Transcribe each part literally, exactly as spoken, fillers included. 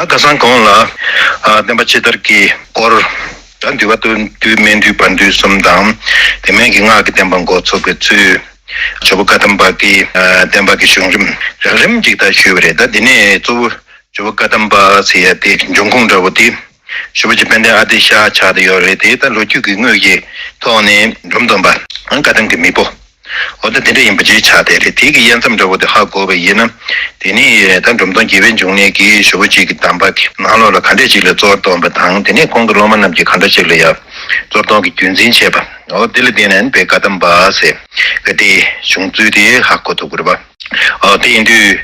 ད་ཁ་སང་གོང་ལ་ཨ་བསྟན་པ་ཕྱི་དར་གྱི་སྐོར། ད་འདུལ་བ་སྟོད་འདུལ་སྨད་འདུལ་བར་འདུལ་གསུམ་དང་། དེ་མིན་གྱི་སྔགས་ཀྱི་བསྟན་པ་འགོ་ཚུགས་པའི་ཚུལ། ཇོ་བོ་བཀའ་གདམས་པ་གི་ཨ་བསྟན་པ་གི་བྱུང་རིམ་རགས་རིམ་ཅིག་ད་ཞུས་པ་རེད། ད་འདི་ནས་གཙོ་བོ་ཇོ་བོ་བཀའ་གདམས་པ་ཟེར་ཡ་དེ་འབྱུང་ཁུངས་འདྲ་བོ་དེ། ཞེ་པོ་ཅིག་དཔལ་ལྡན་ཨ་ཏི་ཤ་ཆགས་བསྡད་ཡོད་རེད་དེ། ད་ལོ་རྒྱུས་ཀྱི་དངོས་ཀྱི་ཐོག་ནས་འབྲོམ་སྟོན་པ་བཀའ་གདམས་ཀྱི་མེས་པོ། འོ་ད་དེ་འདྲ་ཡིན་པ་ཅིག་ཆགས་བསྡད་རེད། དེ་གི་དབྱེ་མཚམས་འདྲ་བོ་དེ་ཧ་གོ་བ་ཡིན་ན། དེ་ནི་ད་འབྲོམ་སྟོན་དགྱེས་པའི་འབྱུང་གནས་ཀྱི་ཞེ་པོ་ཅིག་གི་གདམས་པ་གི་ནང་ལོགས་ལ་ག་འདྲ་ཅིག་ལ་གཙོ་བོར་བཏོན་པ་དང་། དེ་ནས་ཁོང་གི་སློབ་མ་རྣམས་ཀྱིས་ག་འདྲ་ཅིག་ལ་ཡ་གཙོ་བོར་བཏོན་གྱི་རྒྱུན་འཛིན་བྱས་པ། འོ་དེ་ལ་བརྟེན་ནས་བཀའ་གདམས་པ་ཟེར་བའི་དེ་བྱུང་ཚུལ་དེ་ཧ་གོ་ཐུབ་དགོས་རེད་པ། ཨོ་དེ་ཡིན་དུས་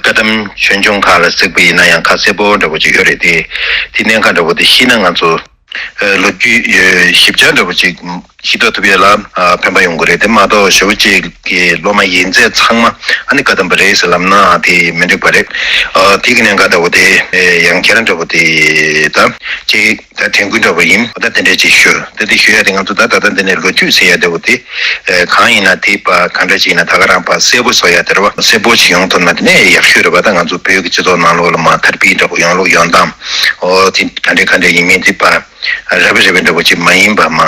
བཀའ་གདམས་ཆོས་འབྱུང་ཁག་ལ་གཟིགས་པ་ཡིན་ན་ཡང་ཁ་གསལ་པོ་འདྲ་བོ་ཅིག་ཡོད་རེད་དེ། དེ་གནད་འགག་འདྲ་བོ་དེ་ཤེས་ན་ང་ཚོ་ཨ་ལོ་རྒྱུས་ཨ་ཞིབ་ཆ་འདྲ་བོ་ཅིག་ཤེས་རྟོགས་ཐུབ་ཡས་ལ་ཨ་ཕན་པ་ཡོང་གི་རེད། དེ་མ་གཏོགས་ཞེ་པོ་ཅིག་གི་སློབ་མ་ཡིན་ཚད་ཚང་མ་ཨ་ནི་བཀའ་གདམས་པ་རེད་ཟེར་ལབ་ན་དེ་མི་འགྲིག་པ་རེད། ཨ་དེ་གི་གནད་འགག་འདྲ་བོ་དེ་ཨ་ཡང་ཁྱེད་རང་འདྲ་བོ་དེ་ད་ཅིག་ད་དྲན་སྐུལ་འདྲ་བོ་ཡིན། ད་དེ་འདྲས་ཅིག་ཞུ། ད་དེ་ཞུ་ཡ་དེ་ང་ཚོ་ད་ད་ལྟ་འདི་ནས་ལོ་རྒྱུས་ཟེར་ཡ་འདྲ་བོ་དེ་ཨེ་གང་ཡིན་ན་དེ་པ་གང་འདྲ་ཅིག་ཡིན་ན་ད་ག་རང་པ་གསལ་པོ་བཟོ་ཡ་དེ་རེད་པ། གསལ་པོ་ཅིག་ཡོང་ཐུབ་ན་དེ་ནས་ཡག་ཤོས་རེད་པ། ད་ང་ཚོ་བོད་ཀྱི་སྤྱི་ཚོགས་ནང་ལོགས་ལ་མ་དར་སྤེལ་འདྲ་བོ་ཡོང་ལུགས་ཡོང་སྟངས་འོ་དེ་ག་འདྲས་ག་འདྲས་ཡིན་མིན་དེ་པ་ར་བའི་ར་བའི་འདྲ་བོ་ཅིག་མ་ཡིན་པ་མ་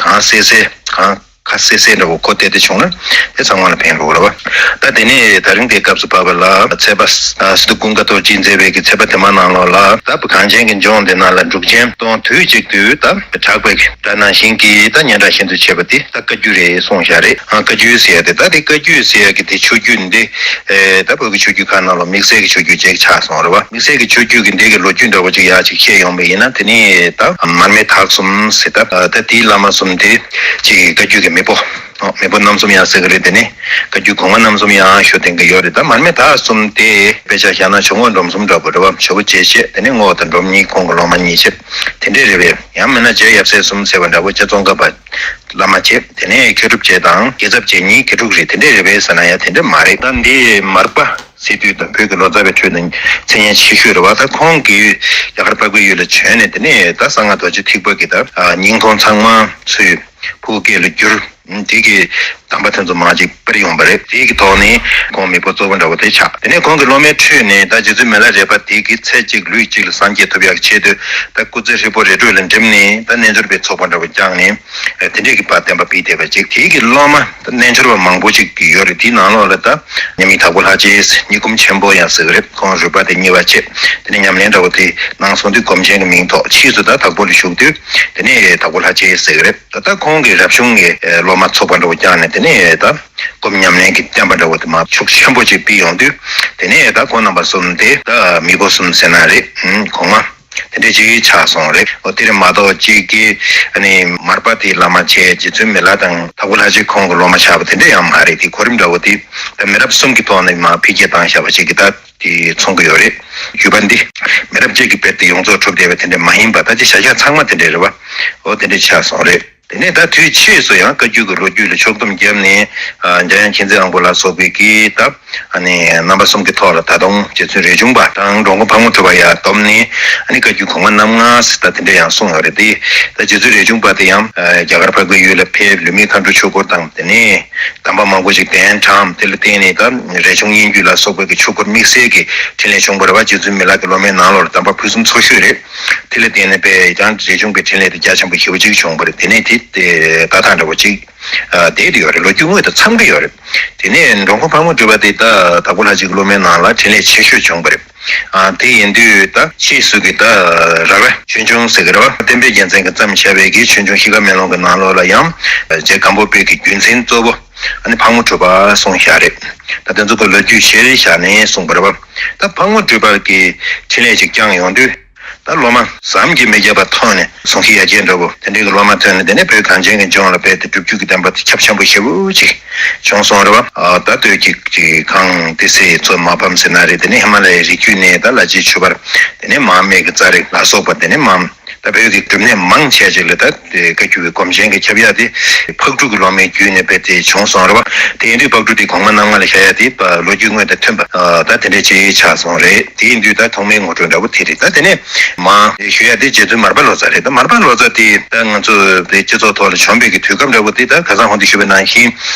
གང་གསལ་གསལ་གང་ཁ་གསལ་གསལ་འདྲ་བོ་གོ་བདེ་བདེ་བྱུང་ན་དེ་ཚང་མ་ལ་ཕན་རོགས་རེད་པ། ད་དེ་ནས་ད་རིང་དེའི་སྐབས་སུ་བབས་པ་ལ་ཚེས་པ་ཨ་སི་ཏུ་ཀུན་དགའ་རྡོ་རྗེས་མཛད་པའི་གི་ཚེས་པ་དེ་མ་ནང་ལོགས་ལ་ད་བུ་གངས་ཅན་གྱི་ལྗོངས་འདི་ནང་ལ་འབྲུག་ཆེན་སྟོང་དུས་གཅིག་ཏུ་ད་གྲགས་པའི་གི་སྒྲ་ནང་བཞིན་གྱི་ད་སྙན་གྲགས་ཤིན་ཏུ་ཆེ་བ་དེ་ད་བཀའ་བརྒྱུད་རེད་གསུངས་བཞག་རེད། ཨ་བཀའ་བརྒྱུད་ཟེར་ཡ་དེ་ད་དེ་བཀའ་བརྒྱུད་ཟེར་ཡ་གི་དེ་ཆོས་བརྒྱུད་འདི་ཨེ་ད་བོད་ཀྱི་ཆོས་བརྒྱུད་ཁག་ནང་ལ་དམིགས་བསལ་གྱི་ཆོས་བརྒྱུད་ཅིག་ཆགས་སོང་རེད་པ། དམིགས་བསལ་གྱི་ཆོས་བརྒྱུད་ཀྱི་འདི་གི་ལོ་རྒྱུས་འདྲ་བོ་ཅིག་ཡག་ཅིག་བཤད་ཡོང་བ་ཡིན་ན་དེ་ནི་ད་མར་མེ་དྭགས་གསུམ་ཟེར་ད་ད་དེའི་བླ་མ་གསུམ་དེ་ཅིག་བཀའ་བརྒྱུད་ཀྱི་མེས་པོ། མེས་པོ་རྣམ་གསུམ་ཡང་ཟེར་གི་རེད། དེ་ནི་བཀའ་བརྒྱུད་གོང་མ་རྣམ་གསུམ་ཡང་ཞུ་བསྟན་གི་ཡོད་རེད། ད་མར་མེ་དྭགས་གསུམ་དེ་དཔེ་ཆ་བཞག་ན་ཇོ་བོ་འབྲོམ་གསུམ་འདྲ་པོ་རེད་པ། ཇོ་བོ་རྗེ་བྱེད། དེ་ནི་རྔོག་དང་འབྲོམ་གཉིས་ཁོང་གི་སློབ་མ་གཉིས་བྱེད། དེ་འདྲས་རེད་པས། ཡང་མིན་ན་རྗེ་ཡབ་སྲས་གསུམ་ཟེར་བ་འདྲ་པོ་རྗེ་ཙོང་ཁ་པ་བླ་མ་བྱེད། དེ་ནས་མཁས་གྲུབ་རྗེ་དང་རྒྱལ་ཚབ་རྗེ་གཉིས་མཁས་གྲུབ་རེད། དེ་འདྲས་རེད་པས་ཟེར་ན་ཡང་དེ་འདྲས་མ་རེད། ད་འདི་མར་པ་ཟེར་དུས་ད་བོད་ཀྱི་ལོ་ཙཱ་བའི་ཁྲོད་ནས་མཚན་སྙན་ཆེ་ཤོས་རེད་པ། ད་ཁོང་གིས་རྒྱ་གར་འཕགས་པའི་ཡུལ་ལ་བྱོན་ནས་དེ་ནས་ད་གསང་སྔགས་རྡོ་རྗེ་ཐེག་པ་གི་ད་ཨ་སྙིང་ཁོང་ཚང་མ་ཚུར་ཕ་གི་སྐད་ལ་བསྒྱུར། དེ་གི་གདམས་པ་དེ་ཚོ་མང་ཅིག་སྤེལ་ཡོང་པ་རེད། དེ་གི་ཐོག་ནས་ཁོང་མེས་པོ་གཙོ་བོ་འདྲ་བོ་དེ་ཆགས། དེ་ནས་ཁོང་གི་སློབ་མའི་ཁྲོད་ནས་ད་རྗེ་བཙུན་མི་ལ་རས་པ་དེ་གི་ཚེ་གཅིག་ལུས་གཅིག་ལ་སངས་རྒྱས་ཐོབ་ཡག་ཆེད་དུ་ད་སྐུ་ཚེ་ཧྲིལ་པོ་རི་ཁྲོད་ལ་འགྲིམས་ནས་ད་རྣལ་འབྱོར་པའི་ཚོགས་པ་འདྲ་བོ་བསྐྱངས་ནས་དེ་འདྲས་ཀྱི་བར་བསྟན་པ་སྤེལ་བསྡད་པ་ཅིག། དེ་གི་སློབ་མ་ད་རྣལ་འབྱོར་པ་མང་པོ་ཅིག་ཡོད་རེད། དེའི་ནང་ལོགས་ལ་ད་མཉམ་མེད་དྭགས་པོ་ལྷ་རྗེ་སྙི་སྒོམ་ཆེན་པོ་ཡང་ཟེར་གི་རེད། ཁོང་རུས་པ་དེ་གཉིས་པ་བྱེད། དེ་ནས་ཉམས་ལེན་འདྲ་བོ་དེ་གནང་སོང་དུས་སྒོམ་ཆེན་གྱི་མིང་ཐོགས། ཕྱིས་སུ་ད་དྭགས་པོ་ལ་བཞུགས་དུས་དེ་ནས་དྭགས་པོ་ལྷ་རྗེ་ཟེར་གི་རེད། ད་ལྟ་ཁོང་གིས་རབ་བྱུང་གི་སློབ་མ་ཚོགས་པ་འདྲ་བོ་བསྐྱངས་ནས་དེ་ནས་ད་སྒོམ་ཉམས་ལེན་གྱི་བསྟན་པ་འདྲ་བོ་དེ་མར་ཤུགས་ཆེན་པོ་ཅིག་སྤེལ་ཡོང་དུས་དེ་ནས་ད་ཁོང་རྣམ་པ་གསུམ་དེ་ད་མེས་པོ་གསུམ་ཟེར་ན་རེད། གོང་མ་དེ་འདྲས་ཅིག་ཆགས་སོང་རེད། འོ་དེ་རེད་མ་གཏོགས་གཅིག་གི་ཨ་ནི་མར་པ་དེའི་བླ་མ་བྱས། རྗེ་བཙུན་མི་ལ་དང་དྭགས་པོ་ལྷ་རྗེ་ཁོང་གི་སློབ་མ་ཆགས་པ་དེ་འདྲས་ཡང་མ་རེད། དེ་གོ་རིམ་འདྲ་བོ་དེ་ད་མི་རབས་གསུམ་གྱི་ཐོག་ནས་མར་འཕེལ་རྒྱས་བཏང་བཞག་པ་ཅིག་གི་ད། དེ་མཚོན་གྱི་ཡོད་རེད། བརྒྱུད་པ་འདི་མི་རབས་གཅིག་གི་དཔེར་དེ་ཡོངས་རྫོགས་གྲུབ་བསྡད་པ་དེ་འདྲ་མ་ཡིན་པ། ད་ཅི་བྱ་བཞག་ཚང་མ་དེ་འདྲ་རེད་པ། འོ་དེ་འདྲ་ཆགས་སོང་རེད། དེ་ནས་ད་དུས་ཕྱིས་སུ་ཡང་བཀའ་བརྒྱུད་ཀྱི་ལོ་རྒྱུས་ལ་ཕྱོགས་བསྡོམས་བརྒྱབ་ནས་ཨ་འཇམ་དབྱངས་མཁྱེན་བརྩེ་དབང་པོ་ལ་སོགས་པའི་གིས་ད་ཨ་ནི་རྣམ་པ་གསུམ་གྱི་ཐོག་ལ་ད་དུང་རྗེ་བཙུན་རས་ཆུང་པ་དང་འགྲོ་མགོན་ཕག་མོ་གྲུ་པ་ཡར་བསྡོམས་ནས་ཨ་ནི་བཀའ་བརྒྱུད་གོང་མ་རྣམ་ལྔ་ཟེར་ད་དེ་འདྲ་ཡང་གསུངས་ཡོད་རེད་དེ། ད་རྗེ་བཙུན་རས་ཆུང་པ་དེ་ཡང་ཨ་རྒྱ་གར་འཕགས་པའི་ཡུལ་ལ་ཕེབས། ལུས་མེད་མཁའ་འགྲོ་ཆོས་སྐོར་དང་དེ་ནས་གདམས་པ་མང་པོ་ཞིག་གདན་དྲངས། དེ་ལ་བརྟེན་ནས་ད་རས་ཆུང་དབྱིག་འགྱུར་ལ་སོགས་པའི་གི་ཆོས་སྐོར་དམིགས་བསལ་གྱི་འཕྲིན་ལས་བྱུང་བ་རེད་པ། རྗེ་བཙུན་མི་ལ་གི་སློབ་མའི་ནང་ལོགས་ལ་གདམས་པ་ཕུན་སུམ་ཚོགས་ཤོས་རེད། དེ་ལ་བརྟེན་ནས་དཔེ་ཡང་རས་ཆུང་པའི་འཕྲིན་ལས་དེ་རྒྱ་ཆེན་པོ་ཞེ་པོ་ཅིག་བྱུང་བ་རེད། དེ་ནས་དེ་དེ་ལྟ་སྟངས་འདྲ་བོ་ཅིག་ཨ་བསྡད་དེ་ཡོད་རེད། ལོ་རྒྱུས་དངོས་དང་འཚམ་གྱི་ཡོད་རེད། དེ་ནས་འགྲོ་མགོན་ཕག་མོ་གྲུ་པ་དེ་ད་དྭགས་པོ་ལྷ་རྗེ་གི་སློབ་མའི་ནང་ལ་འཕྲིན་ལས་ཆེ་ཤོས་བྱུང་བ་རེད། ཨ་དེ་ཡིན་དུས་ད་ཕྱིས་སུ་གི་ད་ར་བ་ཆོས་འབྱུང་ཟེར་གི་རེད་པ། བསྟན་པའི་རྒྱལ་མཚན་གྱིས་བརྩམས་བཞག་པའི་གི་ཆོས་འབྱུང་ཤི་ཁ་མེ་ལོང་གི་ནང་ལོགས་ལ་ཡང་རྗེ་སྒམ་པོ་པའི་གི་བརྒྱུད་འཛིན་གཙོ་བོ་ཨ་ནི་ཕག་མོ་གྲུ་པ་གསུངས་བཞག་རེད། ད་དེ་ཚོ་གི་ལོ་རྒྱུས་གཞིར་བཞག་ནས་གསུངས་པ་རེད་པ། ད་ཕག་མོ་གྲུ་པ་གི་འཕྲིན་ལས་ཅིག་བསྐྱངས་ཡོང་དུས་ད་སློབ་མ་བསམ་གྱིས་མི་ཁྱབ་པ་ཐོན་ནས་གཟུངས་གཞི་ཡར་རྒྱས་འདྲ་བོ་དེ་འདྲའི་གི་སློབ་མ་ཐོན་ནས་དེ་ནས་བོད་གངས་ཅན་གྱི་ལྗོངས་ལ་རྦད་དེ་སྒྲུབ་བརྒྱུད་ཀྱི་བསྟན་པ་དེ་ཁྱབ་ཆེན་པོ་ཞེ་པོ་ཅིག་བྱུང་སོང་རེད་པ། ཨ་ད་སྟོད་ཀྱི་ཀྱི་གངས་ཏི་སེ་མཚོ་མ་ཕམ་ཟེར་ན་རེད། དེ་ནས་ཧི་མ་ལ་ཡའི་རི་རྒྱུད་ནས་ད་ལ་རྗེ་ཆོས་འཕེལ། དེ་ནས་མར་སྨད་ཀྱི་ཙཱ་རི་ལ་སོགས་པ། དེ་ནས་མར་ ད་བོད་ཀྱི་སྒྲུབ་གནས་མང་ཆེ་ཅིག་ལ་ད་བཀའ་བརྒྱུད་ཀྱི་སྒོམ་ཆེན་གྱི་ཁྱབ་ཡ་དེ་ཕག་གྲུ་གི་སློབ་མའི་བརྒྱུད་ནས་རྦད་དེ་བྱུང་སོང་རེད་བ། དེ་ཡིན་དུས་ཕག་གྲུ་དེ་གོང་མ་རྣམ་ལྔ་ལ་བཞག་ཡ་དེ་ལོ་རྒྱུས་དངོས་དང་མཐུན་པ་ད་དེ་འདྲས་ཅིག་ཆགས་སོང་རེད། དེ་ཡིན་དུས་ད་ཐོག་མའི་ངོ་སྤྲོད་འདྲ་པོ་དེ་རེད། ད་དེ་ནས་མ་ཞུ་ཡ་དེ་རྗེ་བཙུན་མར་པ་ལོ་ཙཱ་རེད། ད་མར་པ་ལོ་ཙཱ་དེ་ད་ང་ཚོ་བོད་སྤྱི་ཚོགས་ཐོག་ལ་བྱོན་པའི་གི་དུས་སྐབས་འདྲ་པོ་དེ་ད་ཁ་སང་ཧོན་དུ་ཞུས་པའི་ནང་བཞིན་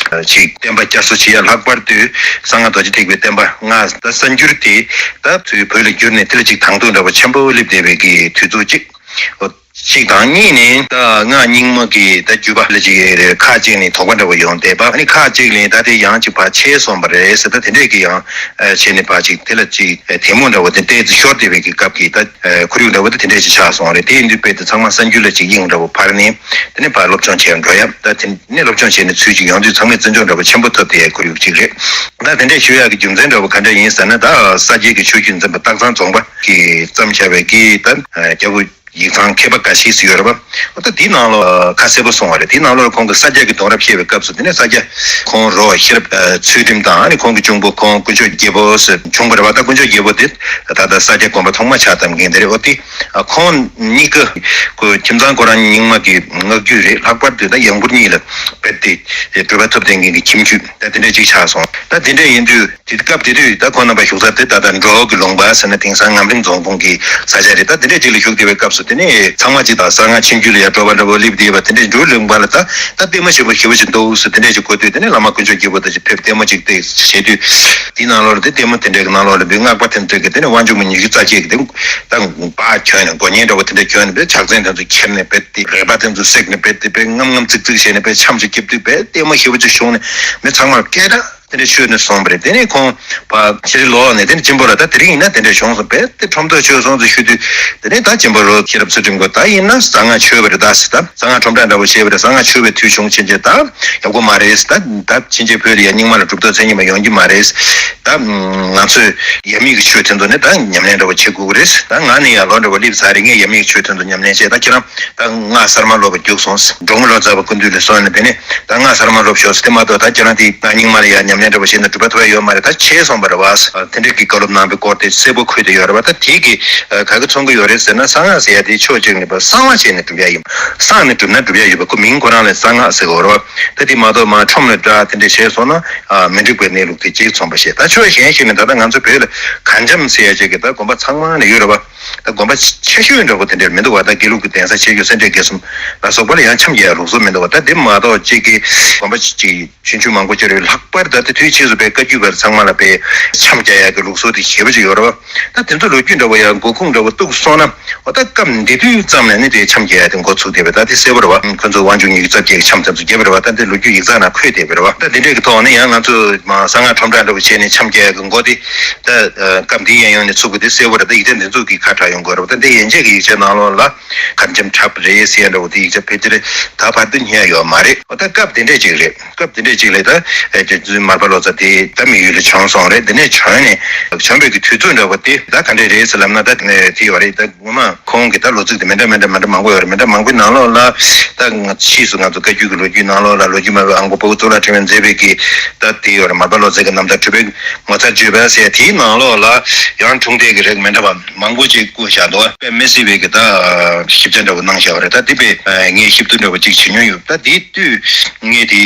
ཅིག་བསྟན་པ་བསྐྱར་གསོ་བྱེད་ཡ་ལྷག་པར་དུ་གསང་སྔགས་རྡོ་རྗེ་ཐེག་པའི་བསྟན་པ་སྔགས་ད་གསར་འགྱུར་དེ་ད་ཚུར་བོད་ལ་བསྒྱུར་ནས་དེ་ལ་ཅིག་དང་དུ་འདྲ་པོ་ཆེན་པོ་སླེབས་བསྡད་པའི་གི་དུས་ཚོད་ཅིག་ཅིག་དང་། གཉིས་ནས་ད་སྔགས་རྙིང་མ་གི་ད་བརྒྱུད་པ་ལ་ཅིག་རེད། ཁག་ཅིག་ནས་དོགས་པ་འདྲ་པོ་ཡོང་བསྡད་པ། ཨ་ནི་ཁག་ཅིག་ནས་ད་དེ་ཡང་ཅིག་ཕར་ཆད་སོང་བ་རེད་ཟེར། ད་དེ་འདྲས་ཀྱི་ཡང་ཨ་བྱས་ནས་ཕར་ཅིག་དེ་ལ་ཅིག་ཨ་དེ་མོ་འདྲ་པོ་དེ་ཏོག་ཙམ་ཤོར་བསྡད་པའི་གི་སྐབས་ཀྱི་ད་ཨ་ཁོར་ཡུག་འདྲ་པོ་ད་དེ་འདྲས་ཅིག་ཆགས་སོང་རེད། དེ་ཡིན་དུས་དཔེ་དེ་ཚང་མ་གསར་འགྱུར་ལ་ཅིག་དབྱིངས་འདྲ་པོ་འཕར་ནས་དེ་ནས་ཕར་སློབ་སྦྱོང་བྱེད་འགྲོ་ཡ། ད་དེ་ནས་སློབ་སྦྱོང་བྱས་ནས་ཚུལ་ཅིག་ཡོང་དུས་ཚང་མས་བརྩི་འཇོག་འདྲ་པོ་ཆེན་པོ་ཐོབ་བསྡད་ཡའི་ཁོར་ཡུག་ཅིག་རེད། ད་དེ་འདྲས་ཞུ་ཡག་གི་རྒྱུ་མཚན་འདྲ་པོ་ག་འདྲས་ཡིན་ཟེར་ན། ད་ས་སྐྱའི་གི་ཆོས་བརྒྱུད་འཛིན་པ་སྟག་ཚང་རྫོང་པ་གིས་བརྩམས་བྱ་བའི་གི་ད་རྒྱལ་པོ་ཡིག་ཚང་མཁས་པ་འགའ་ཞིག་ཡོད་རེད་པ། འོ་ད་དེའི་ནང་ལོགས་ཁ་གསལ་པོ་གསུངས་པ་རེད། དེའི་ནང་ལོགས་ཁོང་གིས་ས་སྐྱ་གི་གདུང་རབས་བཤད་པའི་སྐབས་སུ་དེ་ནས་ས་སྐྱ་ཁོང་རོ་ཤེས་རབ་ཚུལ་ཁྲིམས་དང་། ཨ་ནི་ཁོང་གི་གཅུང་པོ་ཁོང་དཀོན་མཆོག་རྒྱལ་པོ་ཟེར་བྱུང་བ་རེད་པ། ད་དཀོན་མཆོག་རྒྱལ་པོ་དེ་ད་ལྟ་ས་སྐྱ་དགོན་པ་ཐོག་མ་ཕྱག་བཏབ་མཁན་དེ་རེད། འོ་དེ་ཁོང་གཉིས་ཀ་ཁོ་ཁྱིམ་ཚང་ཁོ་རང་རྙིང་མ་གི་སྔགས་རྒྱུད་རེད། ལྷག་པར་དུ་ད་ཡང་སྤུར་གཉིས་ལ་རྦད་དེ་གྲུབ་པ་ཐོབ་བསྡད་མཁན་གྱི་ཁྱིམ་རྒྱུད་ད་དེ་འདྲ་ཅིག་ཆགས་སོང་། ད་དེ་འདྲ་ཡིན་དུས། དེ་སྐབས་དེ་དུས་ད་ཁོང་རྣམ་པ་བཞུགས་ས་དེ་ད་ལྟ་འབྲོག་གི་ལུང་པ་ཟེར་ན་དེང་སང་ངམ་རིང་རྫོང་ཁོངས་ཀྱི་ས་ཆ་རེད། ད་དེ་འདྲས་ཅིག་ལ་བཞུགས་བསྡད་པའི་སྐབས་སུ་དེ་ནས་ཚང་མ་ཅིག་ད་གསང་སྔགས་ཆོས་བརྒྱུད་ལ་ཡར་འགྲོ་བ་འདྲ་པོ་སླེབས་བསྡད་པ། དེ་འདྲས་འབྲོག་ལུང་པ་ལ་ད་ད་ལྟད་མོ་ཞེ་པོ་ཞེ་པོ་ཅིག་འདུག་ཟེར་དེ་འདྲས་ཅིག་གོ་དུས། དེ་ནས་བླ་མ་དཀོན་མཆོག་རྒྱལ་པོ་དེ་ཅིག་ཕེབས་ལྟད་མོ་ཅིག་བལྟས་བྱས་དུས། དེའི་ནང་ལོགས་ལ་དེ་ལྟད་མོ་དེ་འདྲས་ཀྱི་ནང་ལོགས་ལ་བོད་སྔགས་པ་དེ་ཚོས་ཀྱི་དེ་ནས་དབང་ཕྱུག་མ་ཉི་ཤུ་རྩ་གཅིག་གི་དེ་ད་སྦྲ་གྱོན་ནས་མགོ་བརྙན་འདྲ་པོ་དེ་འདྲས་གྱོན་ནས་བོད་ཕྱག་མཚན་དེ་ཚོ་ཁྱེར་ནས་བོད་དེ་རལ་པ་དེ་ཚོ་བསྲེགས་ནས་བོད་དེ་བོད་རྔམ་རྔམ་ཙིག་ཙིག་བྱས་ནས་བོད་འཆམ་ཞིག་རྒྱབ་དུས། བོད་ལྟད་མོ་ཞེ་པོ་ཅིག་བྱུང་ནས་མི་ཚང་མར་སྐད་གྲགས་དེ་འདྲ་ཤོད་ནས་སོང་བ་རེད། དེ་ནས་ཁོང་ཕར་ཕྱིར་ལོག་ནས་དེ་ནས་གཅེན་པོ་ལ་ད་དེ་རིང་ཡིན་ན་དེ་འདྲ་བྱུང་སོང་བས་དེ་ཁྲོམ་ཐོག་ཆོས་སོང་ཚུལ་ཞུ་དུས། དེ་ནས་ད་གཅེན་པོ་རོ་ཤེས་རབ་ཚུལ་ཁྲིམས་ཁོ་ད་ཡིན་ན་གསང་སྔགས་ཆོས་པ་རེད། ད་ཟེར། ད་གསང་སྔགས་ཁྲོམ་བསྒྲགས་འདྲ་པོ་བྱས་པ་རེད། གསང་སྔགས་ཆོས་པའི་དུས་བྱུང་ཕྱིན་ཆད་ད་ཡག་པོ་མ་རེད། ད་ད་ཕྱིན་ཆད་བོད་ལ་ཡ་རྙིང་མ་ལ་གྲུབ་ཐོབ་མཚན་ཉིད་མ་ཡོང་གི་མ་རེད། ད་ང་ཚོས་ཡབ་མེས་ཀྱི་ཆོས་དེ་ཚོ་ནས་ད་ཉམས་ལེན་འདྲ་པོ་བྱེད་དགོས་ཀྱི་རེད། ད་ང་ནི་ཡང་ལོ་འདྲ་པོ་སླེབས་ཚར་རེད། ངས་ཡབ་མེས་ཀྱི་ཆོས་དེ་ཚོ་ཉམས་ལེན་བྱས། ད་ཁྱེད་རང་ད་སྔགས་གསར་མ་སློབ་པ་རྒྱུགས་སོང་། འབྲོང་མི་ལོ་ཙཱ་བ་སྐུ་མདུན་ལ་སོང་ནས་དེ་ནས་ད་སྔགས་གསར་མ་སློབ་ཤོག་ཟེར། དེ་མ་གཏོགས་ད་ཁྱེད་རང་དེ་ད་རྙིང་མ་ལ་ཡང་ཉམས་ལེན་འདྲ་པོ་བྱས་ན་གྲུབ་པ་ཐོབ་ཡ་ཡོད་མ་རེད། ད་ཆད་སོང་བ་རེད་བ། དེ་འདྲས་ཀྱི་བཀའ་སློབ་གནང་བའི་སྐོར་དེ་གསལ་པོ་འཁོད་དེ་ཡོད་རེད་བ། ད་དེ་གི་ག་གི་མཚོན་གྱི་ཡོད་རེད་ཟེར་ན། གསང་སྔགས་ཟེར་ཡ་དེ་ཕྱོགས་གཅིག་ནས་ཕར་གསང་བ་བྱས་ནས་གྲུབ་ཡ་ཡིན། གསང་ནས་གྲུབ་ན་གྲུབ་ཡ་ཡོད་པ། ཁོ་མིང་ཁོ་རང་ལ་གསང་སྔགས་ཟེར་གྱི་ཡོད་རེད་བ། ད་དེ་མ་གཏོགས་མར་ཁྲོམ་ལ་བསྒྲགས་དེ་འདྲས་བྱས་སོང་ན་ཨ་མི་འགྲིག་པའི་གནས་ལུགས་དེ་གཅིག་མཚོན་པ་ཞིག་ད་ཕྱོགས་གཞན་ཞིག་ནས་ད་ལྟ་ང་ཚོ་བོད་ལ་མཁའ་འཆམ་ཟེར་ཡ་ཅིག་གི་ད་དགོན་པ་ཚང་མ་ནས་ཡོད་རེད་བ། ད་དགོན་པ་ཆེ་ཤོས་འདྲ་པོ་དེ་འདྲ་མི་འདུག་བ། ད་དགེ་ལུགས་ཀྱི་གདན་ས་ཆེ་ཤོས་སེ་འབྲས་དགེ་གསུམ་ལ་སོགས་པ་ལ་ཡང་འཆམ་རྒྱག་ཡ་ལུགས་སྲོལ་མི་འདུག་བ། ད་དེ་མ་གཏོགས་གཅིག་གི་དགོན་པ་གཅིག་ཆུང་ཆུང་མང་པོ་ཅིག་རེད། ལྷག་པར་ད་ལྟ་དུས་ཕྱིས་སུ་བའི་བཀའ་བརྒྱུད་པ་ཚང་མ་ལ་བའི་འཆམ་རྒྱག་ཡ་གི་ལུགས་སྲོལ་དེ་ཞེ་པོ་ཅིག་ཡོད་རེད་བ། ད་དེ་ཚོ་ལོ་རྒྱུས་འདྲ་པོ་ཡང་མགོ་ཁུངས་འདྲ་པོ་གཏུགས་སོང་ན། འོ་ད་སྐབས་འདི་དུས་ཙམ་ནས་ནི་དེ་འཆམ་རྒྱག་ཡ་དེ་འགོ་ཚུགས་བསྡད་པ་ད་དེ་གསལ་པོ་རེད་བ། ཁོ་ཚོ་དབང་ཕྱུག་ཉི་ཤུ་རྩ་བརྒྱད་ཀྱི་འཆམ་དེ་ཚོ་བརྒྱབ་པ་རེད་བ། ད་དེ་ལོ་རྒྱུས་ཡིག་ཚགས་ནང་འཁོད་བསྡད་པ་རེད་བ། ད་དེ་འདྲས་ཀྱི་ཐོག་ནས་ཡང་ང་ཚོས་མ་གསང་སྔགས་ཁྲོམ་བསྒྲགས་འདྲ་པོ་བྱས་ནས་འཆམ་རྒྱག་ཡ་གི་འགོ་དེ་ད་སྐབས་འདིའི་གཡས་གཡོན་ནས་ཚུགས་པ་དེ་གསལ་པོ་རེད། ད་ཡིག་ཆ་འདི་ཚོ་གིས་ཁ་གྲགས་ཡོང་དགོས་རེད་བ། ད་འདི་ཡན་ཆད་ཀྱི་ཡིག་ཆ་ནང་ལོགས་ལ་མཁའ་འཆམ་འཁྲབ་རེད་ཟེར་ཡ་འདྲ་པོ་དེ་ཡིག་ཆ་ཕལ་ཆེར་ད་བར་དུ་རྙེད་ཡོད་མ་རེད། འོ་ད་སྐབས་དེ་འདྲས་ཅིག་རེད། སྐབས་དེ་འདྲས་ཅིག་ལ་ད་རྗེ་བཙུན་མར་པ་ལོ་ཙཱ་དེ་ད་མི་ཡུལ་ལ་བྱོན་སོང་རེད། དེ་ནས་བྱོན་ནས་བྱོན་པའི་གི་དུས་ཚོད་འདྲ་པོ་དེ་ད་ག་འདྲས་རེད་ཟེར་ལབ་ན། ད་དེ་ཡོད་རེད། ད་ངོ་མ་ཁོང་གི་ད་ལོ་ཚིགས་དེ་མི་འདྲ་མི་འདྲ་མི་འདྲ་མང་པོ་ཡོད་རེད། མི་འདྲ་མང་པོའི་ནང་ལོགས་ལ་ད་ང་ཕྱིས་སུ་ང་ཚོ་བཀའ་བརྒྱུད་ཀྱི་ལོ་རྒྱུས་ནང་ལོགས་ལ་ལོ་རྒྱུས་སྨྲ་བའི་དབང་པོ་ཕ་བོ་གཙུག་ལག་ཕྲེང་བས་མཛད་པའི་གི་ད་དེ་ཡོད་རེད། མར་པ་ལོ་ཙཱ་གི་རྣམ་ཐར་གྲུབ་པའི་ངོ་མཚར་བརྗོད་པ་ཟེར་དེའི་ནང་ལོགས་ལ་ཡང་འཁྲུངས་འདས་ཀྱི་རིགས་མི་འདྲ་བ་མང་པོ་ཅིག་བཀོད་བཞག་འདུག་དཔེ་མི་སྲིད་པའི་གི་ད་ཞིབ་ཆ་འདྲ་པོ་གནང་བཞག་པ་རེད། ད་དེ་དཔེ་ངས་ཞིབ་ཏུ་འདྲ་པོ་ཅིག་བྱེད་མྱོང་ཡོད། ད་དེ་དུས་ངས་དེ་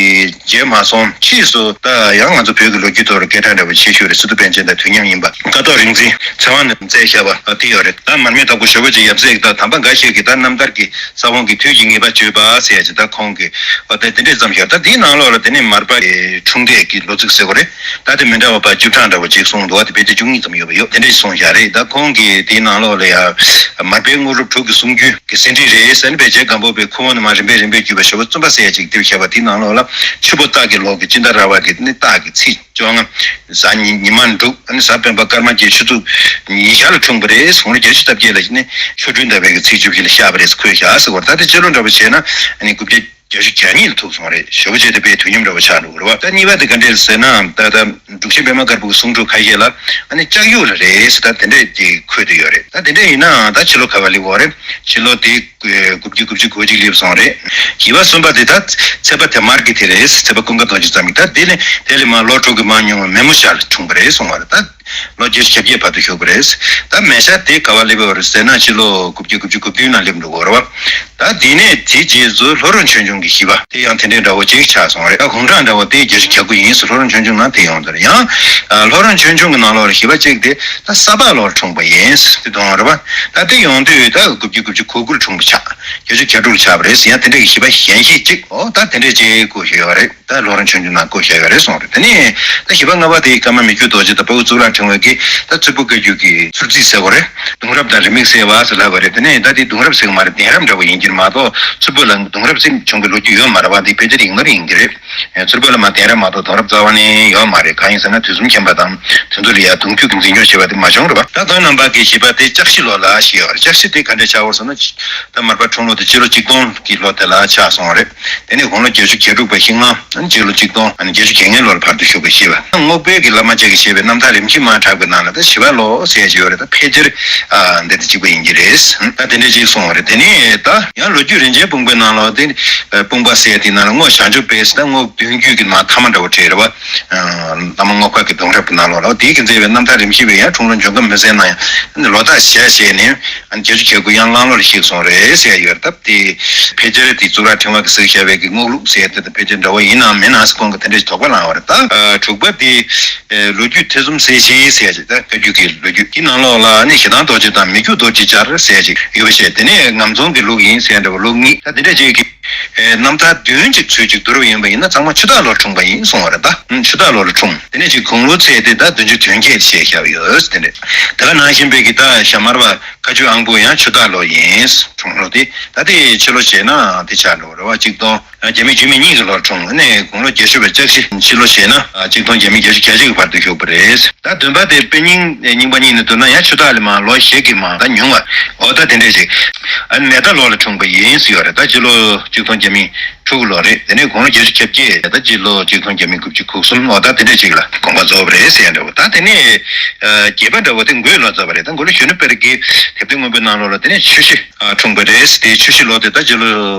མཇལ་མ་སོང་། ཕྱིས་སུ་ད་ཡང་ང་ཚོ་བོད་ཀྱི་ལོ་རྒྱུས་ཐོག་ལ་སྐད་གྲགས་འདྲ་པོ་ཆེ་ཤོས་རེད། སི་ཏུ་པཎ་ཆེན་དང་དུས་མཉམ་ཡིན་པ་ཀཿཐོག་རིག་འཛིན་ཚེ་དབང་ནས་མཛད་བཞག་པ་དེ་ཡོད་རེད། ད་མར་མེ་དྭགས་པོ་ཞེ་པོ་ཅིག་ཡབ་སྲས་ཀྱི་ད་དམ་པ་འགའ་ཞིག་གི་ད་རྣམ་ཐར་གྱི་ས་བོན་གྱི་དུས་ཀྱི་ངེས་པ་བརྗོད་པ་ཟེར་ཡ་ཅིག་ད་ཁོང་གི་འོ་ད་དེ་འདྲས་བརྩམས་ཤག་ད་དེའི་ནང་ལོགས་ལ་དེ་ནས་མར་པ་ཡི་འཁྲུངས་འདས་ཀྱི་ལོ་ཚིགས་ཟེར་བ་རེད། ད་དེ་མི་འདྲ་བ་པ་བཅུ་གྲངས་འདྲ་བོ་ཅིག་གསུངས་འདུག་ད་དེ་བེད་སྤྱོད་བཅུ་གཉིས་ཙམ་ཡོད་པ་ཡོད། དེ་འདྲས་གསུངས་བཞག་རེད། ད་ཁོང་གིས་དེའི་ནང་ལོགས་ལ་ཡ་མར་པའི་དངོས་གྲུབ་དྲུག་གི་གསུང་རྒྱུན་གྱི་ཟིན་བྲིས་རེད་ཟེར་ནས་བེད་སྤྱོད་སྒམ་པོ་པའི་ཁུ་བོ་ནས་མར་རིམ་པས་རིམ་པས་བརྒྱུད་པ་ཞེ་པོ་རྩོམ་པ་ཟེར་ཡ་ཅིག་དེ་བཞག་པ་དེའི་ནང་ལོགས་ལ་ཆུ་བོ་སྟག་གི་ལོགས་ཀྱི་ཅི་ཏ་ར་བ་གི་ནི་སྟག་གི་ཚེས་བཅོ་ལྔ། གཟའ་ཉི་ཉི་མ་འབྲུག་ཨ་ནི་གཟའ་སྤེན་པ་སྐར་མ་བརྒྱད་ཆུ་ཚོད་ཉི་ཤར་ལ་འཁྲུངས་པ་རེད། ཟུང་ལ་བརྒྱད་ཅུ་རྩ་བརྒྱད་ལ་ནི་ཆོ་འཕྲུལ་ཟླ་བའི་གི་ཚེས་བཅུ་བཞི་ལ་ཤར་བ་རེད་ཟེར་འཁོད་བཞག་ཟེར་བ་རེད། ད་དེ་སྤྱི་ལོ་འདྲ་པོ་བྱས་ན་ཨ་ནི་དགུ་བརྒྱ་བརྒྱད་ཅུ་གྱ་གཉིས་ལ་ཐུག་སོང་རེད། ཞེ་པོ་བྱས་ཏེ་དཔེ་དུས་མཉམ་འདྲ་པོ་ཆགས་འགྲོ་གི་རེད་བ། ད་གཉིས་པ་དེ་ག་འདྲས་ཟེར་ན་ད་ལྟ་འབྲུག་ཆེན་པད་མ་དཀར་པོ་གི་གསུང་སྒྲོས་ཁ་ཤས་ལ་ཨ་ནི་ལྕགས་ཡུག་ལ་རེད་ཟེར་ད་དེ་འདྲས་ཀྱི་འཁོད་དུ་ཡོད་རེད། ད་དེ་འདྲས་ཡིན་ནའང་ད་ཕྱི་ལོ་ག་བ་སླེབས་ཡོད་རེད། ཕྱི་ལོ་དེ་དགུ་བརྒྱ་དགུ་བཅུ་གོ་གཅིག་སླེབས་སོང་རེད། བཞི་པ་གསུམ་པ་དེ་ད་ཚེས་པ་དེ་མར་གི་དེ་རེད། ཚེས་པ་ཀུན་དགའ་རྡོ་རྗེ་ཙམ་གྱི་ད་དེ་ནས་དེ་ལས་མར་ལོ་དྲུག་གི་མར་ཉུང་བ་མེ་མོ་ཤར་ལ་འཁྲུངས་པ་རེད་གསུང་བ་རེད། ད་ ལོ་བརྒྱད་ཅུ་གྱ་བརྒྱད་བར་དུ་བཞུགས་པ་རེད། ད་མེ་ཤ་དེ་ག་བ་སླེབས་པ་རེད་ཟེར་ན། ཕྱི་ལོ་དགུ་བརྒྱ་དགུ་བཅུ་གོ་བདུན་ནང་སླེབས་འགྲོ་གི་རེད་བ། ད་དེ་ནས་དེ་རྗེས་སུ་ལྷོ་རོང་ཆོས་འབྱུང་གི་བཞི་པ་དེ་ཡང་དེ་འདྲའི་འདྲ་བོ་ཅིག་ཆགས་སོང་རེད། ད་དགུང་གྲངས་འདྲ་བོ་དེ་བརྒྱད་ཅུ་གྱ་དགུ་ཡིན། ལྷོ་རོང་ཆོས་འབྱུང་ནང་དེ་ཡོང་དུས་ཡང་། ལྷོ་རོང་ཆོས་འབྱུང་གི་ནང་ལོགས་ལ་བཞི་པ་གཅིག་དེ་ད་ས་ཕག་ལོར་འཁྲུངས་པ་ཡིན་ཟེར་དུས་རེད་བ། ད་དེ་ཡོང་དུས་ད་དགུ་བརྒྱ་དགུ་བཅུ་གོ་དགུ་ལ་འཁྲུངས་པ་ཆགས། བརྒྱད་ཅུ་གྱ་དྲུག་ལ་ཆགས་པ་རེད་ཟེར། ཡང་དེ་འདྲ་གི་བཞི་པ་གཞན་ཞིག་ཅིག་འོ་ད་དེ་འདྲས་ཅིག་བཀོད་བཞག་ཡོད་རེད། ད་ལྷོ་རོང་ཆོས་འབྱུང་ནང་བཀོད་བཞག་ཡོད་རེད་གསུངས་རེད། དེ་ནས་ད་བཞི་པ་ལྔ་པ་དེ་ཀརྨ་མི་བསྐྱོད་རྡོ་རྗེ་དང་དཔའ་བོ་གཙུག་ལག་ཕྲེང་བ་གིས་ད་མཚུར་ཕུ་བཀའ་བརྒྱུད་ཀྱི་མཚུར་རྩིས་ཟེར་བ་རེད། གདུང་རབས་དང་རིས་མེད་གསལ་བ་ཟེར་ལབ་པ་རེད། དེ་ནས་ད་དེ་གདུང་རབས་ཟེར་གི་མ་རེད། གདན་རབས་འདྲ་བོ་ཡིན་གྱི་མ་གཏོགས་མཚུར་ཕུ་ལ་གདུང་རབས་ཟེར་བྱུང་གི་ལོ་རྒྱུས་ཡོད་མ་རེད་བ། འདི་ཕལ་ཆེར་ཡིག་ནོར་ཡིན་གྱི་རེད། མཚུར་ཕུ་ལ་མ་གདན་རབས་མ་གཏོགས་གདུང་རབས་རྩ་བ་ནས་ཡོད་མ་རེད། གང་ཡིན་ཟེར་ན་དུས་གསུམ་མཁྱེན་པ་དང་དེ་ཚོ་ལ་ཡ་གདུང་རྒྱུད་ཀྱི་འཛིན་སྐྱོང་བྱེད་པ་དེ་མ་བྱུང་རེད་བ། ད་དོན་རྣམ་པ་གི་བཞི་པ་དེ་ལྕགས་བཞི་ལོ་ལ་ཞེས་ཡོད་རེད། ལྕགས་བཞི་དེ་ག་འདྲས་ཆགས་ཡོད་ཟེར་ན། ད་མར་པ་འཁྲུངས་ལོ་དེ་སྤྱི་ལོ་གཅིག་སྟོང་གི་ལོ་དེ་ལ་ཆགས་སོང་བ་རེད། དེ་ནས་དགུང་ལོ་བརྒྱད་ཅུ་གྱ་དྲུག་པ་ཤིང་ནགས་སྤྱི་ལོ་གཅིག་སྟོང་བརྒྱད་ཅུ་གྱ་ལྔའི་ལོར་བར་དུ་བཞུགས་པ་ཞེས་པ། རྔོག་པའི་གི་བླ་མ་ཅིག་གིས་བཤད་པའི་རྣམ་ཐར་རིམ་བཞི་མ་འཁྲབ་ཀྱི་ནང་ལ་ད་བཞི་པ་ལོ་ཟེར་ཞིག་ཡོད་རེད། ད་ཕལ་ཆེར་འདི་དང་གཅིག་པ་ཡིན་གྱི་རེད། ད་དེ་འདྲས་ཅིག་གསུངས་པ་རེད། དེ་ནས་ད་ཡང་ལོ་རྒྱུས་རིན་ཆེན་སྤུངས་པའི་ནང་ལ་དེ་སྤུངས་པ་ཟེར་དེའི་ནང་ལ་རྔོག་ཞང་ཆུབ་པས་ད་རྔོག་བདུན་རྒྱུད་ཀྱི་མ་ཐ་མ་འདྲ་བོ་བྲིས་རེད་བ། བླ་མ་རྔོག་པ་གི་གདུང་རབས་ཀྱི་ནང་ལོགས་ལ་དེའི་གི་མཛད་པའི་རྣམ་ཐར་རིམ་བཞི་པས་ཡང་འཁྲུངས་ལོ་འབྱོར་ཁམས་མི་གསལ་ན་ཡང་ལོ་རྟགས་བཞག་བྱས་ནས་བརྒྱད་ཅུ་གྱ་དགུ་ཡང་གླང་ལོར་གཤེགས་སོང་རེད་ཟེར་ཡོད་རེད། སྟབས་དེ་ཕལ་ཆེར་དེ་གཙུག་ལག་ཕྲེང་བ་གིས་གཟིགས་བཞག་པའི་གི་རྔོག་ལུགས་ཟེར་དེ་དང་ཕལ་ཆེར་འདྲ་བོ་ཡིན་ནམ་མིན་ནམ་ཟེར་ཁོང་གིས་དེ་འདྲ་ཞིག་དོགས་པ་ལངས་པ་རེད། ད་དྲུག་པ་དེ་ལོ་རྒྱུས་ཐེ་ཚོམ་ཟད་ཞི་ཟེར་ཅིག་ད་བཀའ་བརྒྱུད་ཀྱི་ལོ་རྒྱུས་ཀྱི་ནང་ལོགས་ལ་ནི་ཞེ་སྡང་རྡོ་རྗེ་དང་མི་བསྐྱོད་རྡོ་རྗེ་སྦྱར་ཟེར་ཅིག་ཡོད་པ་བཤད། དེ་ནས་ངམ་རྫོང་གི་ལུགས་ཡིན་ཟེར་འདྲ་བོ་ལུགས་གཉིས། ད་དེ་འདྲ་ཅིག་གི་རྣམ་ཐར་བདུན་གཅིག་ཚུལ་གཅིག་བསྡུར་བ་ཡིན་པ་ཡིན་ན་གཙང་མ་ཆུ་སྟག་ལོར་འཁྲུངས་པ་ཡིན་གསུངས་པ་རེད། ད་ཆུ་སྟག་ལོར་འཁྲུངས། དེ་ནས་ཅིག་དགུང་ལོ་ཚད་དེ་ད་བདུན་ཅུ་དོན་བརྒྱད་ཞེས་བཞག་ཡོད། དེ་འདྲ་ད་ག་ནང་བཞིན་པའི་གི་ད་ཞྭ་དམར་བ་བཀའ་བརྒྱུད་དབང་པོ་ཡང་ཆུ་སྟག་ལོ་ཡིན། འཁྲུངས་ལོ་དེ་ད་དེ་ཕྱི་ལོ་བྱས་ན་དེ་ཆགས་འགྲོ་བ་རེད་བ། གཅིག་སྟོང་བརྒྱ་མེད་བཅུ་མེད་གཉིས་ཀྱི་ལོར་འཁྲུངས་ནས་དགུང་ལོ་བརྒྱད་ཅུ་པའི་ལྕགས་བཞི། ཕྱི་ལོ་བྱས་ན་གཅིག་སྟོང་བརྒྱ་མེད་བརྒྱད་ཅུ་གྱ་གཅིག་གི་བར་དུ་བཞུགས་པ་རེད། ད་བདུན་པ་དེ་དཔེ་རྙིང་རྙིང་པ་གཉིས་ནས་བསྡུར་ན་ཡང་ཆུ་སྟག་ལས་མར་ལོ་ཞེ་གི་མང་ད་ཉུང་བ། འོ་ད་དེ་འདྲས་ཞིག་ཨ་ནི་མེ་རྟ་ལོ་ལ་འཁྲུངས་པ་ཡིན་ཟེར་ཡོད་རེད། ད་སྤྱི་ལོ་གཅིག་སྟོང་བརྒྱ་མེད་དྲུག་ལོ་རེད། དེ་ནས་དགུང་ལོ་བརྒྱད་ཅུ་གྱ་བརྒྱད། ད་སྤྱི་ལོ་གཅིག་སྟོང་བརྒྱ་མེད་དགུ་བཅུ་གོ་གསུམ། འོ་ད་དེ་འདྲས་ཞིག་ལ་དགོངས་པ་རྫོགས་པ་རེད་ཟེར་ཡ་འདྲ་བོ། ད་དེ་ནས་ཨ་བརྒྱད་པ་འདྲ་བོ་དེ་མགོའི་ལོ་ཙཱ་བ་རེད། ད་མགོ་ལོག་གཞོན་ནུ་དཔལ་གྱི་དེབ་ཐེར་སྔོན་པོའི་ནང་ལོགས་ལ་དེ་ནས་ཆུ་བཞི་ཨ་འཁྲུངས་པ་རེད། དེ་ཆུ་བཞི་ལོ་དེ་ད་སྤྱི་ལོ་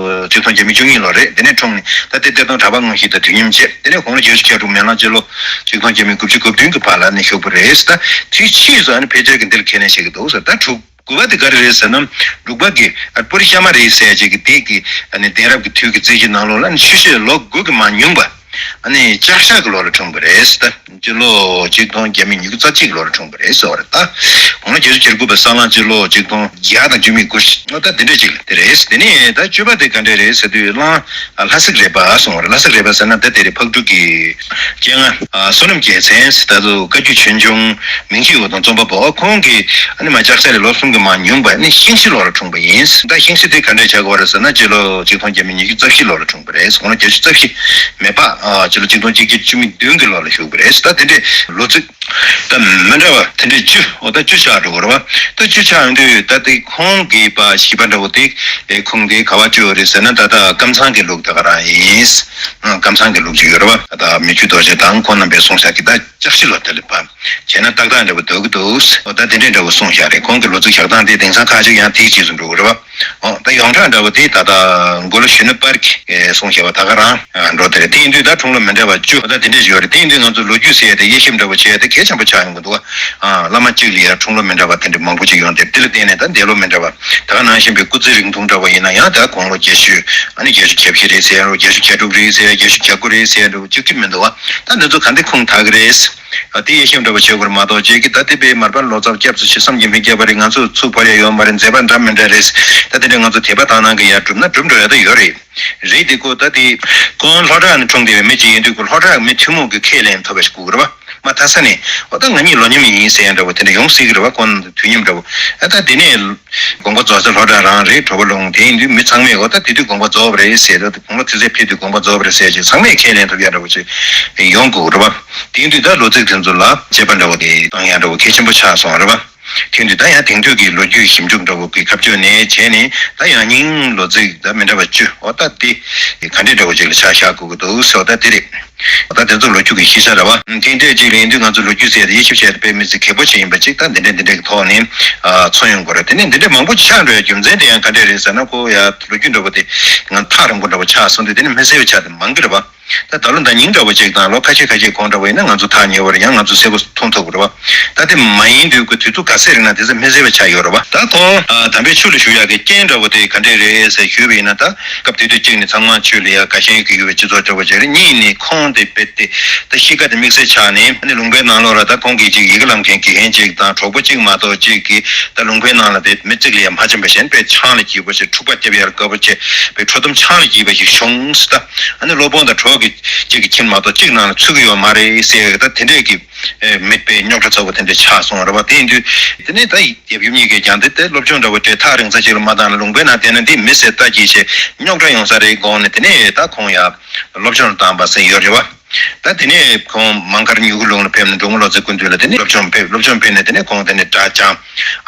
ཆིག་སྟོང་བརྒྱ་མེད་བཅུ་གཉིས་ལོ་རེད། དེ་ནས་འཁྲུངས་ནས་ད་དེ་གཏེར་སྟོན་གྲགས་པ་དངོས་གཞི་དང་དུས་མཉམ་བྱས། དེ་ནས་དགུང་ལོ་བརྒྱད་ཅུ་གྱ་དྲུག་མེ་གླང་སྤྱི་ལོ་ཆིག་སྟོང་བརྒྱ་མེད་དགུ་བཅུ་གོ་བདུན་གྱི་བར་ལ་ནས་བཞུགས་པ་རེད། ད་དུས་ཕྱིས་སུ་ཨ་ནི་ཕལ་ཆེར་གྱི་འདི་ལ་ཁས་ལེན་བྱེད་ཀྱི་འདུག་ཟེར། ད་དྲུག་དགུ་པ་དེ་ག་རེ་རེད་ཟེར་ན། འབྲུག་པ་གི་ཨ་པུ་རི་ཤ་མ་རི་ཟེར་ཅིག་གི་དེ་གི་ཨ་ནི་གདན་རབས་ཀྱི་དུས་ཀྱི་རྩིས་གཞི་ནང་ལོགས་ལ་ནི་ཆུ་བཞི་ལོ་དགུ་གི་མ་ཉུང་བ། ཨ་ནི་ལྕགས་ཞག་གི་ལོ་ལ་འཁྲུངས་པ་རེད། ད་སྤྱི་ལོ་ཆིག་སྟོང་བརྒྱ་མེད་ཉི་ཤུ་རྩ་གཅིག་ལོ་ལ་འཁྲུངས་པ་རེད་ཟེར་བ་རེད། ད་དགུང་ལོ་བརྒྱད་ཅུ་གྱ་དགུ་པའི་ས་གླང་སྤྱི་ལོ་ཆིག་སྟོང་བརྒྱ་དང་བཅུ་མེད་དགུ། ད་དེ་འདྲ་ཅིག་དེ་རེད། དེ་ནས་ད་བཅུ་པ་དེ་ག་འདྲ་རེད་ཟེར་དུས་གླང་ལྷ་གཟིགས་རལ་པ་གསུངས་པ་རེད། ལྷ་གཟིགས་རལ་པ་ཟེར་ན་ད་དེ་རེད། ཕག་གྲུ་གི་སྤྱན་སྔ་བསོད་ནམས་རྒྱལ་མཚན་ཟེར། ད་དུ་བཀའ་བརྒྱུད་ཆོས་འབྱུང་མིང་གཞིའི་འོད་སྟོང་རྩོམ་པ་པོ་ཁོང་གིས་ཨ་ནི་མ་ལྕགས་ཞག་ལས་ལོ་གསུམ་གྱི་མ་ཉུང་བ་ནི་ཤིང་བཞི་ལོ་ལ་འཁྲུངས་པ་ཡིན། ད་ཤིང་བཞི་དེ་ག་འདྲས་ཆགས་ཀྱི་ཡོད་རེད་ཟེར་ན་སྤྱི་ལོ་ཆིག་སྟོང་བརྒྱ་མེད་ཉི་ཤུ་རྩ་བཞི་ལོ་ལ་འཁྲུངས་པ་རེད། དགུང་ལོ་བརྒྱད་ཅུ་རྩ་བཞི་མེ་ཕག་ཨ་སྤྱི་ལོ་ཆིག་སྟོང་གཅིག་བརྒྱ་བཅུ་མེད་བདུན་གྱི་ལོ་ལ་བཞུགས་པ་རེད། ད་དེ་འདྲས་ལོ་ཚིགས་ད་མི་འདྲ་བ་དེ་འདྲས་བཅུ། འོ་ད་བཅུ་ཆགས་འགྲོ་གི་རེད་བ། ད་བཅུ་ཆགས་ཡོང་དུས་ད་དེ་ཁོང་གི་པ་བཞི་པ་འདྲ་བོ་དེ་ཁོང་དེ་ག་བ་བཅུ་ཡོད་རེད་ཟེར་ན། ད་ད་ཀམ་ཚང་གི་ལུགས་ད་ག་རང་ཡིན། ཀམ་ཚང་གི་ལུགས་ཅིག་ཡོད་རེད་བ། ད་མི་བཅུ་རྡོ་རྗེ་དང་ཁོང་རྣམ་པས་གསུངས་ཤག་གི་ད་ལྕགས་བཞི་ལོ་དེ་ལ་པ་བྱས་ན་ཏག་ཏག་འདྲ་བོ་འདུག་གི་འདུག་འོ་ད་དེ་འདྲས་འདྲ་བོ་གསུངས་ཤག་རེད། ཁོང་གི་ལོ་ཚིགས་ཞག་སྟངས་དེ་དེང་སང་ཁ་ཅིག་ཡང་དེའི་རྗེས་སུ་འགྲོ་གི་རེད་བ། འོ་ད་ཡོངས་གྲགས་འདྲ་བོ་དེ་ད་ལྟ་མགོ་ལོག་གཞོན་ནུ་དཔལ་གྱིས་གསུངས་བཞག་པ་ད་ག་རང་འགྲོ་དེ་རེད། དེ་ཡིན་དུས་ད་འཁྲུངས་ལོ་མི་འདྲ་བ་བཅུ་འོ་ད་དེ་འདྲས་ཡོད་རེད། དེ་ཡིན་དུས་ང་ཚོ་ལོ་རྒྱུས་ཟེར་ཡ་དེ་དབྱེ་ཞིབ་འདྲ་བོ་བྱས་ཡ་དེ་གལ་ཆེན་པོ་ཆགས་ཡོང་གི་འདུག་བ། ཨ་བླ་མ་གཅིག་ལ་ཡ་འཁྲུངས་ལོ་མི་འདྲ་བ་དེ་འདྲས་མང་པོ་ཅིག་ཡོང་དེ་དེ་ལ་བརྟེན་ནས་ད་འདས་ལོ་མི་འདྲ་བ་ད་ག་ནང་བཞིན་པའི་སྐུ་ཚེ་རིང་ཐུང་འདྲ་བོ་ཡིན་ན་ཡང་ད་དགུང་ལོ་བརྒྱད་ཅུ་ཨ་ནི་བརྒྱད་ཅུ་གྱ་བཞི་རེད་ཟེར་ཡ་རོ། བརྒྱད་ཅུ་གྱ་དྲུག་རེད་ཟེར་ཡ། བརྒྱད་ཅུ་གྱ་དགུ་རེད་ཟེར་ཡ་འདྲ་བོ་བཅུ་གཅིག་མི་འདུག་བ། ད་འདི་ཚོ་ག་འདྲས་ཁུངས་དག་གི་རེད། ཨ་དེ་དབྱེ་ཞིབ་འདྲ་བོ་བྱེད་དགོས་རེད་མ་གཏོགས་རྗེས་ཀྱི་ད་དེ་པའི་མར་པ་ལོ་ཙཱ་སྐྱབས་སུ་མཆི་བསམ་གྱིས་མི་ཁྱབ་པ་རེད། ང་ཚོ་ཚུར་བོར་ཡ་ཡོད་མ་རེད། མཛད་པ་འདྲ་མི་འདྲ་རེད། ད་དེ་འདྲ་ང་ཚོ་དད་པ་དག་སྣང་གིས་ཡར་བསྒྲུབས་ན་བསྒྲུབས་འགྲོ་ཡ་ད་ཡོད་རེད། རེད་དེ་ཁོ་ད་དེ་ཁོང་ལྷོ་བྲག་ནས་འཁྲུངས་བསྡད་པའི་མི་གཅིག་ཡིན་དུས་ཁོ་ལྷོ་བྲག་མི་ཐུན་མོང་གི་ཁས་ལེན་ཐོབ་པ་ཞིག་དགོས་ཀྱི་རེད་བ། མ་མཐའ་ས་ནས་འོ་ད་ང་གཉིས་ལོ་མཉམ་ཡིན་ཟེར་ཡ་འདྲ་བོ་དེ་འདྲ་ཡོང་སྲིད་ཀྱི་རེད་བ། ཁོང་དུས་མཉམ་འདྲ་བོ། ཨ་ད་དེ་ནས་དགོངས་པ་རྫོགས་ཚེ་ལྷོ་བྲག་རང་རེད། གྲོ་པ་ལུང་དེ་ཡིན་དུས་མི་ཚང་མས་འོ་ད་དེ་དུས་དགོངས་པ་རྫོགས་པ་རེད་ཟེར། ད་དགུང་ལོ་དེ་ཚོ་ཕེབས་དུས་དགོངས་པ་རྫོགས་པ་རེད་ཟེར་ཅིག་ཚང་མས་ཁས་ལེན་ཐུབ་ཡ་འདྲ་བོ་ཅིག་ཡོང་དགོས་རེད་བ། དེ་ཡིན་དུས་ད་ལོ་ཚིགས་དེ་ཚོ་ལ་དཔྱད་པ་འདྲ་བོ་དེ་གཏོང་ཡ་འདྲ་བོ་གལ་ཆེན་པོ་ཆགས་སོང་རེད་བ། དེ་ཡིན་དུས་ད་ཡང་དེང་དུས་ཀྱི་ལོ་རྒྱུས་ཞིབ་འཇུག་འདྲ་བོ་གི་ཁ་གཅོད་ནས་བྱས་ནས་ད་ཡང་སྙིང་ལོ་ཚིགས་ད་མི་འདྲ་བ་བཅུ་འོ་ད་དེ་ག་འདྲས་འདྲ་བོ་ཅིག་ལ་ཆ་བཞག་དགོས་ཀྱི་འདུག་ཟེར་བ་ད་དེ་རེད། ད་དེ་ཚོ་ལོ་རྒྱུས་ཀྱི་གཞི་ཆ་རེད་བ། དེ་འདྲས་ཅིག་ལ་ཡིན་དུས་ང་ཚོ་ལོ་རྒྱུས་ཟེར་ཡ་དེ་དབྱེ་ཞིབ་བྱས་ཏེ་དཔེ་མི་སྲིད་གལ་པོ་ཆེ་ཡིན་པ་ཅིག་ད་འདི་འདྲས་འདི་འདྲས་ཀྱི་ཐོག་ནས་ཨ་མཚོན་ཡོང་དགོས་རེད། དེ་ནས་འདི་འདྲས་མང་པོ་ཆགས་འགྲོ་ཡ་རྒྱུ་མཚན་དེ་ཡང་ག་འདྲས་རེད་ཟེར་ན། ཁོ་ཡ་ལོ་རྒྱུས་འདྲ་བོ་དེ་ང་ཐག་རིང་པོ་འདྲ་བོ་ཆགས་སོང་དུས་དེ་ནས་མི་གསལ་བའི་ཆ་དེ་མང་གི་རེད་བ། ད་ད་ལོ་ཟླ་ཉིན་འདྲ་བོ་ཅིག་དང་ལོ་ཁ་ཤས་ཁ་ཤས་གོང་འདྲ་བོ་ཡིན་ན་ང་ཚོ་ཐག་ཉེ་བོ་རེད། ཡང་ང་ཚོ་གསལ་པོ་མཐོང་ཐུབ་ཀྱི་རེད་བ། ད་དེ་མ་ཡིན་དུས་ཀྱི་དུས་ཚོད་ག་ཚད་རིང་ན་དེ་ཚོ་མི་གསལ་བ་ཆགས་ཡོད་རེད་བ། ད་ཁོང་ཨ་དམ་པའི་ཆོས་ལ་ཞུགས་ཡག་གི་རྐྱེན་འདྲ་བོ་དེ་ག་འདྲས་རེད་ཟེར་ཞུས་པ་ཡིན་ན། ད་སྐབས་དེ་དུས་གཅིག་ནས་ཚང་མ་ཆོས་ལ་ཡ་དགའ་ཞེན་གྱི་ཡོད་པའི་སྤྱི་ཚོགས་འདྲ་བོ་ཅིག་རེད། གཉིས་ནས་ཁོང་དེ་རྦད་དེ་ད་གཤིས་ཀ་དེ་དམིགས་བསལ་ཆགས་ནས། ཨ་ནི་ལུང་པའི་ནང་ལོགས་ལ་ད་ཁོང་གིས་ཅིག་ཡི་གེ་བསླབ་མཁན་དགེ་རྒན་ཅིག་དང་གྲོགས་པོ་གཅིག་མ་གཏོགས་གཅིག་གིས་ད་ལུང་པའི་ནང་ལ་དེ་མི་གཅིག་ལ་ཡ་མ་བྱིན་པ་བཞིན་དཔེ་ཆང་ལ་སྐྱིད་པོ་ཞིག་འཁྲུག་པ་རྒྱབ་ཡར་དགའ་པོ་བྱས་པའི་ཁྲོ་གཏུམ་ཆང་ལ་སྐྱིད་པ་ཞིག་བྱུང་ཟེར། ད་ཨ་ནི་སློབ་དཔོན་དང་གྲོགས་ཀྱི་གཅིག་གི་ཁྱིམ་མ་གཏོགས་གཅིག་ནང་ལ་ཚུད་ཀྱི་ཡོད་མ་རེད་ཟེར། ད་དེ་འདྲས་ཀྱི་ཨེ་མེད་པའི་རྙོག་དྲ་ཚ་བོ་དེ་འདྲ་ཆགས་སོང་རེད་བ། དེ་ཡིན་དུས་དེ་ནས་ད་ཡབ་ཡུམ་གཉིས་ཀས་ཀྱང་དེ་དེ་སློབ་སྦྱོང་འདྲ་བོ་སྤྲད་ཐག་རིང་ས་ཅིག་ལ་མ་བཏང་ན་ལུང་པའི་ནང་བསྡད་ན་འདི་མི་ཟེར་ལྟ་ཅི་བྱས་རྙོག་དྲ་ཡོང་ས་རེད་དགོངས་ནས། དེ་ནས་ད་ཁོང་ཡ་སློབ་སྦྱོང་བཏང་པ་ཟེར་ཡོད་རེད་བ། ད་དེ་ནས་ཁོང་མང་མཁར་མྱུ་གུ་ལུང་ལ་ཕེབས་ནས་འབྲོང་མོ་ལོ་ཙཱའི་སྐུ་མདུན་ལ་དེ་ནས་སློབ་སྦྱོང་ཕེབས། སློབ་སྦྱོང་ཕེབས་ནས་དེ་ནས་ཁོང་དེ་ནས་སྒྲ་སྦྱངས།